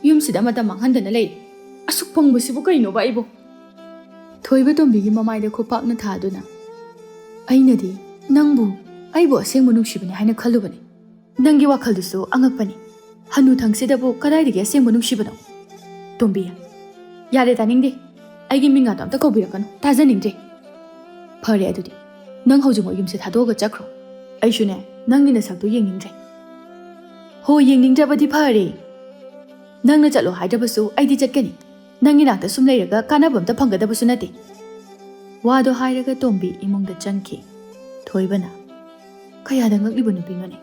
ꯌꯨꯝꯁꯤꯗ ꯃꯇꯝ ꯃꯥꯡꯍꯟꯗꯅ ꯂꯩꯔꯦ꯫ ꯑꯁꯨꯛ ꯄꯪꯕꯁꯤꯕꯨ ꯀꯩꯅꯣꯕ ꯑꯩꯕꯨ?" ꯊꯣꯏꯕ ꯇꯣꯝꯕꯤꯒꯤ ꯃꯃꯥꯏꯗ ꯈꯨꯄꯥꯛꯅ ꯊꯥꯗꯨꯅ, "ꯑꯩꯅꯗꯤ ꯅꯪꯕꯨ ꯑꯩꯕꯨ ꯑꯁꯦꯡꯕ ꯅꯨꯡꯁꯤꯕꯅꯤ ꯍꯥꯏꯅ ꯈꯜꯂꯨꯕꯅꯤ꯫ ꯅꯪꯒꯤ ꯋꯥꯈꯜꯗꯨꯁꯨ ꯑꯉꯛꯄꯅꯤ꯫ ꯍꯅꯨ ꯊꯪꯁꯤꯗꯕꯨ ꯀꯗꯥꯏꯗꯒꯤ ꯑꯁꯦꯡꯕ ꯅꯨꯡꯁꯤꯕꯅꯣ? ꯇꯣꯝꯕꯤ, ꯌꯥꯔꯦ, ꯇꯥꯅꯤꯡꯗꯦ꯫ ꯑꯩꯒꯤ ꯃꯤꯡꯒꯥꯗꯣ ꯑꯝꯇ ꯀꯧꯕꯤꯔꯛꯀꯅꯨ, ꯇꯥꯖꯅꯤꯡꯗ꯭ꯔꯦ꯫ ꯐꯔꯦ ꯑꯗꯨꯗꯤ, ꯅꯪ ꯍꯧꯖꯤꯛꯃꯛ ꯌꯨꯝꯁꯦ ꯊꯥꯗꯣꯛꯑꯒ ꯆꯠꯈ꯭ꯔꯣ꯫ ꯑꯩꯁꯨꯅꯦ, ꯅꯪꯒꯤ ꯅꯁꯛꯇꯣ ꯌꯦꯡꯅꯤꯡꯗ꯭ꯔꯦ꯫" "ꯍꯣ, ꯌꯦꯡꯅꯤꯡꯗ꯭ꯔꯕꯗꯤ ꯐꯔꯦ꯫ ꯅꯪꯅ ꯆꯠꯂꯣ ꯍꯥꯏꯗ꯭ꯔꯕꯁꯨ ꯑꯩꯗꯤ ꯆꯠꯀꯅꯤ꯫ ꯅꯪꯒꯤ ꯅꯥꯛꯇ ꯁꯨꯝ ꯂꯩꯔꯒ ꯀꯥꯟꯅꯕ ꯑꯝꯇ ꯐꯪꯒꯗꯕꯁꯨ ꯅꯠꯇꯦ꯫" ꯋꯥꯗꯣ ꯍꯥꯏꯔꯒ ꯇꯣꯝꯕꯤ ꯏꯃꯨꯡꯗ ꯆꯪꯈꯤ꯫ ꯊꯣꯏꯕꯅ, "ꯀꯌꯥꯗ ꯉꯛꯂꯤꯕ ꯅꯨꯄꯤꯅꯣꯅꯦ?"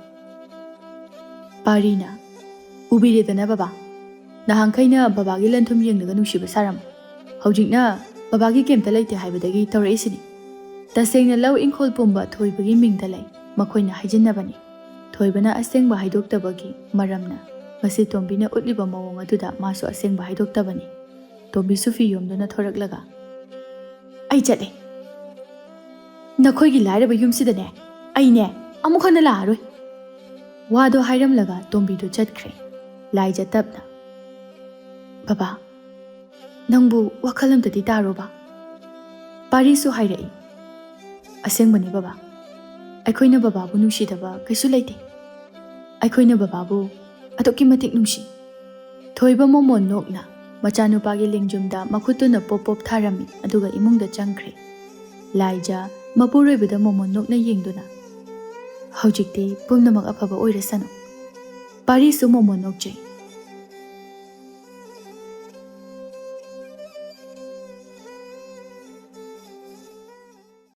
ꯄꯥꯔꯤꯅ, "ꯎꯕꯤꯔꯦꯗꯅ ꯕꯕꯥ, ꯅꯍꯥꯟꯈꯩꯅ ꯕꯕꯥꯒꯤ ꯂꯟ ꯊꯨꯝ ꯌꯦꯡꯂꯒ ꯅꯨꯡꯁꯤꯕ ꯁꯥꯔꯝꯃꯤ꯫ ꯍꯧꯖꯤꯛꯅ ꯕꯕꯥꯒꯤ ꯀꯩꯝꯇ ꯂꯩꯇꯦ ꯍꯥꯏꯕꯗꯒꯤ ꯇꯧꯔꯛꯏꯁꯤꯅꯤ꯫ ꯇꯁꯦꯡꯅ ꯂꯧ ꯏꯪꯈꯣꯜ ꯄꯨꯝꯕ ꯊꯣꯏꯕꯒꯤ ꯃꯤꯡꯗ ꯂꯩ, ꯃꯈꯣꯏꯅ ꯍꯥꯏꯖꯤꯟꯅꯕꯅꯤ꯫" ꯊꯣꯏꯕꯅ ꯑꯁꯦꯡꯕ ꯍꯥꯏꯗꯣꯛꯇꯕꯒꯤ ꯃꯔꯝꯅ ꯉꯁꯤ ꯇꯣꯝꯕꯤꯅ ꯎꯠꯂꯤꯕ ꯃꯑꯣꯡ ꯑꯗꯨꯗ ꯃꯥꯁꯨ ꯑꯁꯦꯡꯕ ꯍꯥꯏꯗꯣꯛꯇꯕꯅꯤ꯫ ꯇꯣꯝꯕꯤꯁꯨ ꯐꯤ ꯌꯣꯝꯗꯨꯅ ꯊꯣꯔꯛꯂꯒ, "ꯑꯩ ꯆꯠꯂꯦ꯫ ꯅꯈꯣꯏꯒꯤ ꯂꯥꯏꯔꯕ ꯌꯨꯝꯁꯤꯗꯅꯦ, ꯑꯩꯅꯦ, ꯑꯃꯨꯛ ꯍꯟꯅ ꯂꯥꯛꯑꯔꯣꯏ꯫" ꯋꯥꯗꯣ ꯍꯥꯏꯔꯝꯂꯒ ꯇꯣꯝꯕꯤꯗꯨ ꯆꯠꯈ꯭ꯔꯦ꯫ ꯂꯥꯏꯖ ꯇꯞꯅ, "ꯕꯕꯥ, ꯅꯪꯕꯨ ꯋꯥꯈꯜ ꯑꯝꯇꯗꯤ ꯇꯥꯔꯣꯕ?" ꯄꯥꯔꯤꯁꯨ ꯍꯥꯏꯔꯛꯏ, "ꯑꯁꯦꯡꯕꯅꯤ ꯕꯕꯥ, ꯑꯩꯈꯣꯏꯅ ꯕꯕꯥꯕꯨ ꯅꯨꯡꯁꯤꯗꯕ ꯀꯩꯁꯨ ꯂꯩꯇꯦ꯫ ꯑꯩꯈꯣꯏꯅ ꯕꯕꯥꯕꯨ ꯑꯗꯨꯛꯀꯤ ꯃꯇꯤꯛ ꯅꯨꯡꯁꯤ꯫ ꯊꯣꯏꯕ ꯃꯣꯃꯣꯟ ꯅꯣꯛꯅ ꯃꯆꯥꯅꯨꯄꯥꯒꯤ ꯂꯦꯡꯖꯨꯝꯗ ꯃꯈꯨꯠꯇꯨꯅ ꯄꯣꯞ ꯄꯣꯞ ꯊꯥꯔꯝꯃꯤ, ꯑꯗꯨꯒ ꯏꯃꯨꯡꯗ ꯆꯪꯈ꯭ꯔꯦ꯫ ꯂꯥꯏꯖꯥ ꯃꯄꯨꯔꯣꯏꯕꯗ ꯃꯣꯃꯣꯟ ꯅꯣꯛꯅ ꯌꯦꯡꯗꯨꯅ, "ꯍꯧꯖꯤꯛꯇꯤ ꯄꯨꯝꯅꯃꯛ ꯑꯐꯕ ꯑꯣꯏꯔꯁꯅꯨ꯫" ꯄꯥꯔꯤꯁꯨ ꯃꯣꯃꯣꯟ ꯅꯣꯛꯆꯩ꯫